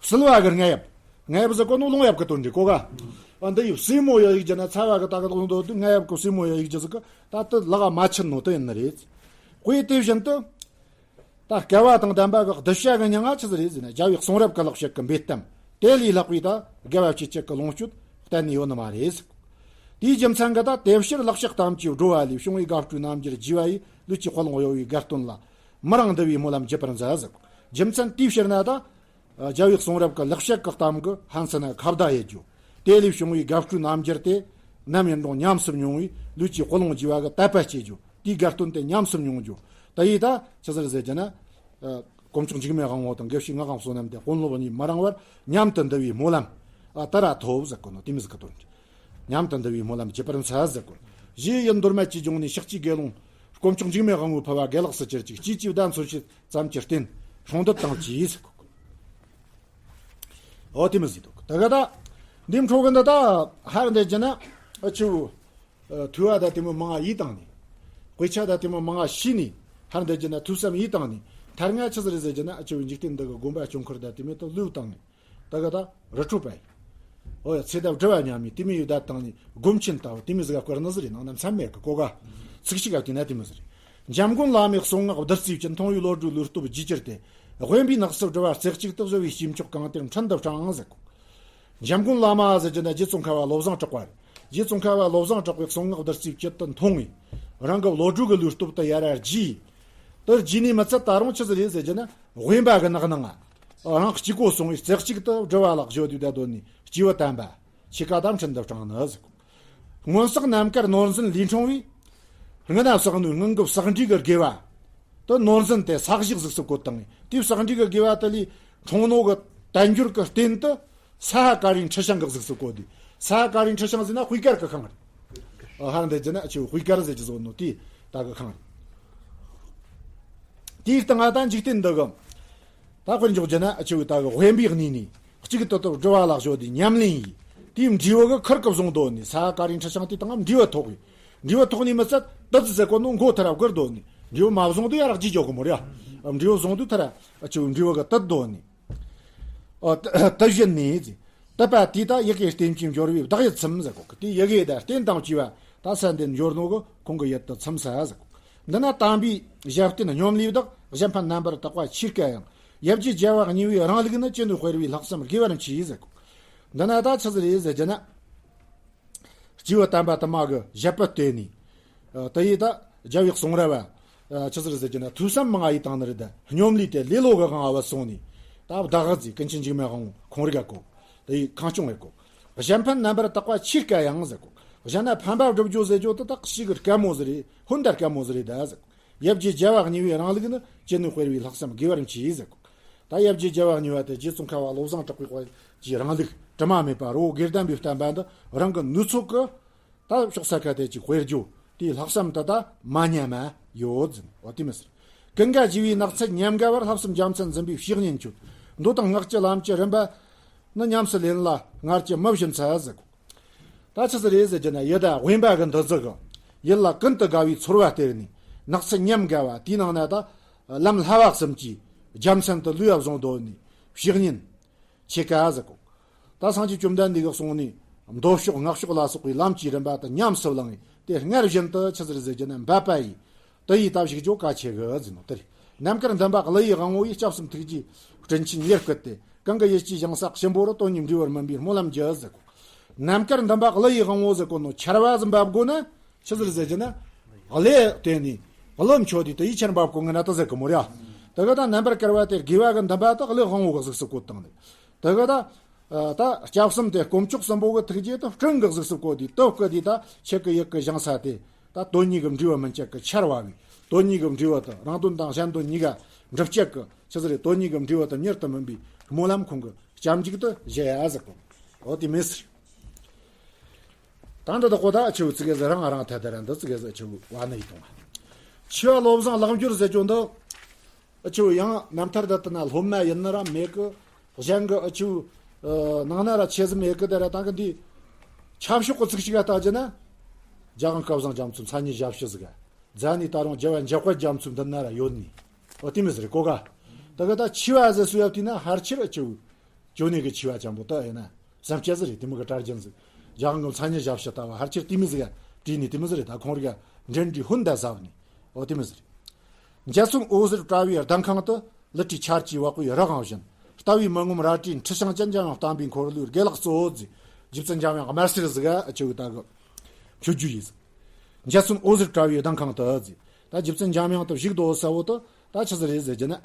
བསིལ་བ་གི་རྔ་ཡབ། རྔ་ཡབ་ཟེར་གོ་ནོ་རླུང་ཡབ་གི་དོན་རེད་གོ་ག་ཨ་འདི་ཡི་སྲས་མོ་ཡ་ཡིག་རྒྱུ་ན། ཚ་བ་གི་ད་གི་གདོང་དུ་འོ་དུས་རྔ་ཡབ་གི་སྲས་མོ་ཡ་ཡིག་རྒྱུ་ཟིག་གི་ད་དེ་ལག་མ་ཆུད་ནོ་དེ་ཡིན་ནི་རེད། དཔེ་དེ་བཞིན་དུ། ད་སྐལ་བ་དང་ལྡན་པ་གི་གདུལ་བྱ་གི་མྱིང་ང་ཆི་ཟིག་རེད་ཟེར་ན། རྒྱལ་བའི་གསུང་རབ་ཀྱི་ལེགས་བཤད་ཀྱི་འབེལ་གཏམ་དེ་ལས་ལྷག་པའི་ད་དགེ་བ་བྱེད་ཅེས་ཀྱི་ལོངས་སྤྱོད་གཏན་ནས་ཡོད་ནི་མ་རེད་ཟེར། དེའི་རྒྱུ་མཚན་གྱིས་ད་དེ་ཕྱིར་ལེགས་བཤད་གཏམ་གྱི་བྲོ་བ་ལས། བྱུང་བའི་དགའ་སྤྲོའི་རྣམ་འགྱུར་རྒྱས་པ་ཡིས། ལུས་ཀྱི་དཔལ་ལོངས་གཡོ་བའི་དགའ་སྟོན་ལ། མི་རང་འདུལ་བའི་སྨོན་ལམ་བགྱིད་པར་མཛད་ཟེར། རྒྱུ་མཚན་དེའི་ཕྱིར་ན་ད། རྒྱལ་བའི་གསུང་རབ་ཀྱི་ལེགས་བཤད་ཀྱི་གཏམ་གྱིས་ཕན་ཚུན་ཁ་བརྡ་ཡེད་རྒྱུ། དེ་ལས་བྱུང་བའི་དགའ་སྤྲོའི་རྣམ་འགྱུར་དེ། ནམ་ཡིན་རུང་ཉམས་སུ་མྱོང་བའི་ལུས་ཀྱི་དཔལ་ལོངས་རྒྱས་པ་གི་དད་པ་སྐྱེ་རྒྱུ། དེའི་དགའ་སྟོན་དེ་ཉམས་སུ་མྱོང་རྒྱུ། དེ་ཡིས་ད་ཆི་ཟིག་རེད་ཟེར་རྒྱུ་ན། ཨ། དཀོན་མཆོག་འཇིགས་མེད་དབང་པོ་དང་དགེ་བཤེས་ངག་དབང་བསོད་ནམས་དེ་དཔོན་སློབ་གཉིས་མི་རིང་བར་མཉམ་དུ་འདུ་བའི་སྨོན་ལམ། ཨ། དེ་ར་ཐོབ་ཟེར་གོ་ནོ་དེ་མོ་ཟིག་གི་དོན། མཉམ་དུ་འདུ་བའི་སྨོན་ལམ་བགྱིད་པར་འཚལ་ཟེར་གོ། གཞི་ཡི་མདོ་སྨད་ཀྱི་ལྗོངས་ནས་ཤཱཀྱའི་དགེ་སློང་དཀོན་མཆོག་འཇིགས་མེད་དབང་པོའི་ཕུལ་བ་དགེ་ལེགས་སུ་གྱུར་ཅིག། སྐྱེས་ཀྱི་བརྡ་མཚོན་བྱེད་ཙམ་གྱི་རྟེན་སྲུང་འདོད་དང་བཅས་ཟེར་གོ། འོ་དེ་མོ་ཟིག་འདུག། ད་ག་ད་འདི་འཕྲོ་གི་འདི་ད་ཧར་འདི་རྒྱུ་ན་ཨ་ཆུ། ཨ། ཐུ་བ་ད་དེ་མོ་མང་ང་ཡིས་བཏང་ནས། དཔེ་ཆ་ད་དེ་མོ་མང་ང་ཤེས་ནས། ཧར་འདི་རྒྱུ་ན་ཐུགས་བསམ་ཡིས་བཏང་ནས། ཐར་ང་ཆི་ཟིག་རེད་ཟེར་རྒྱུ་ན་ཨ་ཆུ་འཇིག་རྟེན་འདི་གི་དགོན་པ་སྐྱོང་ཁུར་ད་དེ་མོ་ད་ལུས་བཏང་ནས། ད་ག་ད་རི་ཁྲོད་པ་ཡིས། འོ་ཡ། ཚེ་ད་སྒྲུབ་པ་མཉམ་མེད་དེ་མོ་ཡོད་ད་བཏང་ནས་སྒོམ་ཆེན་ལྟ་བུ་དེ་མོ་ཟིག་ག་བསྐོར་ནི་ཟིག་རེད། ནང་ན་མཚམས་མེད་གི་གོ་ག། ཚིག་གཅིག་ག་བལྟས་ན་དེ་མོ་ཟིག་རེད། འཇམ་མགོན་བླ་མའི་གསུང་ངག་བདུད་རྩིའི་བཅུད། མཐོང་བའི་བློ་གྲོས་ལུས་སྟོབས་རྒྱས་གྱུར་ཏེ། དབེན་པའི་ནགས་སུ་བགྲོད་པ་རྩེ་གཅིག་ཏུ། བཟོད་པའི་སྐྱེས་མཆོག་གང་དེར་འཕྲིན་དུ་དྲངས་ཟེར་གོ། འཇམ་མགོན་བླ་མ་ཟེར་རྒྱུ་ན་རྗེ་ཙོང་ཁ་པ་བློ་བཟང་གྲགས་པ་རེད། རྗེ་ཙོང་ཁ་པ་བློ་བཟང་གྲགས་པའི་གསུང་ངག་བདུད་རྩིའི་བཅུད་དུ་འཐུང་བས། རང་གི་བློ་གྲོས་ཀྱི་ལུས་སྟོབས་དེ་ཡར་རྒྱས། དེ་རྒྱས་ནས་མི་ཚད་ད་རུང་ཆི་ཟིག་རེད་ཟེར་རྒྱུ་ན། དབེན་པ་གི་ནགས་ནང་ང་རང་གཅིག་པོ་སོང་བས་རྩེ་གཅིག་ཏུ་སྒྲུབ་པ་ལ་གཞོལ་དུས་ད་གདོད་ནས་སྐྱེས་བུ་དམ་པ་ཆོས་ཀ་དང་འཕྲིན་དུ་དྲངས་ནི་ཟེར་གོ། སྔོན་བསགས་རྣམ་དཀར་ནོར་འཛིན་ལས་འཁྲུངས་པའི། སྔོན་ན་བསགས་ནོའི་སྔོན་གྱི་བསགས་འབྲས་ཀྱི་དགེ་བ། དེ་ནོར་འཛིན་དེ་ས་གཞི་གཟུགས་སུ་བཀོད་བཏང་ངས། དེའི་བསགས་འབྲས་ཀྱི་དགེ་བ་དེ་ལས་འཁྲུངས་ནོ་གི་དལ་འབྱོར་གྱི་རྟེན་དེ་ས་ཧ་ཀ་རའི་འཁྲི་ཤིང་གི་གཟུགས་སུ་བཀོད་དེ། ས་ཧ་ཀ་རའི་འཁྲི་ཤིང་ཟེར་ན་དཔེ་དཀར་གྱི་ཤིང་རེད། ཨ། ཧར་འདི་རྒྱུ་ན་ཨ་ཆུ་དཔེ་དཀར་ཟེར་རྒྱུ་བཟོ་ནོ་དེ་ད་གི་ཤིང་རེད། དེའི་སྟེང་ང་ད་འཇིག་རྟེན་འདི་གི། ད་དཔེར་འཇོག་རྒྱུ་ན་ཨ་ཆུ་ད་གི་དབེན་པའི་གནས་ནས་གཅིག་ཏུ་ཏུ་སྒྲུབ་པ་ལ་གཞོལ་ཏེ་ཉམས་ལེན་ཡིས། དེའི་འབྲས་བུ་གི་ཁུར་གི་བཟུང་དོ་ནས་ས་ཧ་ཀ་རའི་འཁྲི་ཤིང་དེ་དང་འབྲས་བུ་ཐོགས་པས། འབྲས་བུ་ཐོགས་ནས་མི་ཚད་དུད་ཟེར་གོ་ནོ་མགོ་ཐུར་ར་བསྒུར་དོ་ནས། འབྲས་བུ་མ་བཟུང་དུས་ཡར་རྒྱས་འཇོག་གི་མོ་རེད། ཨ། འབྲས་བུ་བཟུང་དུས་ཐུར་ར་ཨ་ཆུ་འབྲས་བུ་གི་དུད་དོ་ནས། ཨ། དུ་བཞིན་ནས། དུད་པ་དེ་ད་ཡི་གེ་རྟེན་གྱིས་འབྱོར་བའི་བདག་ཡིད་ཚིམ་ཟེར་གོ་གི། དེ་ཡི་གེ་དང་རྟེན་དང་བཅས་པ་ད་ས་འདིར་འབྱོར་ནོ་གི་ཁོང་གི་ཡིད་དུ་ཚིམ་ས་ཟེར་གོ། འདི་ན་དམ་པའི་ཞབས་བརྟན་སྙོམས་ལས་བདག། གཞན་ཕན་རྣམ་པར་དག་པ་ཆོས་སྐལ་ཡང་། ཡབ་རྗེ་རྒྱལ་བ་གཉིས་པའི་རིང་ལུགས་ནི། ཅི་ནུས་དཔེར་བའི་ལྷག་བསམ་དགེ་བར་མཆིས་ཟེར་གོ། འདི་ན་ད་ཆི་ཟིག་རེད་ཟེར་རྒྱུ་ན། སྐྱེས་བུ་དམ་པ་དུ་མ་གི་ཞབས་པད་བསྟེན་ནས། ཨ། དེ་ཡིས་ད་རྒྱལ་བའི་གསུང་རབ་བ། ཨ། ཆི་ཟིག་རེད་ཟེར་རྒྱུ་ན་ཐོས་བསམ་མང་ང་ཡིས་བཏང་ནི་རེད། ད་སྙོམས་ལས་དེ་ལེ་ལོ་གི་དབང་བ་སོང་ནས། ད་བདག་གི་ཀུན་མཁྱེན་འཇིགས་མེད་དབང་པོ་ཁོང་རིག་ག་གོ། དེ་ཡིས་ཁང་སྐྱོང་བས་གོ། གཞན་ཕན་རྣམ་པར་དག་པ་ཆོས་སྐལ་ཡང་ཟེར་གོ། གཞན་ན་ཕན་པ་བསྒྲུབ་རྒྱུ་ཟེར་རྒྱུ་དེ་དག་ཞིག་གི་དཀའ་མོ་ཟིག་རེད། ཧོན་ད་དཀའ་མོ་ཟིག་རེད་ད་ཟེར་གོ། ཡབ་རྗེ་རྒྱལ་བ་གཉིས་པའི་རིང་ལུགས་ནི། ཅི་ནུས་དཔེར་བའི་ལྷག་བསམ་དགེ་བར་མཆིས་ཟེར་གོ། ད་ཡབ་རྗེ་རྒྱལ་བ་གཉིས་པ་དེ་རྗེ་ཙོང་ཁ་པ་བློ་བཟང་གྲགས་པའི་དཔལ་གྱི་རིང་ལུགས་དྲི་མ་མེད་པ་རི་བོ་དགེ་ལྡན་པའི་བསྟན་པ་འདི་རང་གི་ནུས་ཚོད་ཀྱིས་ད་ཕྱོགས་ས་ཁ་དེ་ཅིག་དཔེར་བརྗོད། དེའི་ལྷག་བསམ་དེ་ད་མ་ཉམས་པ་ཡོད་ཟེར། འོ་དེ་མོ་ཟེར། ཀུན་དགའ་བཞི་པའི་ནགས་ཚལ་ཉམས་དགའ་བར། ལྷག་བསམ་རྒྱལ་མཚན་འཛིན་པའི་བཤེས་གཉེན་ཁྱོད། མདོ་དང་སྔགས་ཀྱི་ལམ་གྱི་རིམ་པ་ནི། ཉམས་སུ་ལེན་ལ་སྔར་གྱི་མི་བཞིན་འཚལ་ཟེར་གོ། ད་ཆི་ཟིག་རེད་ཟེར་རྒྱུ་ན། ཡུལ་ད་དབེན་པ་གི་འདི་ཟིག་གི་ཡུལ་ལ་ཀུན་ཏུ་དགའ་བའི་ཚོར་བ་སྟེར་ནས། ནགས་ཚལ་ཉམས་དགའ་བ་དེའི་ནང་ན་ད་ལམ་བསླབ་པ་གསུམ་གྱི་རྒྱལ་མཚན་དུ་ལུས་པ་བཟུང་དོ་ནས། བཤེས་གཉེན་ཆེ་ཀ་ཟེར་གོ། ད་སངས་རྒྱས་བཅོམ་ལྡན་འདས་ཀྱིས་གསུངས་ནས་མདོ་ཕྱོགས་སྔགས་ཕྱོགས་ལ་སོགས་པའི་ལམ་གྱི་རིམ་པ་དེ་ཉམས་སུ་བླངས་ཏེ། སྔར་བཞིན་དུ་ཆི་ཟིག་རེད་ཟེར་རྒྱུ་ན་འབད་པ་ཡིས། དེ་ཡི་ལྟ་བཞག་རྒྱུ་གལ་ཆེ་གི་ཟེར་ནོ་དེ་རེད། རྣམ་དཀར་འདུན་པ་གླུ་ཡི་དབང་པོ་ཡིས། སྐྱབས་གསུམ་ཐུགས་རྗེའི་སྤྲིན་ཆེན་ཉེར་བསྐུལ་ཏེ། གང་གི་ཡིད་ཀྱི་ཞིང་ས་གཤིན་པོ་རུ། དོན་གཉིས་འབྲས་བུར་སྨིན་པའི་སྨོན་ལམ་རྒྱུ་ཟེར་གོ། རྣམ་དཀར་འདུན་པ་གླུ་ཡི་དབང་པོ་ཟེར་གོ་ནོ། ཆར་བ་ཟིག་འབབ་དགོས་ན་ཆི་ཟིག་རེད་ཟེར་རྒྱུ་ན། གླུ་བཏོན་ནས་གླུ་མཆོད་དེ་དེ་ཡི་ཆར་འབབ་དགོས་ངེས་ན་དེ་ཟེར་གི་མོ་རེད། དེ་གི་ད་རྣམ་པར་དཀར་བ་དེ་དགེ་བ་གི་འདུན་པ་དེ་གླུ་དབང་པོ་གི་གཟུགས་སུ་བཀོད་བཏང་ནས། དེ་གི་ད། ད་སྐྱབས་གསུམ་དེ་དཀོན་མཆོག་གསུམ་པོ་གི་ཐུགས་རྗེ་དེ་སྤྲིན་གི་གཟུགས་སུ་བཀོད་དེ། དེ་བཀོད་དེ་ད་ཁྱེད་ཀྱི་ཡིད་ཀྱི་ཞིང་ས་དེ། ད་དོན་གཉིས་ཀྱི་འབྲས་བུ་སྨིན་བྱེད་ཀྱི་ཆར་བབས་པས། དོན་གཉིས་ཀྱི་འབྲས་བུ་དེ་རང་དོན་དང་གཞན་དོན་གཉིས་ཀ་འགྲུབ་བྱེད་ཀྱི་ཆི་ཟིག་རེད། དོན་གཉིས་ཀྱི་འབྲས་བུ་དེ་མྱུར་དུ་སྨིན་པའི་སྨོན་ལམ་ཁོང་གི་སྐྱབས་འཇུག་ཏུ་བཞེས་ཡ་ཟེར་གོ། འོ་དེ་མོ་ཟེར། ད་འདི་དག་གོ་ད་ཆེའུ་ཙི་གེ་ཟིག་རང་རང་ཐད་དེ་ར་འདི་ཙི་གེ་ཟིག་ཆེའུ་བ་ནི་ཡི་དང་། ཆེ་བ་བློ་བཟང་ལེགས་འབྱོར་ཟེར་རྒྱུ་འདི། ཨ་ཆུ་ཡང་རྣམ་ཐར་དེ་ལྟ་ན་སློབ་མ་ཡིན་ནི་ར་མེད་གི། གཞན་གི་ཨ་ཆུ་ནང་ན་ར་ཆེ་ཟིག་མེད་གི། དེ་ར་ད་གི་འདི་ཆབ་ཤོག་གི་ཚིག་ཞིག་ག་ལྟ་རྒྱུ་ན། རྒྱལ་དབང་སྐལ་བཟང་རྒྱ་མཚོའི་མཚན་ཉིད་ཞབས་ཕྱི་ཟིག་ག་རྫ་ནས་ད་རུང་རྒྱལ་བ་འཇམ་དཔལ་རྒྱ་མཚོའི་མདུན་ན་ར་ཡོད་ནི། ཨོ་དེ་མོ་ཟིག་རེད་གོ་ག། ད་གི་ད་ཆེ་བ་ཟེར་སུ་ཡབ་དེ་ན་ཕལ་ཆེར་ཨ་ཆུ་ཅོ་ནེ་གི་ཆེ་བ་ཅན་པོ་ད་ཡིན་ན་བསམ་སྐྱ་ཟིག་རེད། དེ་མོ་གི་གྲྭ་རྒྱུན་ཟིག་རྒྱལ་དབང་གི་མཚན་ཉིད་ཞབས་ཕྱི་ལྟ་བུ་ཕལ་ཆེར་དེ་མོ་ཟིག་ག་བྲིས་ནི་དེ་མོ་ཟིག་རེད། ད་ཁོང་རིག་ག་འདྲེན་འདྲི་ཧུན་ད་ཟབ་ནི། ཨོ་དེ་མོ་ཟིག་རེད། འཇའ་ཚོན་འོད་ཟེར་བཀྲ་བའི་ལྡིང་ཁང་དུ། ལི་ཁྲིའི་ཆར་གྱིས་བབས་པའི་རི་གང་བཞིན། ལྟ་བའི་མི་ངོམས་རལ་གྲིའི་འཁྲི་ཤིང་ཅན། འཇམ་དབྱངས་བསྟན་པའི་འཁོར་ལོའི་དགེ་ལེགས་གཙོ་བོ། ཟེར་རྗེ་བཙུན་འཇམ་དབྱངས་དམར་སེར་ཟིག་ག་ཨ་ཆེ་བོ་ད་གི་མཆོད་རྒྱུ་ཡིན། འཇའ་ཚོན་འོད་ཟེར་བཀྲ་བའི་ལྡིང་ཁང་དུ། ཟེར་ད་རྗེ་བཙུན་འཇམ་དབྱངས་དུ་བཞུགས་དོ་ཟེར་བོ་དུ་ད་ཆི་ཟིག་རེད་ཟེར་རྒྱུ་ན།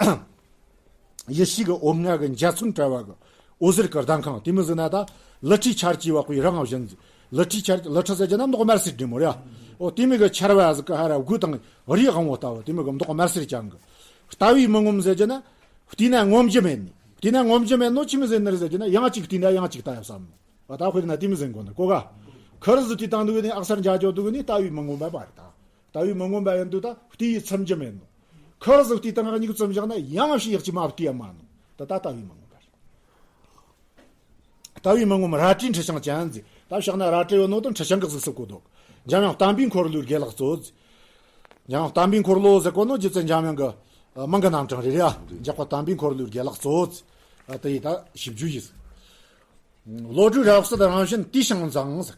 ཡེ་ཤེས་ཀྱི་འོད་ལྔ་གི་འཇའ་ཚོན་བཀྲ་བ་གི་འོད་ཟེར་གྱི་ལྡིང་ཁང་། དེ་མོ་ཟིག་ན་ད་ལི་ཁྲིའི་ཆར་གྱིས་བབས་པའི་རི་གང་བཞིན། ཟེར་ལི་ཁྲིའི་ཆར། ལི་ཁྲི་ཟེར་རྒྱུ་ན་མདོག་དམར་སེར་འདྲ་མོ་རེད། འོ་དེ་མོ་གི་ཆར་བ་ཟིག་གི་ཧ་ར་དགུ་དང་རིའི་དབང་བོ་ལྟ་བུ་དེ་མོ་གི་མདོག་དམར་སེར་ཅན་གི། ལྟ་བའི་མི་ངོམས་ཟེར་རྒྱུ་ན། བལྟས་ན་ངོམས་རྒྱུ་མེད་ནི། བལྟས་ན་ངོམས་རྒྱུ་མེད་ནོ་ཆི་མོ་ཟིག་ནི་རེད་ཟེར་རྒྱུ་ན། ཡང་གཅིག་བལྟས་ན་ཡང་གཅིག་ལྟ་ཡ་བསམ་ནོ། འོ་ད་དཔེར་ན་དེ་མོ་ཟིག་གོ་ནི་གོ་ག་ཁིར་ཟིག་བལྟས་བཏང་འདུག་ནི། ཨག་སར་འཇའ་འཇོག་འདུག་ནི། ལྟ་བའི་མི་ངོམས་པ་རེད་ད། ལྟ་བའི་མི་ངོམས་པ་ཡིན་དུས་ད་བལྟས་ཡི་ཚིམ་རྒྱུ་མེད་ནོ། ཁིར་ཟིག་བལྟས་བཏང་ང་མིག་བཙུམ་བཞག་ན་ཡང་ཞིག་ཡག་ཅིག་མ་བལྟས་ཡ་མ་ནོ། ད་ད་ལྟ་བའི་མི་ངོམས་པ་རེད། ལྟ་བའི་མི་ངོམས་རལ་གྲིའི་འཁྲི་ཤིང་ཅན། ཟེར་ད་བཤད་ན་རལ་གྲི་ཡོད་ནོ་དང་འཁྲི་ཤིང་གི་གཟུགས་སུ་བཀོད་འདུག་འཇམ་དབྱངས་བསྟན་པའི་འཁོར་ལོའི་དགེ་ལེགས་གཙོ་བོ། ཟེར་འཇམ་དབྱངས་བསྟན་པའི་འཁོར་ལོ་ཟེར་གོ་ནོ་རྗེ་བཙུན་འཇམ་དབྱངས་ཀྱི་མིང་གི་རྣམ་གྲངས་རེད་ཡ། འཇམ་དབྱངས་བསྟན་པའི་འཁོར་ལོའི་དགེ་ལེགས་གཙོ་བོ། ཟེར་དེ་ཡི་ད་ཞིབ་རྒྱུ་ཡིན། བློ་གྲོས་རབ་གསལ་རང་བཞིན་དུས་ཤིང་འཛིན། ཟེར་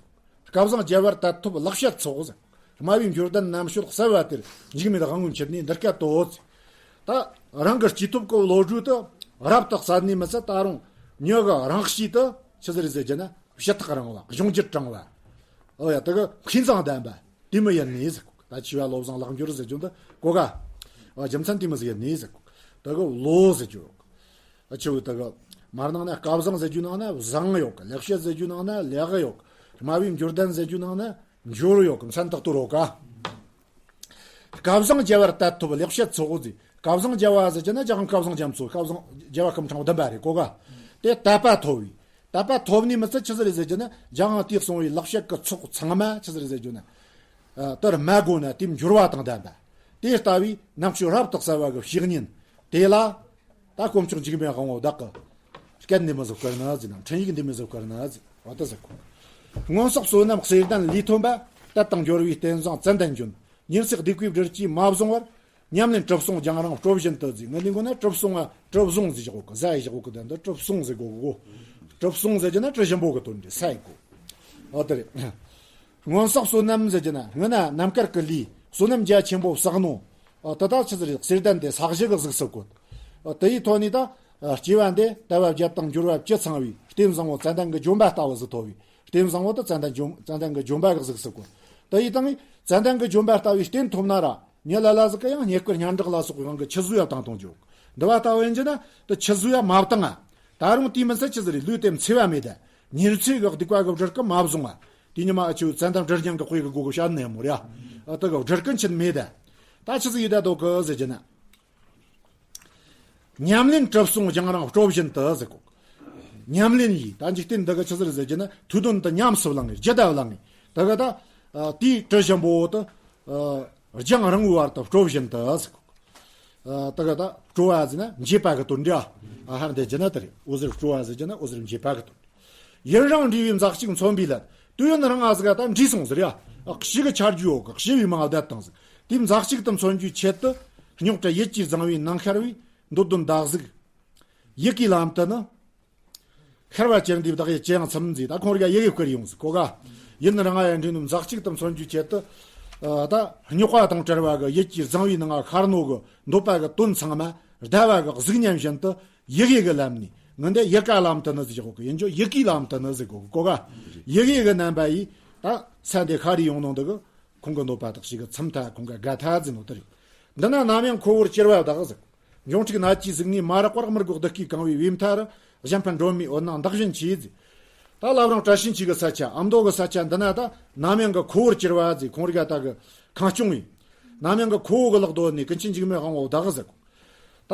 སྐལ་བཟང་རྒྱལ་བར་དད་ཐོབ་ལེགས་བཤད་ཚོགས། ཟེར་སྨྲ་བའི་འབྱོར་ལྡན་རྣམ་དཔྱོད་གསལ་བ་དེར། འཇིགས་མེད་དབང་པོའི་འཆི་མེད་འདི་སྐད་དོ། ཟེར་ད་རང་གི་སྐྱེས་ཐོབ་ཀྱི་བློ་གྲོས་དེ་རབ་ཏུ་གསལ་ནས་མི་ཚད། ད་རུང་མྱི་གི་རང་གཤིས་དེ་ཆི་ཟིག་རེད་ཟེར་རྒྱུ་ན། ཞི་ཐག་རིང་བ། གཞུང་འགྱུར་དྲང་བ། འོ་ཡ། དེ་གི་མཁས་མཛངས་ལྡན་པ་དེ་མོ་ཡིན་ནི་ཟེར་གོ། ད་ཆེ་བ་བློ་བཟང་ལེགས་འབྱོར་ཟེར་རྒྱུ་འདི་གོ་ག་རྒྱུ་མཚན་དེ་མོ་ཟིག་ཡིན་ནི་ཟེར་གོ། དེ་གི་བློ་ཟེར་རྒྱུ། ཨ་ཆེ་བོ་དེ་གི་མར་ནང་ན་སྐལ་བཟང་ཟེར་རྒྱུ་ནང་ན་བཟང་ཡོད་གི། ལེགས་བཤད་ཟེར་རྒྱུ་ནང་ན་ལེགས་ཡོད་གི། སྨྲ་བའི་འབྱོར་ལྡན་ཟེར་རྒྱུ་ནང་ན་འབྱོར་ཡོད་གི། མཚན་རྟགས་དུ་རོ་ག་སྐལ་བཟང་རྒྱལ་བར་དད་ཐོབ་ལེགས་བཤད་ཚོགས། ཟེར་སྐལ་བཟང་རྒྱལ་བ་ཟེར་རྒྱུ་ན་རྒྱལ་དབང་སྐལ་བཟང་རྒྱ་མཚོ། སྐལ་བཟང་རྒྱལ་བ་སྐུ་ཕྲེང་བདུན་པ་རེད་གོ་ག་དེ་དད་པ་ཐོབ་བས། དད་པ་ཐོབ་ནས་མི་ཚད་ཆི་ཟིག་རེད་ཟེར་རྒྱུ་ན། རྒྱལ་དབང་དེས་གསུངས་པའི་ལེགས་བཤད་ཀྱི་ཚོགས་ཚང་མ་ཆི་ཟིག་རེད་ཟེར་རྒྱུ་ན། ཨ། དེར་མ་གོ་ན་དེའི་འབྱོར་བ་དང་ལྡན་པ། དེ་ལྟ་བུའི་རྣམ་དཔྱོད་རབ་ཏུ་གསལ་བ་གི་བཤེས་གཉེན་དེ་ལ། ད་དཀོན་མཆོག་འཇིགས་མེད་དབང་པོ་བདག་གི་སྐད་འདི་མོ་ཟིག་བཀོད་ན་ཟེར་ན། འཕྲིན་ཡིག་འདི་མོ་ཟིག་བཀོད་ན་ཟེར་བ་ད་ཟེར་གོ། སྔོན་བསགས་བསོད་ནམས་བསོད་ལྡན་ལས་ཐོན་པ། དད་དང་འབྱོར་བའི་རྟེན་བཟང་ཙན་དན་ལྗོན། ཉེར་འཚེ་སྡིག་པའི་བྲལ་གྱིས་མ་བཟུང་བར། ཉམས་ལེན་གྲུབ་སོང་རྒྱང་རིང་སྤྲོ་བཞིན་དུ། ཟེར་ངས་འདི་མགོ་ན་གྲུབ་སོང་ང་། གྲུབ་སོང་ཟེར་བཞག་གོ་གི། ཟ་ཡི་བཞག་གོ་གི། དོན་དུ་གྲུབ་སོང་ཟེར་གོ་གི་གོ། གྲུབ་སོང་ཟེར་རྒྱུ་ན་གྲུ་ཞིམ་པོ་གི་དོན་རེད། ཟ་ཡི་གོ། འོ་དེ་རེད། སྔོན་བསགས་བསོད་ནམས་ཟེར་རྒྱུ་ན་སྔོན་ན་རྣམ་དཀར་གི་ལས་བསོད་ནམས་རྒྱ་ཆེན་པོ་བསགས་ནོ། ཨ། དེ་དག་ཆི་ཟིག་རེད། བསོད་ལྡན་དེ་ས་གཞི་གི་གཟུགས་སུ་བཀོད། ཨ། དེ་ཡི་ཐོག་ནས་ད། ཨ། སྐྱེ་བ་འདི་དལ་བ་བརྒྱད་དང་འབྱོར་བ་བཅུ་ཚང་བའི་རྟེན་བཟང་པོ་ཙན་དན་གྱི་ལྗོན་པ་ལྟ་བུ་ཟིག་ཐོབ་བས། རྟེན་བཟང་པོ་དེ་ཙན་དན་ལྗོན། ཙན་དན་གྱི་ལྗོན་པ་གི་གཟུགས་སུ་བཀོད། དེ་ཡི་སྟེང་ནས་ཙན་དན་གྱི་ལྗོན་པ་ལྟ་བུའི་རྟེན་ཐོབ་ན་ར། མྱི་ལ་ལ་ཟིག་གི་ཡང་རྙེད་བཀུར་སྙན་གྲགས་ལ་སོགས་པའི་དབང་གིས་ཆུད་ཟོས་ཡ་བཏང་གཏོང་རྒྱུ། འདི་བ་ལྟ་བུ་ཡིན་རྒྱུ་ན་དེ་ཆུད་ཟོས་ཡ་མ་བཏང་ང་། ད་རུང་དེ་མི་ཚད་ཆི་ཟིག་རེད། ལུས་དེ་འཚེ་བ་མེད་ད། ཉེར་འཚེ་གི་སྡིག་པ་གི་སྦྲུལ་རྐུན་མ་བཟུང་བ། དེ་ཉི་མ་ཨ་ཆུ་ཙན་དན་སྦྲུལ་སྙིང་གི་དཔེ་གི་སྒོ་གི་བཤད་ནས་མོ་ར། ཨ། དེ་གི་སྦྲུལ་རྐུན་ཆེན་མེད་ད། ད་ཆི་ཟིག་ཡིན་ད་དོ་གི་ཟེར་རྒྱུ་ན། ཉམས་ལེན་གྲུབ་སོང་རྒྱང་རིང་སྤྲོ་བཞིན་དུ་ཟེར་གོ། ཉམས་ལེན་ཡིས་ད་འཇིག་རྟེན་འདི་གི་ཆི་ཟིག་རེད་ཟེར་རྒྱུ་ན། ཐོས་དོན་དེ་ཉམས་སུ་བླངས་ངེ་། རྒྱུད་ད་བླངས་ངེ་དེ་གི་ད། ཨ། དེའི་གྲུ་ཞིམ་པོ་དེ། ཨ། རྒྱང་རིང་བོའི་བར་དུ་སྤྲོ་བཞིན་དུ་ཟེར་གོ། ཨ། དེ་གི་ད་སྤྲོ་བ་ཟེར་ན་འགྱེད་པ་གི་དོན་འདྲ། ཨ། ཧར་འདི་རྒྱུ་ན་དེ་རེད། འོད་ཟེར་སྤྲོ་བ་ཟེར་རྒྱུ་ན་འོད་ཟེར་འགྱེད་པ་གི་དོན། ཡུན་རིང་འདྲིས་པའི་མཛའ་གཅིག་མཚོན་པའི་ལན། དུས་ཡུན་རིང་ང་ཟིག་ག་ད་འདྲིས་སོང་ཟེར་ཡ། ཨ། གཤིས་ཀྱི་ཆ་རྒྱུས་ཡོད་གི། གཤིས་པའི་མིང་ང་བསྡད་བཏང་ཟིག་དེའི་མཛའ་གཅིག་དེ་མཚོན་རྒྱུའི་ཆེད་དུ། རྙོག་དྲ་ཡིད་ཀྱིས་བཟུང་བའི་ནང་ཤར་བའི་འདོད་དོན་འདག་གཟུགས། ཡི་གེའི་ལམ་དུ་ནི། ཤར་བ་ཅན་འདིའི་བདག་ཡིད་ཅི་ཡང་ཚིམ་མཛད། ད་ཁོང་རིགས་ཡི་གེ་བསྐུར་ཡོང་ཟིག་གོ་ག་ཡུན་རིང་ང་ཡང་འདྲིས་ནོ་མཛའ་གཅིག་དེ་མཚོན་རྒྱུའི་ཆེད་དུ། ཨ། ད་རྙོག་པ་དང་བྲལ་བ་གི་ཡིད་ཀྱིས་བཟུང་བའི་ནང་ང་ཤར་ནོ་གི་འདོད་པ་གི་དོན་ཚང་མ་ཟླ་བ་གི་གཟུགས་བརྙན་བཞིན་དུ། ཡི་གེ་གི་ལམ་ནས། ངི་འདི་ཡི་གེའི་ལམ་དུ་ནི་ཟེར་གོ་གི། ཡིན་རྒྱུ་ཡི་གེའི་ལམ་དུ་ནི་ཟེར་གོ་གི་གོ་ག་ཡི་གེ་གི་རྣམ་པ་ཡིས་ད་ས་འདི་ཤར་རེ་ཡོང་ནོ་འདི་གི་ཁོང་གི་འདོད་པ་དག་ཞིག་གི་ཚིམ་ཐལ། ཁོང་གི་དགའ་ཐལ་ཟེར་ནོ་དེ་རེད། འདི་ན་ནམ་ཡང་ཁོ་བོར་གྱུར་པ་བདག་ཟེར། འབྱུང་འཁྲུགས་ནད་ཀྱི་གཟུགས་ནི་མ་རག་པར། དམུ་རྒོད་བདུད་ཀྱིས་གང་བའི་བས་མཐའ་རུ། གཞན་ཕན་སྒྲོན་མེའི་འོད་སྣང་བདག་བཞིན་མཆིས་ཟེར། ད་བླ་བྲང་བཀྲ་ཤིས་འཁྱིལ་གི་ས་ཆ། ཨ་མདོ་གི་ས་ཆ་འདི་ན་ད་ནམ་ཡང་གི་ཁོ་བོར་གྱུར་པ་ཟེར། ཁོང་རིགས་ད་གི་ཁང་སྐྱོང་བའི། ནམ་ཡང་གི་ཁོ་བོ་གི་ལག་རྡོ་ནི་ཀུན་མཁྱེན་འཇིགས་མེད་དབང་པོ་བདག་ཟེར། ད་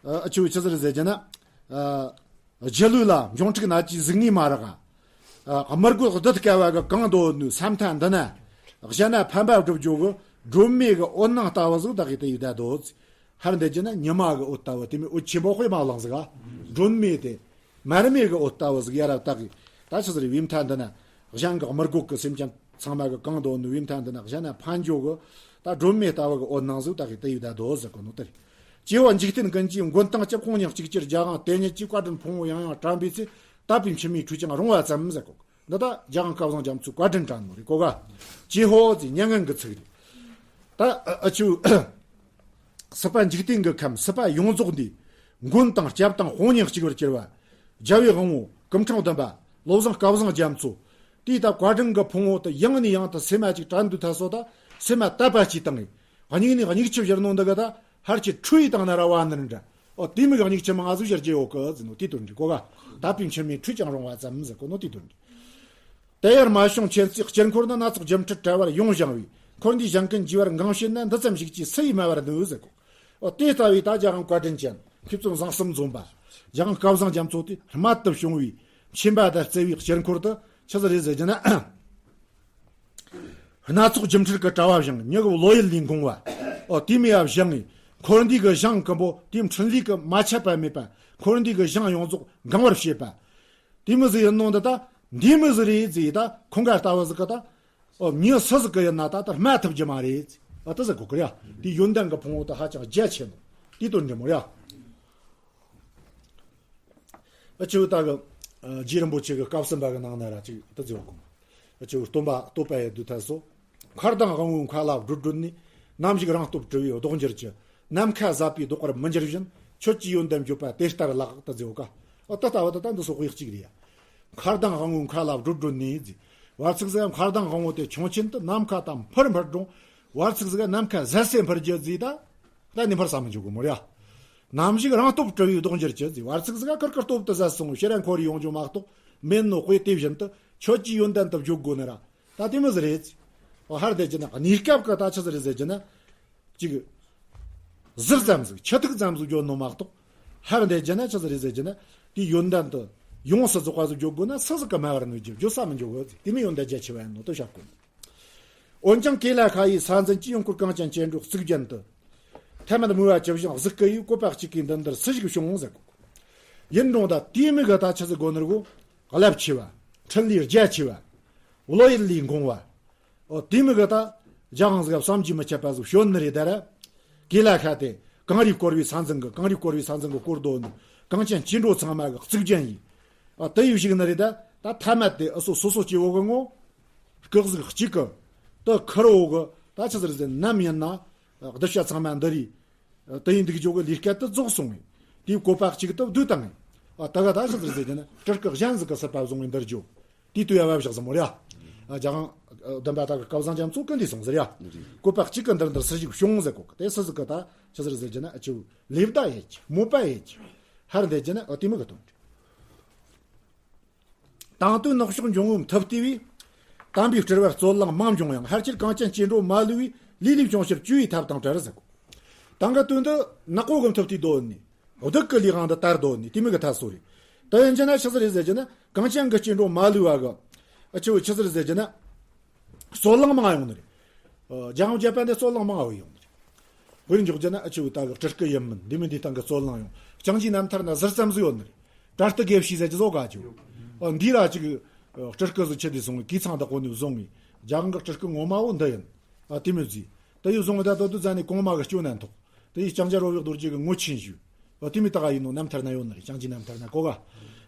ཨ་ཆུ་ཆི་ཟེར་ཟེར་རྒྱུ་ན། ཨ། སྒྱིད་ལུག་ལ་འབྱུང་འཁྲུགས་ནད་ཀྱི་གཟུགས་ནི་མ་རག་ཨ། དམུ་རྒོད་བདུད་བསྐལ་བ་གི་གང་འདོད་ནུས་ས་མཐའ་འདི་ན། གཞན་ན་ཕན་པ་བསྒྲུབ་རྒྱུ་གི་སྒྲོན་མེ་གི་འོད་སྣང་ལྟ་བུ་ཟིག་བདག་གིས་དེ་ཡི་བདག་འདོད། ཧར་འདི་རྒྱུ་ན་ཉི་མ་གི་འོད་ལྟ་བུ། དེ་མོ་འོད་ཆེན་པོ་དཔེ་མ་བླངས་ཟིག་ཨ། སྒྲོན་མེ་དེ། མར་མེ་གི་འོད་ལྟ་བུ་ཟིག་ཡ་རབས་བདག་གིས། ད་ཆི་ཟིག་རེད། བས་མཐའ་འདི་ན་གཞན་གི་དམུ་རྒོད་གི་སེམས་ཅན་ཚང་མ་གི་གང་འདོད་ནུས། བས་མཐའ་འདི་ན་གཞན་ན་ཕན་རྒྱུ་གི་ད་སྒྲོན་མེ་ལྟ་བུ་གི་འོད་སྣང་ཟིག་བདག་གིས་དེ་ཡི་བདག་འདོད་ཟེར་གོ་ནོ་དེ་རེད། སྐྱེ་བོ་འཇིག་རྟེན་ཀུན་གྱི་མགོན་དང་སྐྱབས། དཔུང་གཉེན་གཅིག་གྱུར་རྒྱལ་དབང་དེ་ཉིད་ཀྱི། བཀའ་དྲིན་ཕུང་པོ་ཡང་ཡང་དྲན་པའི་ཚེ། དད་པའི་མཆི་མས་ཁྲོས་ཀྱང་རུང་བ་ཙམ་ཟེར་གོ། འདི་ད་རྒྱལ་དབང་སྐལ་བཟང་རྒྱ་མཚོའི་བཀའ་དྲིན་དྲན་ནོ་རེད་གོ་ག་ཀྱེ་ཧོ་ཟེར་མྱ་ངན་གི་ཚིག་རེད། ད་ཨ་ཆུ། སྲིད་པ་འཇིག་རྟེན་གྱི་ཁམས། སྲིད་པ་ཡོངས་རྫོགས་འདིའི་མགོན་དང་སྐྱབས་དང་དཔུང་གཉེན་གཅིག་པར་གྱུར་པ། རྒྱལ་བའི་དབང་པོ་སྐུ་ཕྲེང་བདུན་པ་བློ་བཟང་སྐལ་བཟང་རྒྱ་མཚོ། དེའི་ད་བཀའ་དྲིན་གྱི་ཕུང་པོ་དེ་ཡང་ནས་ཡང་དུ་སེམས་མ་ཅིག་དྲན་དུས་ཐ་སོ་ད། སེམས་མ་དད་པ་ཅིག་བཏང་ངས། སྙིང་ནས་སྙིང་ཆུ་བཞུར་ནོ་འདི་ག་ད་ཧར་གྱི་ཁྲུས་ཡིས་བཏང་ན་ར་བ་ནར་འདྲ། ཨོ་དེ་མིག་སྙིང་ཆུ་མ་ང་ཟིག་བཞུར་རྒྱུ་ཡོད་གི་ཟེར་ནོ་དེ་དོན་འདྲི་གོ་ག་དད་པའི་མཆི་མས་ཁྲུས་ཀྱང་རུང་བ་ཙམ་ཟེར་གོ་ནོ་དེ་དོན་འདྲི། དེ་ཡར་མ་བྱུང་མཁྱེན་བརྩེའི་དཀྱིལ་འཁོར་ན། སྣ་ཚོགས་སྒྱུ་འཕྲུལ་དྲ་བར་ཡོངས་བཞེངས་པའི། འཁོར་འདས་གཞན་ཀུན་འཇིག་པར་འགངས་བྱེད་ན། འདི་ཙམ་ཞིག་ཅིས་སུ་ཡིས་སྨྲ་བར་ནུས་ཟེར་གོ། ཨོ་དེ་ལྟ་བུའི་ད་རྒྱལ་དབང་བཀའ་དྲིན་ཅན་མཁས་བཙུན་བཟང་གསུམ་འཛོམས་པ། རྒྱལ་དབང་སྐལ་བཟང་རྒྱ་མཚོ་དེ་རྨད་དུ་བྱུང་བའི་མཁྱེན་པ་དང་བརྩེ་བའི་དཀྱིལ་འཁོར་དུ་ཆི་ཟིག་རེད་ཟེར་རྒྱུ་ན། སྣ་ཚོགས་སྒྱུ་འཕྲུལ་གྱི་དྲ་བ་བཞེངས། མྱུ་གུ་བློ་ཡུལ་ལས་འགོངས་པ། ཨོ་དེ་མོ་ཡ་བཞེངས་ནས། འཁོར་འདས་ཀྱི་ཞིང་ཀུན་པོ་དེའི་འཕྲིན་ལས་ཀྱིས་མ་ཆད་པ་མེད་པ། འཁོར་འདས་ཀྱི་ཞིང་ཡོངས་རྫོགས་འགེངས་པར་བྱེད་པ། དེ་མོ་ཟིག་ཡིན་ནོ་འདི་ད། འདི་མོ་ཟིག་རེད་ཟེར་ད་ཁོང་ག་ལྟ་བུ་ཟིག་གི་ད། ཨོ་མྱི་སུ་ཟིག་གི་ཡིན་ན་ད་ད་སྨྲ་ཐུབ་རྒྱུ་མ་རེད་ཟེར། ཨ་དེ་ཟེར་གོ་གི་རེད་ཡ། དེའི་ཡོན་ཏན་གྱི་ཕུང་པོ་ད་ཧ་ཅང་རྒྱ་ཆེ་ནོ། དེའི་དོན་འདྲི་མོ་རེད་ཡ། ཨ་ཆུ་ད་གི། ཨ་རྗེ་རིན་པོ་ཆེ་གི་སྐབས་གསུམ་པ་གི་ནང་ན་ར་ཅིག་ད་ཟེར་གོ། ཨ་ཆུ་སྟོན་པ་སྟོན་པ་ཡི་དུས་ཐ་སོ། མཁའ་ལྡིང་དབང་པོའི་མཁའ་ལ་བགྲོད་བགྲོད་ནས། ནམ་ཞིག་རང་སྟོབས་བྲལ་བས་ལྡོག་འགྱུར་གྱི། ནམ་མཁའ་ཟད་པས་ལྡོག་པར་མི་འགྱུར་བཞིན། ཁྱོད་ཀྱི་ཡོན་ཏན་བརྗོད་པ་དེ་ལྟར་ལགས། ད་ཟེར་གོ་ག་ཨ་ད་ལྟ་བ་ད་ད་འདི་སོགས་དཔེ་གཅིག་རེད་ཡ། མཁའ་ལྡིང་དབང་པོའི་མཁའ་ལ་བགྲོད་བགྲོད་ནས་ཟེར། བར་ཚིགས་ཟིག་མཁའ་ལྡིང་དབང་པོ་དེ་ཁྱུང་ཆེན་དུ་ནམ་མཁའ་དང་འཕུར་འཕུར་འགྲོ། བར་ཚིགས་ཟིག་ནམ་མཁའ་ཟད་སའི་འཕུར་རྒྱུ་ཟེར་ད། ད་ནི་འཕུར་ས་མི་འཇུག་གི་མོ་རེད་ཡ། ནམ་ཞིག་རང་སྟོབས་བྲལ་བས་ལྡོག་འགྱུར་གྱི་ཟེར། བར་ཚིགས་ཟིག་ཁུར་ཁུར་སྟོབས་དེ་ཟད་སོང་། ཕྱིར་ར་འཁོར་ཡོང་རྒྱུ་མ་གཏོགས་མེད་ནོ། དཔེ་དེ་བཞིན་དུ་ཁྱོད་ཀྱི་ཡོན་ཏན་དེ་བརྗོད་དགོས་ན་ར། ད་དེ་མོ་ཟིག་རེད་ཟེར། ཨོ་ཧར་དེ་བྱས་ན་གནས་སྐབས་ཀྱི་ད་ཆི་ཟིག་རེད་ཟེར་རྒྱུ་ན། ཅིག་ཟུར་ཙམ་ཟིག་ཆུ་ཐིགས་ཙམ་ཟིག་བརྗོད་ནོ་མ་གཏོགས། ཧར་དེ་བྱས་ན་ཆི་ཟིག་རེད་ཟེར་རྒྱུ་ན། དེའི་ཡོན་ཏན་དེ་ཡོངས་སུ་རྫོགས་པ་ཟིག་བརྗོད་དགོས་ན་སུ་ཟིག་གིས་སྨྲ་བར་ནུས་ཀྱི། བརྗོད་ས་མི་འཇུག་གི་ཟེར། དེ་མོ་ཡོན་ཏན་རྒྱ་ཆེ་བ་ཡིན་ནོ་དེ་བཤད་དགོས། འོན་ཀྱང་ཀེ་ལ་ཤ་ཡི་ས་འཛིན་གྱིས། ཡུམ་འཁོར་གངས་ཅན་སྐྱེ་འགྲོ་གཙུག་རྒྱན་དུ། ཐ་མལ་མོས་པ་ཇི་བཞིན་གཟུགས་སྐུ་ཡིས། བཀོད་པ་གཅིག་གིས་འདི་འདིར་སུ་ཞིག་བྱུང་ཟེར་གོ། ཡིན་རུང་ད་དེ་མོ་གི་ད་ཆི་ཟིག་དགོས་ནི་རེད་གོ། རླབས་ཆེ་བ། འཕྲིན་ལས་རྒྱ་ཆེ་བ། བློ་ཡུལ་ལས་འགོངས་པ། ཨོ་དེ་མོ་གི་ད་རྒྱལ་དབང་ཟིག་བསམ་གྱིས་མི་ཁྱབ་པ་ཟིག་བྱོན་ནི་རེད་ད་ར། ཀེ་ལ་ཤ་དེ་གངས་རིས་བསྐོར་བའི་ས་འཛིན་གི། གངས་རིས་བསྐོར་བའི་ས་འཛིན་གི་བསྐོར་དོ་ནི། གངས་ཅན་སྐྱེ་འགྲོ་ཚང་མ་གི་གཙུག་རྒྱན་ཡིན། ཨ་དེ་ཡི་བཞུགས་ནི་རེད་ད། ད་ཐ་མལ་དེ་ཨུ་སོ་སོ་སོ་སྐྱེ་བོ་གི་ངོ་། སྐུ་གཟུགས་གཅིག་གི། དེ་ཁུར་བོ་གི་ད་ཆི་ཟིག་རེད་ཟེར་ནམ་ཡིན་ན། གདུལ་བྱ་ཚང་མ་འདི་རེད། དེ་ཡིན་འདུག་རྒྱུ་གི་ལས་སྐལ་དེ་རྫོགས་སོང་ངས། དེའི་བཀོད་པ་གཅིག་ཏུ་བསྡུས་བཏང་ངས། ཨ་ད་ག་ད་ཆི་ཟིག་རེད་ཟེར་རྒྱུ་ན་སྤྲུལ་སྐུ་གཞན་ཟིག་གི་སྲིད་པ་བཟུང་བའི་འདིར་འཇོག་དེའི་དུས་ཡ་བབ་བཞག་ཟིན་མོ་རེད་ཡ། ཨ་རྒྱལ་དབང་བདེན་པ་དག་གི་སྐལ་བཟང་རྒྱ་མཚོ་ཀུན་འདུས་སོང་ཟེར་ཡ། བཀོད་པ་གཅིག་གི་འདིར་འདིར་སུ་ཞིག་བྱུང་ཟེར་གོ་གི། དེ་སུ་ཟིག་གི་ད་ཆི་ཟིག་རེད་ཟེར་རྒྱུ་ན། ཨ་ཆུ་ལེ་བདའ་ཡེད་ཀྱི། མོ་པ་ཡེད་ཀྱི། ཧར་འདེད་རྒྱུ་ན་ཨ་དེ་མོ་གི་དོན་རེད། དང་དུས་ནག་ཕྱོགས་འབྱུང་བོའི་མཐུ་བལྟས་པས། དམ་པའི་སྤྲུལ་པར་རྩོད་གླེང་མང་འབྱུང་ཡང་། ཕལ་ཆེར་གངས་ཅན་སྐྱེ་འགྲོ་མ་ལུས་པའི། ལས་ལས་བྱུང་ཕྱིར་བཅོས་པའི་ཐབས་དང་བྲལ་ཟེར་གོ། དང་གི་དོན་དུ་ནག་པོ་གི་མཐུ་བལྟས་དོན་ནི། གདུགས་ཀྱི་ལས་དབང་དུ་དར་དོན་ནི་དེ་མོ་གི་ཐབས་སོ་རེད། དེ་ཡིན་རྒྱུ་ན་ཆི་ཟིག་རེད་ཟེར་རྒྱུ་ན། གངས་ཅན་གྱི་སྐྱེ་འགྲོ་མ་ལུས་པ་གི། ཨ་ཆུ་ཆི་ཟིག་རེད་ཟེར་རྒྱུ་ན། རྩོད་གླེང་མང་ཡོང་ནི་རེད། ཨ་རྒྱལ་དབང་བརྒྱད་པ་འདི་རྩོད་གླེང་མང་བ་ཡོང་ནི་རེད། དཔེར་འཇོག་རྒྱུ་ན་ཨ་ཆུ་ད་གི་སྤྲུལ་སྐུ་ཡིན་མིན་འདི་མིན་འདི་སྟེང་གི་རྩོད་གླེང་ཡོང་། ལྕང་སྐྱའི་རྣམ་ཐར་ན་ཟུར་ཙམ་ཟིག་ཡོད་ནི་རེད། དྲ་སྟེ་དགེ་བཤེས་ཟེར་གྱི་བཟོ་ག་ཅིག་ཨ་འདི་ར་ཅིག་ཨ་སྤྲུལ་སྐུ་ཟིག་ཁྱེར་ཏེ་སོང་གི་གུས་ཚང་དག་གོ་ནས་བཟུང་ངས། རྒྱལ་དབང་གི་སྤྲུལ་སྐུ་ངོ་མ་བོ་འདི་ཡིན། ཨ་དེ་མོ་ཟིག་དེ་ཡོད་བཟུང་ངས་ད་དོ་དུ་ཟ་ནས་གོང་མ་གི་སྐྱོན་ན་ཐོག་དེ་ཡིས་ལྕང་སྐྱ་རོལ་བའི་རྡོ་རྗེ་གི་ངོ་ཆེན་ཞུ། ཨ་དེ་མོ་ད་ག་ཡིན་ནོ། རྣམ་ཐར་ན་ཡོད་ནི་རེད། ལྕང་སྐྱའི་རྣམ་ཐར་ན་གོ་ག་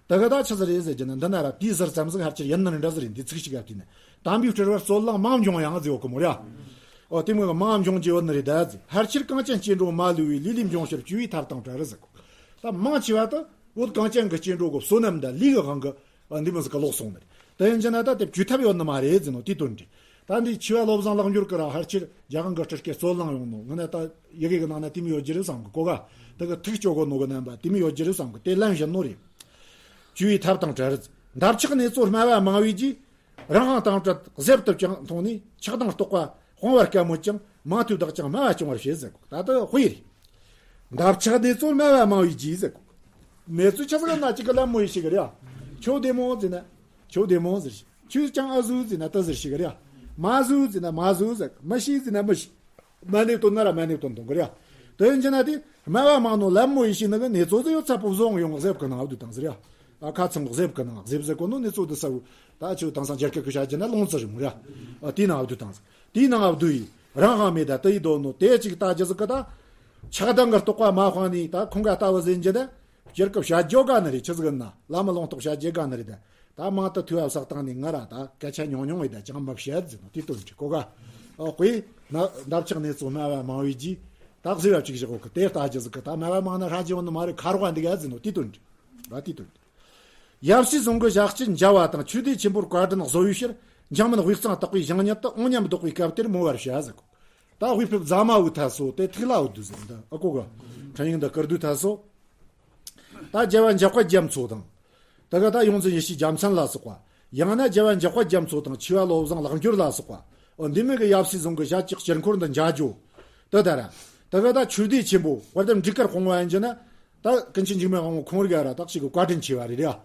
ད་ག་ད་ཆི་ཟིག་རེད་ཟེར་རྒྱུ་ན། འདི་ན་ར་དེའི་ཟུར་ཙམ་ཟིག་ཕལ་ཆེར་ཡིན་ནི་འདྲ་ཟིག་རེད། འདི་ཚིག་ཞིག་ག་བལྟས་ན། དམ་པའི་སྤྲུལ་པར་རྩོད་གླེང་མང་འབྱུང་ཡང་ཟེར་ཡོད་གི་མོ་ར། ཨོ་དེ་མོ་གི་མང་འབྱུང་གི་ཡོད་ནི་རེད་ད་ཟེར། ཕལ་ཆེར་གངས་ཅན་སྐྱེ་འགྲོ་མ་ལུས་པའི། ལས་ལས་བྱུང་ཕྱིར་བཅོས་པའི་ཐབས་དང་བྲལ་ཟེར་གོ། ད་མང་ཆེ་བ་དེ་བོད་གངས་ཅན་གྱི་སྐྱེ་འགྲོ་གི་བསོད་ནམས་དང་ལས་ཀྱི་དབང་གིས་ཨ་འདི་མོ་ཟིག་ག་ལོག་སོང་ནི་རེད། དེ་ཡིན་རྒྱུ་ན་ད་དེ་བཅོས་ཐབས་ཡོད་ནི་མ་རེད་ཟེར་ནོ་དེའི་དོན་རེད། ད་འདི་ཆེ་བ་བློ་བཟང་ལེགས་འབྱོར་གི་ར་ཕལ་ཆེར་རྒྱལ་དབང་གི་སྤྲུལ་སྐུ་རྩོད་གླེང་ཡོང་ནོ། ངས་ན་ད་ཡི་གེ་གི་ནང་ན་དེ་མོ་ཡོད་རྒྱུ་རེད་བསམ་གི། གོ་ག་དེ་གི་ཐུགས་སྐྱོ་གོ་ནོ་གི་རྣམ་པ་དེ་མོ་ཡོད་རྒྱུ་རེད་བསམ་གི། དེ་ལན་བཞིན་ནོ་རེད། བཅོས་པའི་ཐབས་དང་བྲལ། འདབ་ཆགས་ནེ་ཙོ་སྨྲ་བ་མང་བའི་རྗེས། རང་དབང་དྭངས་བཀྲ་གཟེབ་ཏུ་ཀྱང་མཐོང་ནས། ཆགས་སྡང་རྟོག་པ་སྤོང་བར་དཀའ་མོད་ཀྱང་། མང་ཐོས་བདག་ཀྱང་སྨྲ་བ་སྐྱོང་བར་བྱེད་ཟེར་གོ། ད་ལྟ་དཔེ་རེད། འདབ་ཆགས་ནེ་ཙོ་སྨྲ་བ་མང་བའི་རྗེས་ཟེར་གོ། ནེ་ཙོ་ཆ་ཟིག་ན་ཅིག་གི་ལད་མོ་ཡི་ཞིག་གི་རེད། ཁྱོད་བདེ་མོ་ཟེར་ན་ཁྱོད་བདེ་མོ་ཟེར། ཁྱོད་ཀྱང་ཨ་ཟུག་ཟེར་ན་ཏི་ཟེར་ཞིག་གི་རེད། མ་ཟུག་ཟེར་ན་མ་ཟུག་ཟེར། མི་ཤེས་ཟེར་ན་མི་ཤེས། མ་ནེ་བཏོན་ན་ར་མ་ནེ་བཏོན་གཏོང་གི་རེད། དེ་ཡིན་རྒྱུ་ན་དེ་སྨྲ་བ་མང་ནོ་ལད་མོ་ཡི་ཞིག་ནི་གི་ནེ་ཙོ་ཟིག་ཡོད་ཚ་པོ་བཟོ་ཡོང་གཟེབ་གི་ནང་བསྡུས་བཏང་ཟེར་ཡ། ཨ་ཁ་ཚང་གཟེབ་གི་ནང་གཟེབ་ཟེར་གོ་ནོ་ནེ་ཙོ་དེ་ས་བོ་ད་ཆུ་དང་སང་རྒྱ་སྐད་གི་བྱ་རྒྱུ་ན་ལོང་ཙི་རི་མོ་རེད། ཨ་དེའི་ནང་བསྡུས་བཏང་ཟིག་དེའི་ནང་བསྡུས་ཡི་རང་དབང་མེད་ད་དེ་ཡི་དོ་ནོ་དེ་ཅིག་ལྟ་རྒྱུ་ཟིག་གི་ད། ཆགས་སྡང་གི་རྟོག་པ་མ་སྤངས་ནས་ད་ཁོང་ག་ལྟ་བུ་ཟིན་རྒྱུ་ད། སྤྱིར་སྐབས་བྱ་རྒྱུ་ག་ནི་རེད། ཆི་ཟིག་ན་ལ་མི་ལོང་རྟོགས་བྱ་རྒྱུ་ག་ནི་རེད་ད། ད་མང་དུ་ཐོས་པ་བསགས་བཏང་ནས་ང་ར་ད་སྐད་ཆ་ཉུང་ཉུང་ཡིན་ད་ཅང་མི་བཤད་ཟེར་ནོ་དེ་དོན་གྱི་གོ་ག་ཨོ་ཁོས་ན་འདབ་ཆགས་ནེ་ཙོ་སྨྲ་བ་མང་བའི་རྗེས། ད་གཟིགས་པ་གཅིག་བཞག་གོ་གི་དེ་ལྟ་རྒྱུ་ཟིག་གི་ད་སྨྲ་བ་མང་ན་ཧྲ་རྒྱུ་བོ་ནི་མ་རེད། ཁ་རོག་འདི་ག་ཟིན་ནོ་དེ་དོན་འདི་ར་དེ་དོན་འདི། ཡབ་སྲས་ཟུང་གི་ཞག་གཅིག་མཇལ་བ་དང་ཆོས་སྡེ་ཆེན་པོར་བཀའ་དྲིན་གཟོ་བའི་ཕྱིར་འཇང་མིན་དབུས་གཙང་དག་པའི་ཞིང་ཉིད་དུ་དབང་མཉམ་འདོགས་པའི་སྐབས་དེར་མོ་བར་བྱ་ཟིག་ད་དབུས་ཕེབས་རྫ་མ་བོའི་ཐད་སོ་དེ་ཐིག་ལ་བོ་དུ་ཟིག་འདི་ཨ་གོ་གི་འཕྲིན་ཡིག་འདི་བསྐུར་དུས་ཐད་སོ། ད་རྒྱལ་བ་འཇམ་དཔལ་རྒྱ་མཚོ་དང་། དེ་ག་ད་ཡོངས་འཛིན་ཡེ་ཤེས་རྒྱལ་མཚན་ལ་སོགས་པ། ཡང་ན་རྒྱལ་བ་འཇམ་དཔལ་རྒྱ་མཚོ་དང་ཆོས་པ་བློ་བཟང་ལེགས་འབྱོར་ལ་སོགས་པ། འོ་འདི་མོ་གི་ཡབ་སྲས་ཟུང་གི་ཞག་གཅིག་སྤྱིར་འཁོར་འདི་མཇལ་རྒྱུ། དེ་ལྟར། དེ་ག་ད་ཆོས་སྡེ་ཆེན་པོ་དཔལ་ལྡན་འབྲུག་དཀར་སྤུངས་པ་ཡིན་རྒྱུ་ན། ད་ཀུན་མཁྱེན་འཇིགས་མེད་དབང་པོ་ཁོང་རིགས་ཨ་ར་དག་ཅིག་གི་བཀའ་དྲིན་ཆེ་བ་རེད་ར།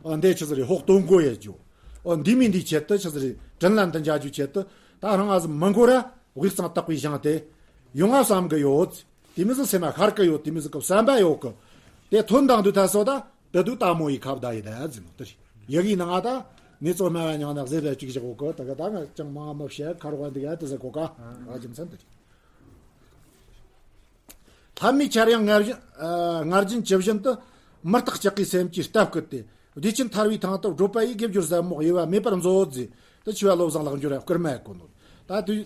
འོ་འདི་ཆི་ཟིག་རེད་ཕོགས་གཏོང་དགོས་ཡ་རྒྱུ། འོ་འདི་མིན་འདི་ཆེད་དུ་ཆི་ཟིག་རེད་དྲིན་ལན་འདི་འཇལ་རྒྱུ་ཆེད་དུ་ད་རང་ང་ཟིག་མི་འགོར་ར། དབུས་གཙང་དག་པའི་ཞིང་དེ། ཡོང་ང་བསམ་གི་ཡོད། དེ་མི་ཟིག་སེམས་མ་ཤར་གི་ཡོད། དེ་མི་ཟིག་གི་བསམ་པ་ཡོད་གི། དེ་ཐོན་དང་དུ་ཐ་སོ་ད། དེ་དུ་ལྟ་མོ་ཡི་ཁབ་ད་ཡི་ད་ཟིན་ནོ་དེ་རེད། ཡི་གེའི་ནང་ང་ད། ནི་ཚོ་སྨྲ་བ་མྱང་ན་ཟེར་ལ་ཅིག་བཞག་གོ་གི་ད་ག་ད་ང་ཅང་མང་མི་བཤད་ཁ་རོག་འདི་ག་དེ་ཟེར་གོ་ག་ཨ་རྒྱུ་མཚན་དེ་རེད། ལྷ་མིའི་ཆར་ཡང་ངར་བཞིན་ཨ་ངར་བཞིན་ཇི་བཞིན་དུ། མི་རྟག་ལྕགས་ཀྱི་སེམས་ཀྱིས་སྟབས་བསྐུལ་ཏེ། བདེ་ཆེན་ཐར་བའི་ཐང་དུ་བགྲོད་པ་ཡི། དགེ་སྦྱོར་ཟབ་མོ་དབྱེ་བ་མེད་པར་མཛོད་ཅེས། དེ་ཆོས་པ་བློ་བཟང་ལེགས་འབྱོར་ཡང་བསྐུལ་མ་བྱས་གོ་ནོ། ད་དུས་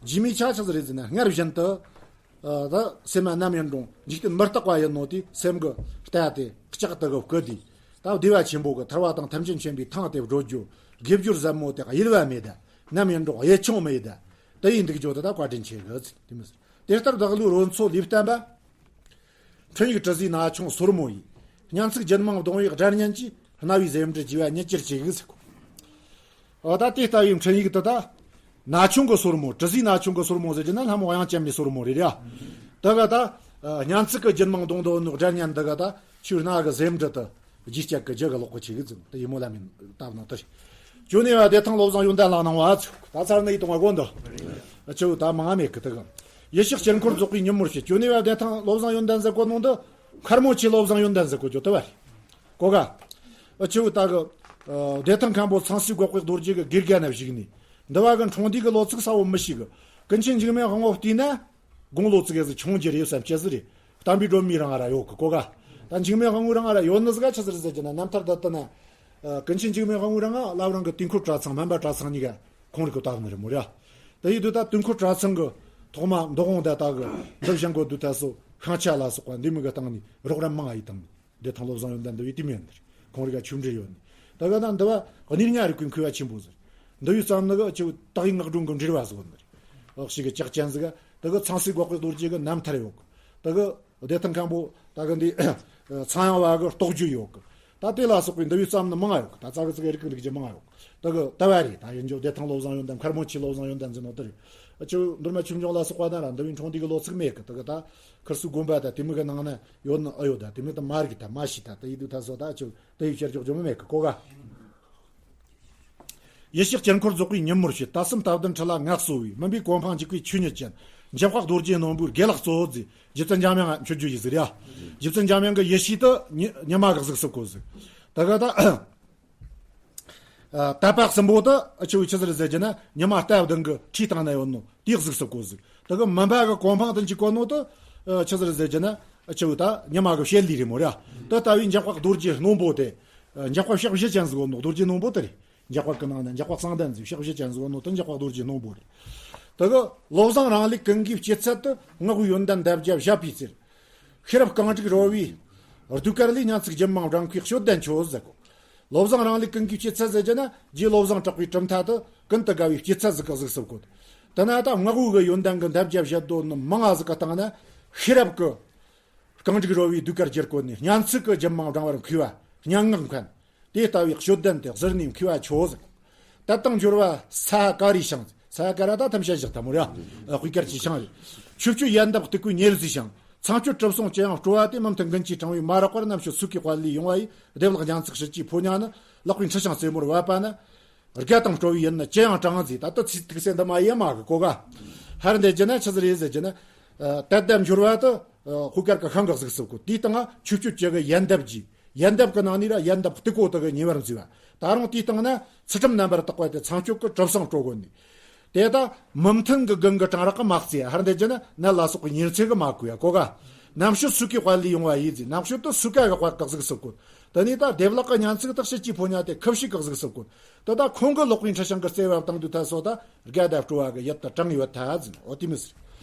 རྗེས་མའི་ཆ་ཆི་ཟིག་རེད་ཟེར་ན་སྔར་བཞིན་དུ། ཨ་ད་སེམས་མ་ནམ་ཡིན་རུང་འཇིག་རྟེན་མི་རྟག་པ་ཡིན་ནོ་དེ་སེམས་ཀྱི་རྟ་དེ་ལྕགས་དེ་གི་བསྐུལ་ཏེ། ད་བདེ་བ་ཆེན་པོ་གི་ཐར་བ་དང་ཐམས་ཅད་མཁྱེན་པའི་ཐང་དེ་བགྲོད་རྒྱུ། དགེ་སྦྱོར་ཟབ་མོ་དེ་གཡེལ་བ་མེད་ད། ནམ་ཡིན་རུང་གཡེལ་ཆུང་མེད་ད། དེ་ཡིན་འདུག་རྒྱུ་དེ་ད་བཀའ་དྲིན་ཆེ་གི་ཟེར་དེ་མི་ཟེར། དེ་ལྟར་བདག་བློའི་རོལ་མཚོ་ལུས་བརྟན་པ། འཕྲིན་ཡིག་དྲི་ཟའི་ན་ཆུང་སོར་མོ་ཡིས། སྙན་ཚིག་རྒྱུད་མང་གདུང་བའི་སྒྲ་སྙན་གྱིས། རྣ་བའི་ཟེའུ་འབྲུ་བརྗེ་བ་མྱུར་གྱུར་ཅིག་ཟེར་གོ། འོ་ད་དེ་ལྟ་བུའི་འཕྲིན་ཡིག་དེ་ད། ན་ཆུང་གི་སོར་མོ་དྲི་ཟའི་ན་ཆུང་གི་སོར་མོ་ཟེར་གྱི་ན་ལྷ་མོ་དབྱངས་ཅན་མའི་སོར་མོ་རེད་ཡ། དེ་ག་ད། སྙན་ཚིག་གི་རྒྱུད་མང་གདུང་འདོན་ནོ་སྒྲ་སྙན་དེ་ག་ད་ཆུའི་རྣ་གི་ཟེའུ་འབྲུ་དེ། རྗེས་སྐྱེད་ཀྱི་རྒྱུ་གི་ལོག་གི་ཆེ་གི་ཙམ་དེ་ཡིན་མོ་ལ་མིན་སྟབས་ནང་དེ་རེད། ཇོ་ནེ་བ་བདེ་ཐང་བློ་བཟང་ཡོན་ཏན་ལགས་གནང་བ་ཚུགས་ད་ཚར་ནི་ཡི་དང་བ་དགོན་དུ། ཨ་ཆུ་ད་མང་མེད་གི་དེ་གི། ཡེ་ཤེས་དཀྱིལ་འཁོར་རྫོགས་པའི་ཉིན་མོར་བྱེད། ཇོ་ནེ་བ་བདེ་ཐང་བློ་བཟང་ཡོན་ཏན་ཟེར་གོ་ནོ་འདི། མཁར་མོ་ཆེ་བློ་བཟང་ཡོན་ཏན་ཟེར་གོ་ཇོ་དུ་བ་རེད། གོ་ག་ཨ་ཆུ་ད་གི། བདེ་ཐང་མཁན་པོ་ཚངས་སྲས་འགོག་པའི་རྡོ་རྗེ་གི་དགེ་རྒན་ན་བཞུགས་ནས། འདི་བ་གི་འཁྲུངས་འདས་གི་ལོ་ཚིགས་གསལ་བོ་མི་ཤེས་གི། ཀུན་མཁྱེན་འཇིགས་མེད་དབང་པོ་བལྟས་ན། དགུང་ལོ་ཙི་གེ་ཟིག་ཆུང་རྒྱུ་རེད་བསམ་ཅི་ཟིག་རེད། བསྟན་པའི་སྒྲོན་མེ་རང་ང་ར་ཡོད་གི་གོ་ག་ད་འཇིགས་མེད་དབང་པོ་རང་ང་ར་ཡོད་ནི་ཟིག་ག་ཆི་ཟིག་རེད་ཟེར་གྱི་ན་རྣམ་ཐར་ད་ལྟ་ན། ཀུན་མཁྱེན་འཇིགས་མེད་དབང་པོ་རང་ང་བླ་བྲང་གི་དུས་འཁོར་གྲྭ་ཚང་སྨན་པ་གྲྭ་ཚང་གཉིས་ཀ་ཁོང་རིག་གི་བཏགས་ནི་རེད་མོ་ར། དེ་ཡིན་དུས་ད་དུས་འཁོར་གྲྭ་ཚང་གི་ཐོག་མ་མདོ་དབང་བརྡ་དག་གི་འདི་བཞེངས་གོ་དུས་ད་སོ་ཤིང་ཆ་ལ་སོགས་པ་འདི་མོ་གི་སྟེང་ནས་རོགས་རམ་མང་ང་ཡི་བཏང་ནི། བདེ་ཐང་བློ་བཟང་ཡོན་ཏན་འདི་བའི་དུས་མིན་འདིར་ཁོང་རིག་ག་ཆུ་འབྲེལ་ཡོད་ནི། ད་ག་ད་འདི་བ་གནས་ལྔ་རིག་པའི་མཁས་པ་ཆེན་པོ་ཟེར། འདི་བའི་ཙམ་ནི་གི་ཆུ་དག་ཡིག་ངག་སྒྲོན་གི་འབྲེལ་བ་ཟེར་གོ་ནི་རེད། འོག་ཞིག་གི་ལྕགས་ཅན་ཟིག་ག་ད་གི་ཚངས་སྲས་འགོག་པའི་རྡོ་རྗེ་གི་རྣམ་ཐར་ཡོད་གི། ད་གི་བདེ་ཐང་མཁན་པོ་ད་གི་འདི་ཚངས་དབྱངས་བ་གི་རྟོགས་བརྗོད་ཡོད་གི། ད་དེ་ལ་སོགས་པའི་འདི་བའི་ཙམ་ནི་མང་ང་ཡོད་གི། ད་ཙ་གི་ཙི་གི་རིག་གི་རིག་རྒྱུ་མང་ང་ཡོད་གི། ད་གི་ད་བ་རེད། ད་ཡིན་རྒྱུ་བདེ་ཐང་བློ་བཟང་ཡོན་ཏན་མཁར་མོ་ཆེ་བློ་བཟང་ཡོན་ཏན་ཟེར་ནོ་དེ་རེད། ཨ་ཆུ་འདུར་མ་ཆོས་འབྱུང་ལ་སོགས་པ་ན་ར་འདི་བའི་འཁྲུངས་འདས་གི་ལོ་ཚིགས་མེད་གི། ད་གི་ད་ཁིར་སུ་དགོན་པ་ད་དེ་མོ་གི་ནང་ན་ཡོད་ནི་ཨ་ཡོད་ད་དེ་མོ་ད་མ་རིག་ད་མ་ཤི་ད་ད་ཡི་དུ་ད་སོ་ད་ཨ་ཆུ་ད་ཡི་བཤད་རྒྱུ་རྒྱུ་མེད་གི་གོ་ག་ཡེ་ཤེས་དཀྱིལ་འཁོར་རྫོགས་པའི་ཉིན་མོར་བྱེད། ད་གསུམ་སྟབས་བདུན་ཁྲི་ལ་ངལ་གསོ་བའི། མུན་པའི་གོ་འཕང་འཇིག་པའི་ཆོས་ཉིད་ཅན། འཇམ་དཔལ་རྡོ་རྗེ་སྣུམ་པོའི་དགེ་ལེགས་གཙོ་བོ་མཛད། རྗེ་བཙུན་འཇམ་དབྱངས་ང་མཆོད་བརྗོད་ཡི་ཟིག་རེད། རྗེ་བཙུན་འཇམ་དབྱངས་གི་ཡེ་ཤེས་དུ་ཉི་ཉི་མ་གི་གཟུགས་སུ་བཀོད་ཟིག་ད་ག་ད། ཨ་དད་པ་གསུམ་པོ་དུ་ཨ་ཆུ་བའི་ཆི་ཟེར་ཟེར་གྱི་ན་ཉི་མ་སྟབས་བདུན་གི་ཁྲིའི་སྟེང་ན་ཡོད་ནོ་དེའི་གཟུགས་སུ་བཀོད་ཟིག་ད་གི་མུན་པ་གི་གོ་འཕང་དུ་འཇུག་གོ་ནོ་དུ་ཨ་ཆི་ཟེར་ཟེར་གྱི་ན་ཨ་ཆུ་བའི་ད་ཉི་མ་གི་བྱེད་ལས་རེད་མོ་ར། དུ་ལྟ་བུའི་འཇམ་དཔལ་རྡོ་རྗེ་སྣུམ་པོ་དེ། ཨ་འཇམ་དཔལ་ཕྱག་བཞི་ཅན་ཟིག་ཡོད་ནོ་རྡོ་རྗེ་སྣུམ་པོ་དེ་རེད། འཇམ་དཔལ་གི་ནང་ན་འཇམ་དཔལ་གསང་ལྡན་ཟིག་ཕྱག་བཞི་ཅན་ཟིག་ཡོད་ནོ་དུ་འཇམ་དཔལ་རྡོ་རྗེ་སྣུམ་པོ་རེད། དུ་གི་བློ་བཟང་རང་ལུས་ཀུན་གྱི་སྐྱེད་ཚལ་དུ། ངག་དབང་ཡོན་ཏན་འདབ་བརྒྱ་བཞད་པའི་ཚེར། ཤེས་རབ་རྐང་དྲུག་རོལ་བའི་ཟློས་གར་ལས། སྙན་ཚིག་རྒྱུད་མང་སྦྲང་ཁའི་དཔྱོད་ལྡན་ཁྱོད་ཟེར་གོ། བློ་བཟང་རང་ལུས་ཀུན་གྱི་སྐྱེད་ཚལ་ཟེར་གྱི་ན་རྗེ་བློ་བཟང་གྲགས་པའི་གྲུབ་མཐའ་དུ་ཀུན་ཏུ་དགའ་བའི་སྐྱེད་ཚལ་ཟིག་གི་གཟུགས་སུ་བཀོད། དེ་ན་ད་ངག་དབང་གི་ཡོན་ཏན་གི་འདབ་བརྒྱ་བཞད་དོ་ནི་མང་ང་ཟིག་གི་སྟེང་ན་ཤེས་རབ་ཀྱི་རྐང་དྲུག་རོལ་བའི་ཟློས་གར་བརྒྱུད་བཀོད་ནས་སྙན་ཚིག་གི་རྒྱུད་མང་སྦྲང་བར་མཁས་པ་སྙན་ངག་མཁན། དེ་ལྟ་བུའི་དཔྱོད་ལྡན་དེ་གཟིར་ནས་མཁས་པ་ཁྱོད་ཟིག་དད་དང་འབྱོར་བ་ས་ཀ་རི་ཤང་། ས་ཀ་ར་ད་ཐམས་ཅད་བཞག་ཐ་མོ་ར། དཔེ་གར་གྱི་ཤང་རེད། ཆོས་སྤྱོད་ཡལ་འདབ་སྟུག་པོའི་ཉེར་བཟི་ཤང་། ཚངས་སྤྱོད་གྲུབ་སོང་ཅི་ཡང་སྤྲོ་བ་དེ། མུ་མཐུད་མགུལ་གྱིས་དྲངས་པའི་མ་རག་པར། རྣམ་དཔྱོད་ཚུགས་ཀའི་དཔལ་ལས་ཡོང་བ་ཡི། བདེ་བླག་སྙན་ཚིག་དཔྱིད་ཀྱི་ཕོ་ཉ་ནི། ལག་པའི་འཕྲུལ་ཞིང་རྩེ་མོར་བབས་པ་ན། དགའ་དང་སྤྲོ་བའི་ཡུལ་ནི་ཅི་ཡང་དྲངས་མཛད། ད་ལྟ་ཚིག་ཐིག་སེ་འདི་མ་ཡེ་མ་གི་གོ་ག་ཧར་འདེད་རྒྱུ་ན་ཆི་ཟིག་རེད་ཟེར་རྒྱུ་ན། དད་ལྡན་འབྱོར་བ་དུ་དཔེ་གར་གི་ཤང་གི་གཟུགས་སུ་བཀོད། དེའི་སྟེང་ང་ཆོས་སྤྱོད་བཅུ་གི་ཡལ་འདབ་ཀྱི། ཡལ་འདབ་ཀྱི་ནང་ནས་ར་ཡལ་འདབ་སྟུག་པོ་དག་གི་ཉེ་བར་མཛེས་པ། ད་རུང་དེའི་སྟེང་ན་ཚུལ་ཁྲིམས་རྣམ་པར་དག་པ་དེ་ཚངས་སྤྱོད་ཀྱི་གྲུབ་སོང་སྤྲོ་དགོས་ནས། དེ་ད་མུ་མཐུད་ཀྱི་དགུན་གྱི་གྲང་རེག་གི་མ་བརྩི། ཧར་འདེད་རྒྱུ་ན་ནད་ལ་སོགས་པའི་ཉེར་འཚེ་གི་མ་གོས་ཡ་གོ་ག་རྣམ་དཔྱོད་ཚུགས་ཀའི་དཔལ་ལས་ཡོང་བ་ཡིས་ཟེར། རྣམ་དཔྱོད་དུ་ཚུགས་ཀ་གི་དཔལ་གི་གཟུགས་སུ་བཀོད། དེ་ནས་ད་བདེ་བླག་གི་སྙན་ཚིག་དག་དཔྱིད་ཀྱི་ཕོ་ཉ་དེ་ཁུ་བྱུག་གི་གཟུགས་སུ་བཀོད། དེ་ད་ཁོང་གི་ལག་པའི་འཕྲུལ་ཞིང་གི་རྩེ་བ་བཏང་དུས་ཐ་སོ་ད་དགའ་དང་སྤྲོ་བ་གི་ཡུལ་དུ་དྲངས་ཡོད་ཐ་ཟེར། འོ་དེ་མི་ཟེར།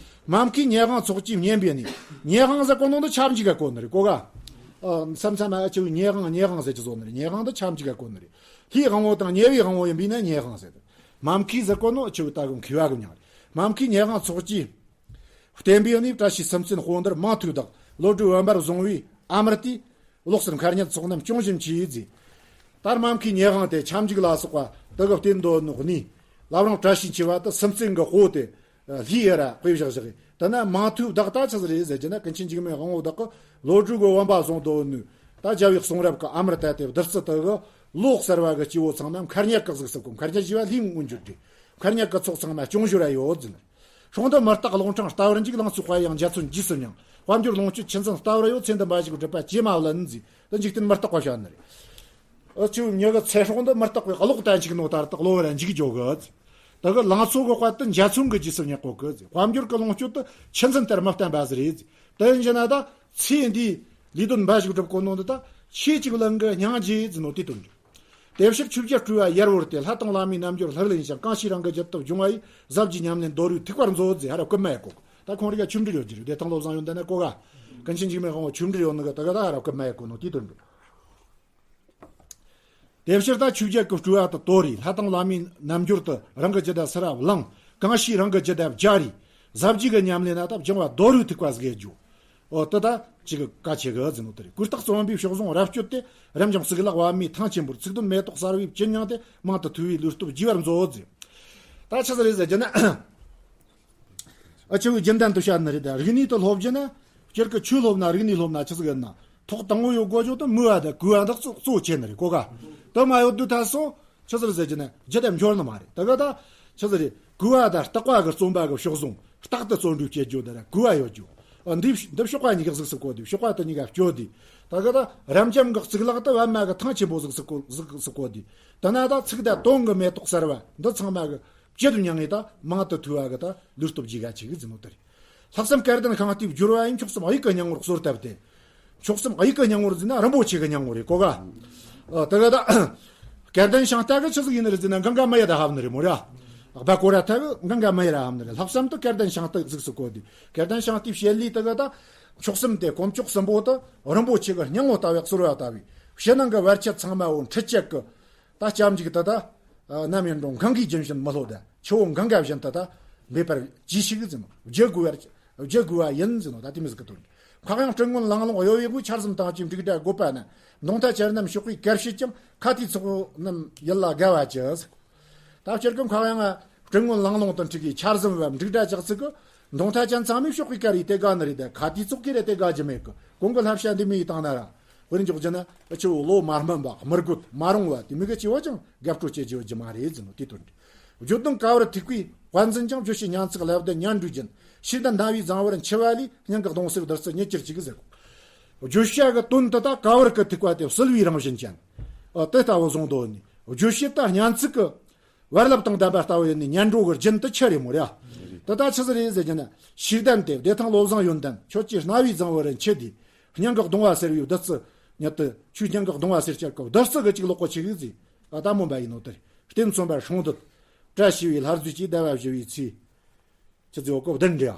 མ་མཁའི་ཉེ་དབང་ཚོགས་ཀྱིས་བསྙེན་པའི་གནས། ཉེ་དབང་ཟེར་གོ་ནོ་འདི་ཆབས་འཇིག་ག་གོ་ནི་རེད་གོ་ག་ཨ་མཚམས་མཚམས་ཨ་ཆེ་བའི་ཉེ་དབང་ཉེ་དབང་ཟེར་གྱི་བཟོ་ནི་རེད། ཉེ་དབང་འདི་ཆབས་འཇིག་ག་གོ་ནི་རེད། ལྷའི་དབང་པོ་དང་ཉེ་བའི་དབང་པོ་ཡིན་པས་ན་ཉེ་དབང་ཟེར། མ་མཁའི་ཟེར་གོ་ནོ་ཆེ་བའི་ད་གི་མཁས་པ་གི་མྱིང་རེད། མ་མཁའི་ཉེ་དབང་ཚོགས་ཀྱིས་བསྟན་པའི་གནས། བཀྲ་ཤིས་སུམ་རྩེན་དཔོན་འདིར་མང་ཐོས་བདག་བློ་གྲོས་བུམ་པར་བཟུང་བའི་ཨ་མར་དེས། ལོག་སར་མཁར་ཉལ་ཚོགས་རྣམས་སྐྱོང་བཞིན་མཆིས་ཟེར། ད་མ་མཁའི་ཉེ་དབང་དེ་ཆབས་འཇིག་ལ་སོགས་པ་དེ་གི་བསྟན་དོན་ནོ་གནས། བླ་བྲང་བཀྲ་ཤིས་འཁྱིལ་བ་དེ་སུམ་རྩེན་གི་དཔོན་དེ་ལྷའི་ཡུལ་ར་དཔེ་བཞག་བཞག་གི། དེ་ན་མང་ཐོས་བདག་ད་ཆི་ཟིག་རེད་ཟེར་གྱི་ན། ཀུན་མཁྱེན་འཇིགས་མེད་དབང་པོ་བདག་གི་བློ་གྲོས་གི་བུམ་པ་བཟུང་དོན་ནོ། ད་རྒྱལ་བའི་གསུང་རབ་གི་ཨ་མར་དེ་དེ་བདུད་རྩི་དེ་གི་ལོག་སར་བ་གི་སྐྱེ་བོ་ཚང་མ་མཁར་ཉལ་གི་གཟིགས་སུ་གོ། མཁར་ཉལ་ཞེས་པ་ལྷའི་མངོན་གྱུར་ཏེ། མཁར་ཉལ་གི་ཚོགས་ཚང་མ་སྐྱོང་ཞོར་ར་ཡོད་ཟེར། སྲོང་འདི་མི་རྟག་ཀློང་ཕྲེང་ལྟ་བུར་འཇུག་ལང་ཚོའི་དཔལ་དབྱངས་འཇའ་ཚོན་རྗེས་སུ་མྱང་། དཔལ་འབྱོར་ལོངས་སྤྱོད་ཆུ་འཛིན་ལྟ་བུར་གཡོ། ཚེ་འདི་འབའ་ཞིག་སྒྲིབ་པ་ཇེ་མང་ལ་ཟེར། འདི་འཇིག་རྟེན་མི་རྟག་པ་བཤད་ནི་རེད། ཨ་ཆུ་མྱི་གི་ཚེ་སྲོག་འདི་མི་རྟག་པའི་གློག་ལྟར་འཇིག་ནོ་ལྟར་དུ་གློ་བུར་འཇིག་འགྱོ་གི། དེ་གི་ལང་ཚོ་གི་དཔལ་དུ་འཇའ་ཚོན་གི་རྗེས་སུ་མྱང་གོ་གི། དཔལ་འབྱོར་གི་ལོངས་སྤྱོད་དུ་ཆུ་འཛིན་ལྟར་མི་བརྟན་པ་ཟིག་རེད། དེ་ཡིན་ན་ད་ཚེ་འདིའི་ལས་དོན་འབའ་ཞིག་སྒྲུབ་གོ་ནོ་འདི་ད་ཆོས་གཅིག་ལ་གི་སྙིང་རྗེ་ཟེར་ནོ་དེ་དོན་རེད། དེ་ཕྱིར་ཆོས་རྒྱལ་སྤྲུལ་པ་ཡར་བོར་ཏེ། ལྷ་དང་བླ་མའི་རྣལ་འབྱོར་ལྷུར་ལེན་ཞིང་། གང་ཞིག་རང་གི་རྒྱུད་དུ་འབྱུང་བ་ཡི། ཟབ་རྒྱས་ཉམས་ལེན་རྡོ་རུས་ཐིགས་པར་མཛོད་ཟེར། ཧ་ར་བཀོད་མ་ཡེ་གོ། ད་ཁོང་རིག་ཆོས་འབྲེལ་ཡོད་རྒྱུ་རེད། བདེ་ཐང་བློ་བཟང་ཡོན་ཏན་ན་གོ་ག་ཀུན་མཁྱེན་འཇིགས་མེད་དབང་པོ་ཆོས་འབྲེལ་ཡོད་ནི་གི་ད་ག་ད་ཧ་ར་བཀོད་མ་ཡེ་གོ་ནོ་དེ་དོན་འགྲོ། དེ་ཕྱིར་ད་ཆོས་རྒྱལ་གྱི་སྤྲུལ་པ་དུ་དོར་རེ། ལྷ་དང་བླ་མའི་རྣལ་འབྱོར་དུ་རང་གི་རྒྱུད་ད་སུ་ར་བླངས། གང་ཞིག་རང་གི་རྒྱུད་ད་སྦྱར་རེ། ཟབ་རྒྱས་ཀྱི་ཉམས་ལེན་ན་ད་སྦྱང་བ་རྡོ་རུས་ཐིགས་པ་ཟིག་ཡེ་རྒྱུ། ཨོ་དེ་ད་ཅིག་ག་ཆེ་གི་ཟེར་ནོ་དེ་རེད། ཀུན་བརྟགས་རྩོམ་པའི་ཕྱོགས་བཟུང་རབ་སྤྱོད་དེ། རབ་འབྱམས་གཙུག་ལག་པདྨའི་ཐང་ཆེན་པོར། ཚིག་དོན་མེ་ཏོག་གསར་བའི་བཅུད་མྱངས་ཏེ། མང་དུ་ཐོས་པའི་ལུས་སྟོབས་རྒྱས་པར་མཛོད་ཟེར། ད་ཆི་ཟིག་རེད་ཟེར་རྒྱུ་ན། ཨ་ཆེ་བའི་རྒྱུན་ལྡན་དུ་བཤད་ནི་རེད་ད། རིག་གནས་དུ་སློབ་རྒྱུ་ན། སྤྱིར་གི་ཆོས་སློབ་ན་རིག་གནས་སློབ་ན་ཆི་ཟིག་ཡིན་ན། ཐོག་དང་པོ་ཡོད་དགོས་རྒྱུ་དུ་མོས་པ་དང་གུས་པ་དག་གཙོ་གཙོ་ཆེ་ནི་རེད་གོ་ག་དུ་མ་ཡོད་དུས་ད་སོ། ཆི་ཟིག་ཟེར་རྒྱུ་ན་རྒྱུད་དེ་འབྱོར་ནི་མ་རེད། དེ་ག་ད་ཆི་ཟིག་རེད། གུས་པ་དང་རྟག་པ་གི་རྩོམ་པ་གི་ཕྱོགས་བཟུང་རྟག་ཏུ་བརྩོན་འགྲུས་བྱེད་རྒྱུ་དེ་ར་གུས་པ་ཡོད་རྒྱུ། ཨ་འདི་འདི་གཤོག་པ་གཉིས་ཀ་གཟིགས་སུ་བཀོད་དེ། གཤོག་པ་དེ་གཉིས་ཀ་སྤྱོད་དེ། དེ་ག་ད་རབ་འབྱམས་གི་གཙུག་ལག་ཏུ་པདྨ་གི་ཐང་ཆེན་པོ་གཟིགས་སུ་བཀོད་གཟིགས་སུ་བཀོད་དེ། དེ་ན་ད་ཚིག་དང་དོན་གི་མེ་ཏོག་གསར་བ་འདི་ཚང་མ་གི་བཅུད་དུ་མྱང་ངེ་ད་མང་དུ་ཐོས་པ་གི་ད་ལུས་སྟོབས་རྒྱས་ག་ཆེ་གི་ཟེར་ནོ་དེ་རེད། ལྷག་བསམ་སྐལ་ལྡན་ཤིང་རྟའི་སྦྱོར་བ་ཡིས། མཆོག་གསུམ་དབྱིག་གི་སྙིང་པོར་གསོལ་བཏབ་སྟེ། མཆོག་གསུམ་དབྱིག་གི་སྙིང་པོར་ཟེར་ན་རིན་པོ་ཆེ་གི་སྙིང་པོ་རེད་གོ་ག་ཨ་དེ་ག་ད་སྐལ་ལྡན་ཤིང་རྟ་གི་ཆི་ཟིག་ཡིན་ནི་རེད་ཟེར་ན་གངྒཱ་མི་ཡི་ར་ཧབ་ནི་རེད་མོ་ར། སྦ་ཀོ་ར་ཐ་གི་གངྒཱ་མི་ཡི་ར་ཧབ་ནི་རེད། ལྷག་བསམ་དུ་སྐལ་ལྡན་ཤིང་རྟ་གཟིགས་སུ་བཀོད་དེ། སྐལ་ལྡན་ཤིང་རྟའི་བྱེད་ལས་དེ་ག་ད་མཆོག་གསུམ་དེ་དཀོན་མཆོག་གསུམ་པོ་དེ་རིན་པོ་ཆེ་གི་སྙིང་པོ་ལྟ་བུའི་གསོལ་བ་བཏབ་པས། ཕྱི་ནང་གི་བར་ཆད་ཚང་མ་བོ་འཁྲུད་བྱེད་གི་ད་སྐྱབས་འཇུག་ཏུ་ད། ནམ་ཡིན་རུང་གངྒཱའི་རྒྱུན་བཞིན་མི་སློབ་ད། ཆུ་བོ་གངྒཱ་བཞིན་དུ་ད། འབད་པར་གྱིས་ཤིག་ཟེར་ནོ། བགྱི་དགོས་པར། བགྱི་དགོས་པ་ཡིན་ཟེར་ནོ། ད་དེ་མི་ཟིག་གི་དོན། འཕགས་ཡུལ་སྤྲིན་སྔོན་ལང་ལོང་གཡོ་བའི་སྒོས། ཆར་ཟིམ་དྭངས་ཆུའི་འབྲུག་སྒྲ་དགོད་པ་ན། མདུང་ཐ་ཅན་རྣམས་གཤོག་པའི་གར་བྱེད་ཀྱང་། ཁྭ་ཏའི་ཚོགས་རྣམས་ཡིད་ལ་དགའ་བ་ཅི་ཟེར། ད་སྤྱིར་གི་འཕགས་ཡུལ་སྤྲིན་སྔོན་ལང་ལོང་དུ་འཁྲིགས་ཀྱི་ཆར་ཟིམ་བ་འབྲུག་སྒྲ་ཅག་ཚིག་གི་མདུང་ཐ་ཅན་ཚང་མས་གཤོག་པའི་གར་ཡིས་དེ་དགའ་ནི་རེད་དེ། ཁྭ་ཏའི་ཚོགས་ཀྱིས་རེ་དེ་དགའ་རྒྱུ་མེད་གི། གོང་གི་བསླབ་བྱ་འདི་མི་ཡི་བཏང་ན་ར། དཔེར་འཇོག་རྒྱུ་ན་ཆུ་བོ་ལོ་མ་སྨིན་པ་མི་རྒོད་མ་རུང་བ་དེ་མི་གི་སྐྱེ་བོ་ཅང་དགའ་སྤྲོ་སྐྱེ་རྒྱུ་རྒྱུ་མ་རེད་ཟེར་ནོ་དེ་དོན་རེད། བརྗོད་དོན་ག་བུར་ཐིགས་པའི་དཔལ་འཛིན་ཀྱང་། བརྗོད་བྱའི་སྙན་ཚིག་ལེགས་ལྡན་སྙན་སྒྲོན་ཅན། ཕྱིར་ལྡན་སྣང་བའི་རྫིང་བུར་མཆི་བ་ལས། སྙིང་གི་གདུང་སེལ་བདུད་རྩི་མྱུར་གྱུར་ཅིག་ཟེར། བརྗོད་བྱ་གི་དོན་དེ་དག་ག་བུར་གི་ཐིགས་པ་དེ་བསིལ་བའི་རང་བཞིན་ཅན། ཨ་དེ་ལྟ་བུ་བཟུང་དོ་ནི། བརྗོད་བྱེད་དང་སྙན་ཚིག་གི་བར་ལབ་དང་ལྡན་པ་ལྟ་བུ་ཡིན་ནི་སྙན་སྒྲོན་གྱི་རྒྱུན་དུ་ཆད་རེད་མོ་ར། དེ་ལྟ་ཆི་ཟིག་རེད་ཟེར་རྒྱུ་ན། ཕྱིར་ལྡན་ཏེ་བདེ་ཐང་བློ་བཟང་ཡོན་ཏན། ཁྱོད་ཀྱི་རྣ་བའི་རྫིང་བུར་མཆི་སྟེ། སྙིང་གི་གདུང་བ་སེལ་བའི་བདུད་རྩི་ཉིད་དུ། ཁྱོད་སྙིང་གི་གདུང་བ་སེལ་བྱེད་ཀྱི་བདུད་རྩི་གི་ཅིག་ལོག་གོ་ཆེ་གི་ཟིག་ཨ་ད་མོ་འབའ་ཡིན་ནོ་དེ་རེད། རྟེན་མཚོན་པར་སྲུང་འདོད། བཀྲ་ཤིས་པའི་ལྷ་རྫས་ཀྱིས་བཟླས་པ་ཞུ་བའི་ཚེ། ཁྱེད་ཚོས་གོ་བདུན་འདྲ།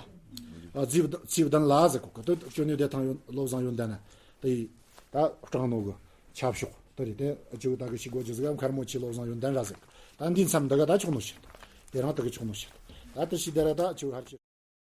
ཨ་ཚེ་བདུན་ཚེ་བདུན་ལ་ཟེར་གོ་གི་དེ་ཅོ་ནེ་བདེ་ཐང་ཡོན་བློ་བཟང་ཡོན་ཏན་ན་དེ་ཡི་ད་སྤྲང་ནོ་གི་ཆབ་ཤོག་དེ་རེད། དེ་ཅོ་ད་གི་ཤི་གོ་ཅི་ཟིག་གམ་མཁར་མོ་ཆེ་བློ་བཟང་ཡོན་ཏན་ར་ཟེར། ད་འདི་མཚམས་འདི་ག་ད་ཆོག་ནོ་ཤི། དེ་རང་དེ་གི་ཆོག་ནོ་ཤི། ད་དེ་ཤི་དེ་ར་ད་ཅོ་ཧར་ཆེ།